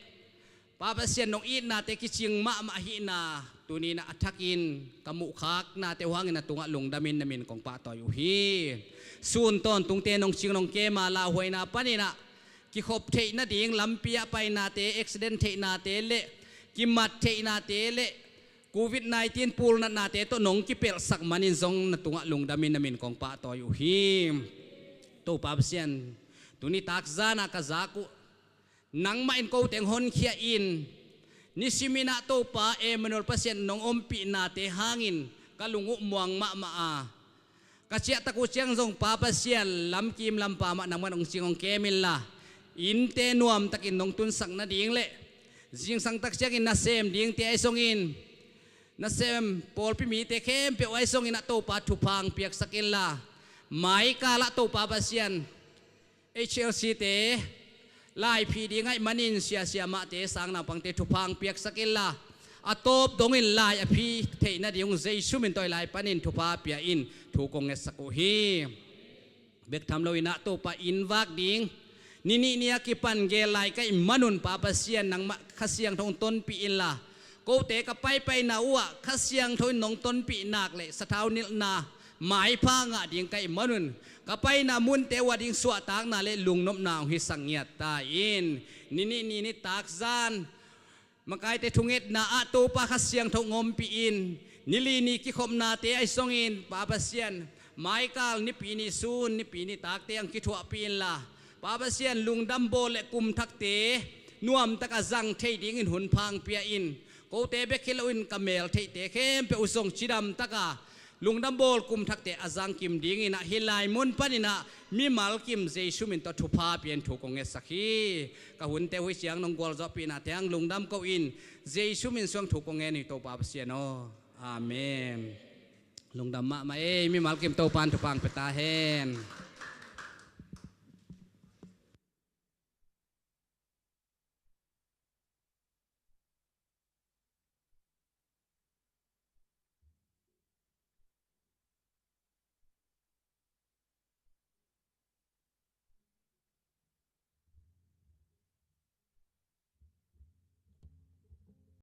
Pa Pasian nong itnate kicing mahmah ahihna tuni-in ah a thakin ka muhkhaknate uh hangin na tungah lungdamin na min kong pahtawi uh hi. Sun tawntungte nong cing nong kema lauhuaina panin ah kikhop theih nading lampi ah painate, accident theihnate leh kimat theihnate leh covid nineteen pulnatnate tawh nong kipelhsak manin zong na tungah lungdamin na min kong pahtawi uh hi. Topa Pasian, tuni takzana ka zak uh nangmah in kote hong honkhia in, nisimin ah Topa Emmanuel Pasian nong ompihnate hangin ka lung uh muang mahmah a, ka ciahtak uh ciang zong Pa Pasian lamkim lampam ah nangmah in hong cing hong kem inla, innte nuamtakin nong tunsak nading leh zingsang tak ciangin nasem dingte ahi zongin nasem pawlpi mite khempeuh ahi zongin ah Topa thupha hong piaksak inla, maikal ah Topa Pasian, H L C te laiphih ding ahih manin siasia mahte, sangnaupangte thupha hong piaksak inla, a tawp dongin lai a phi theih nading uh Jesu min tawh hih lai panin thupha pia in thu kong ngetsak uh hi. Bek tham loin ah Topa inn vak ding ni nih ni a kipan gel lai ka hih manun Pa Pasian nangmah Kha Siangtho hong tonpih inla, kote ka paipaina uh ah Kha Siangtho in nong tonpih nak leh sathau nilhna maipha ngah ding ka hih manun ka paina munte uh ah ding suahtakna leh lungnopna hong hisak ngiat ta in. Ni nih ni nitak zan makaite thungetna ah Topa Kha Siangtho hong ompih in, ni li ni kikhopnate ahi zongin Pa Pasian, maikal Nipi ni sun, Nipi nitakte hong kithuahpih inla, Pa Pasian lungdam bawl leh kumthakte nuamtak a zang thei dingin hun pha hong pia in. Kote bek hi loin ka mel theihte khempeuh uh zong cidamtak a lungdam bawl kumthakte a zangkim dingin ah hih lai mun panin ah mimal kim Jesu min tawh thupha pia in thu kong ngetsak hi. Ka hunte uh hih ciang nong gualzawhpihnate hang lungdam ko in, Jesu min suang thu kong ngen hi Topa Pasian aw. Amen. Lungdam mahmah ei, mimal kim Topa in thupha hong pia ta hen.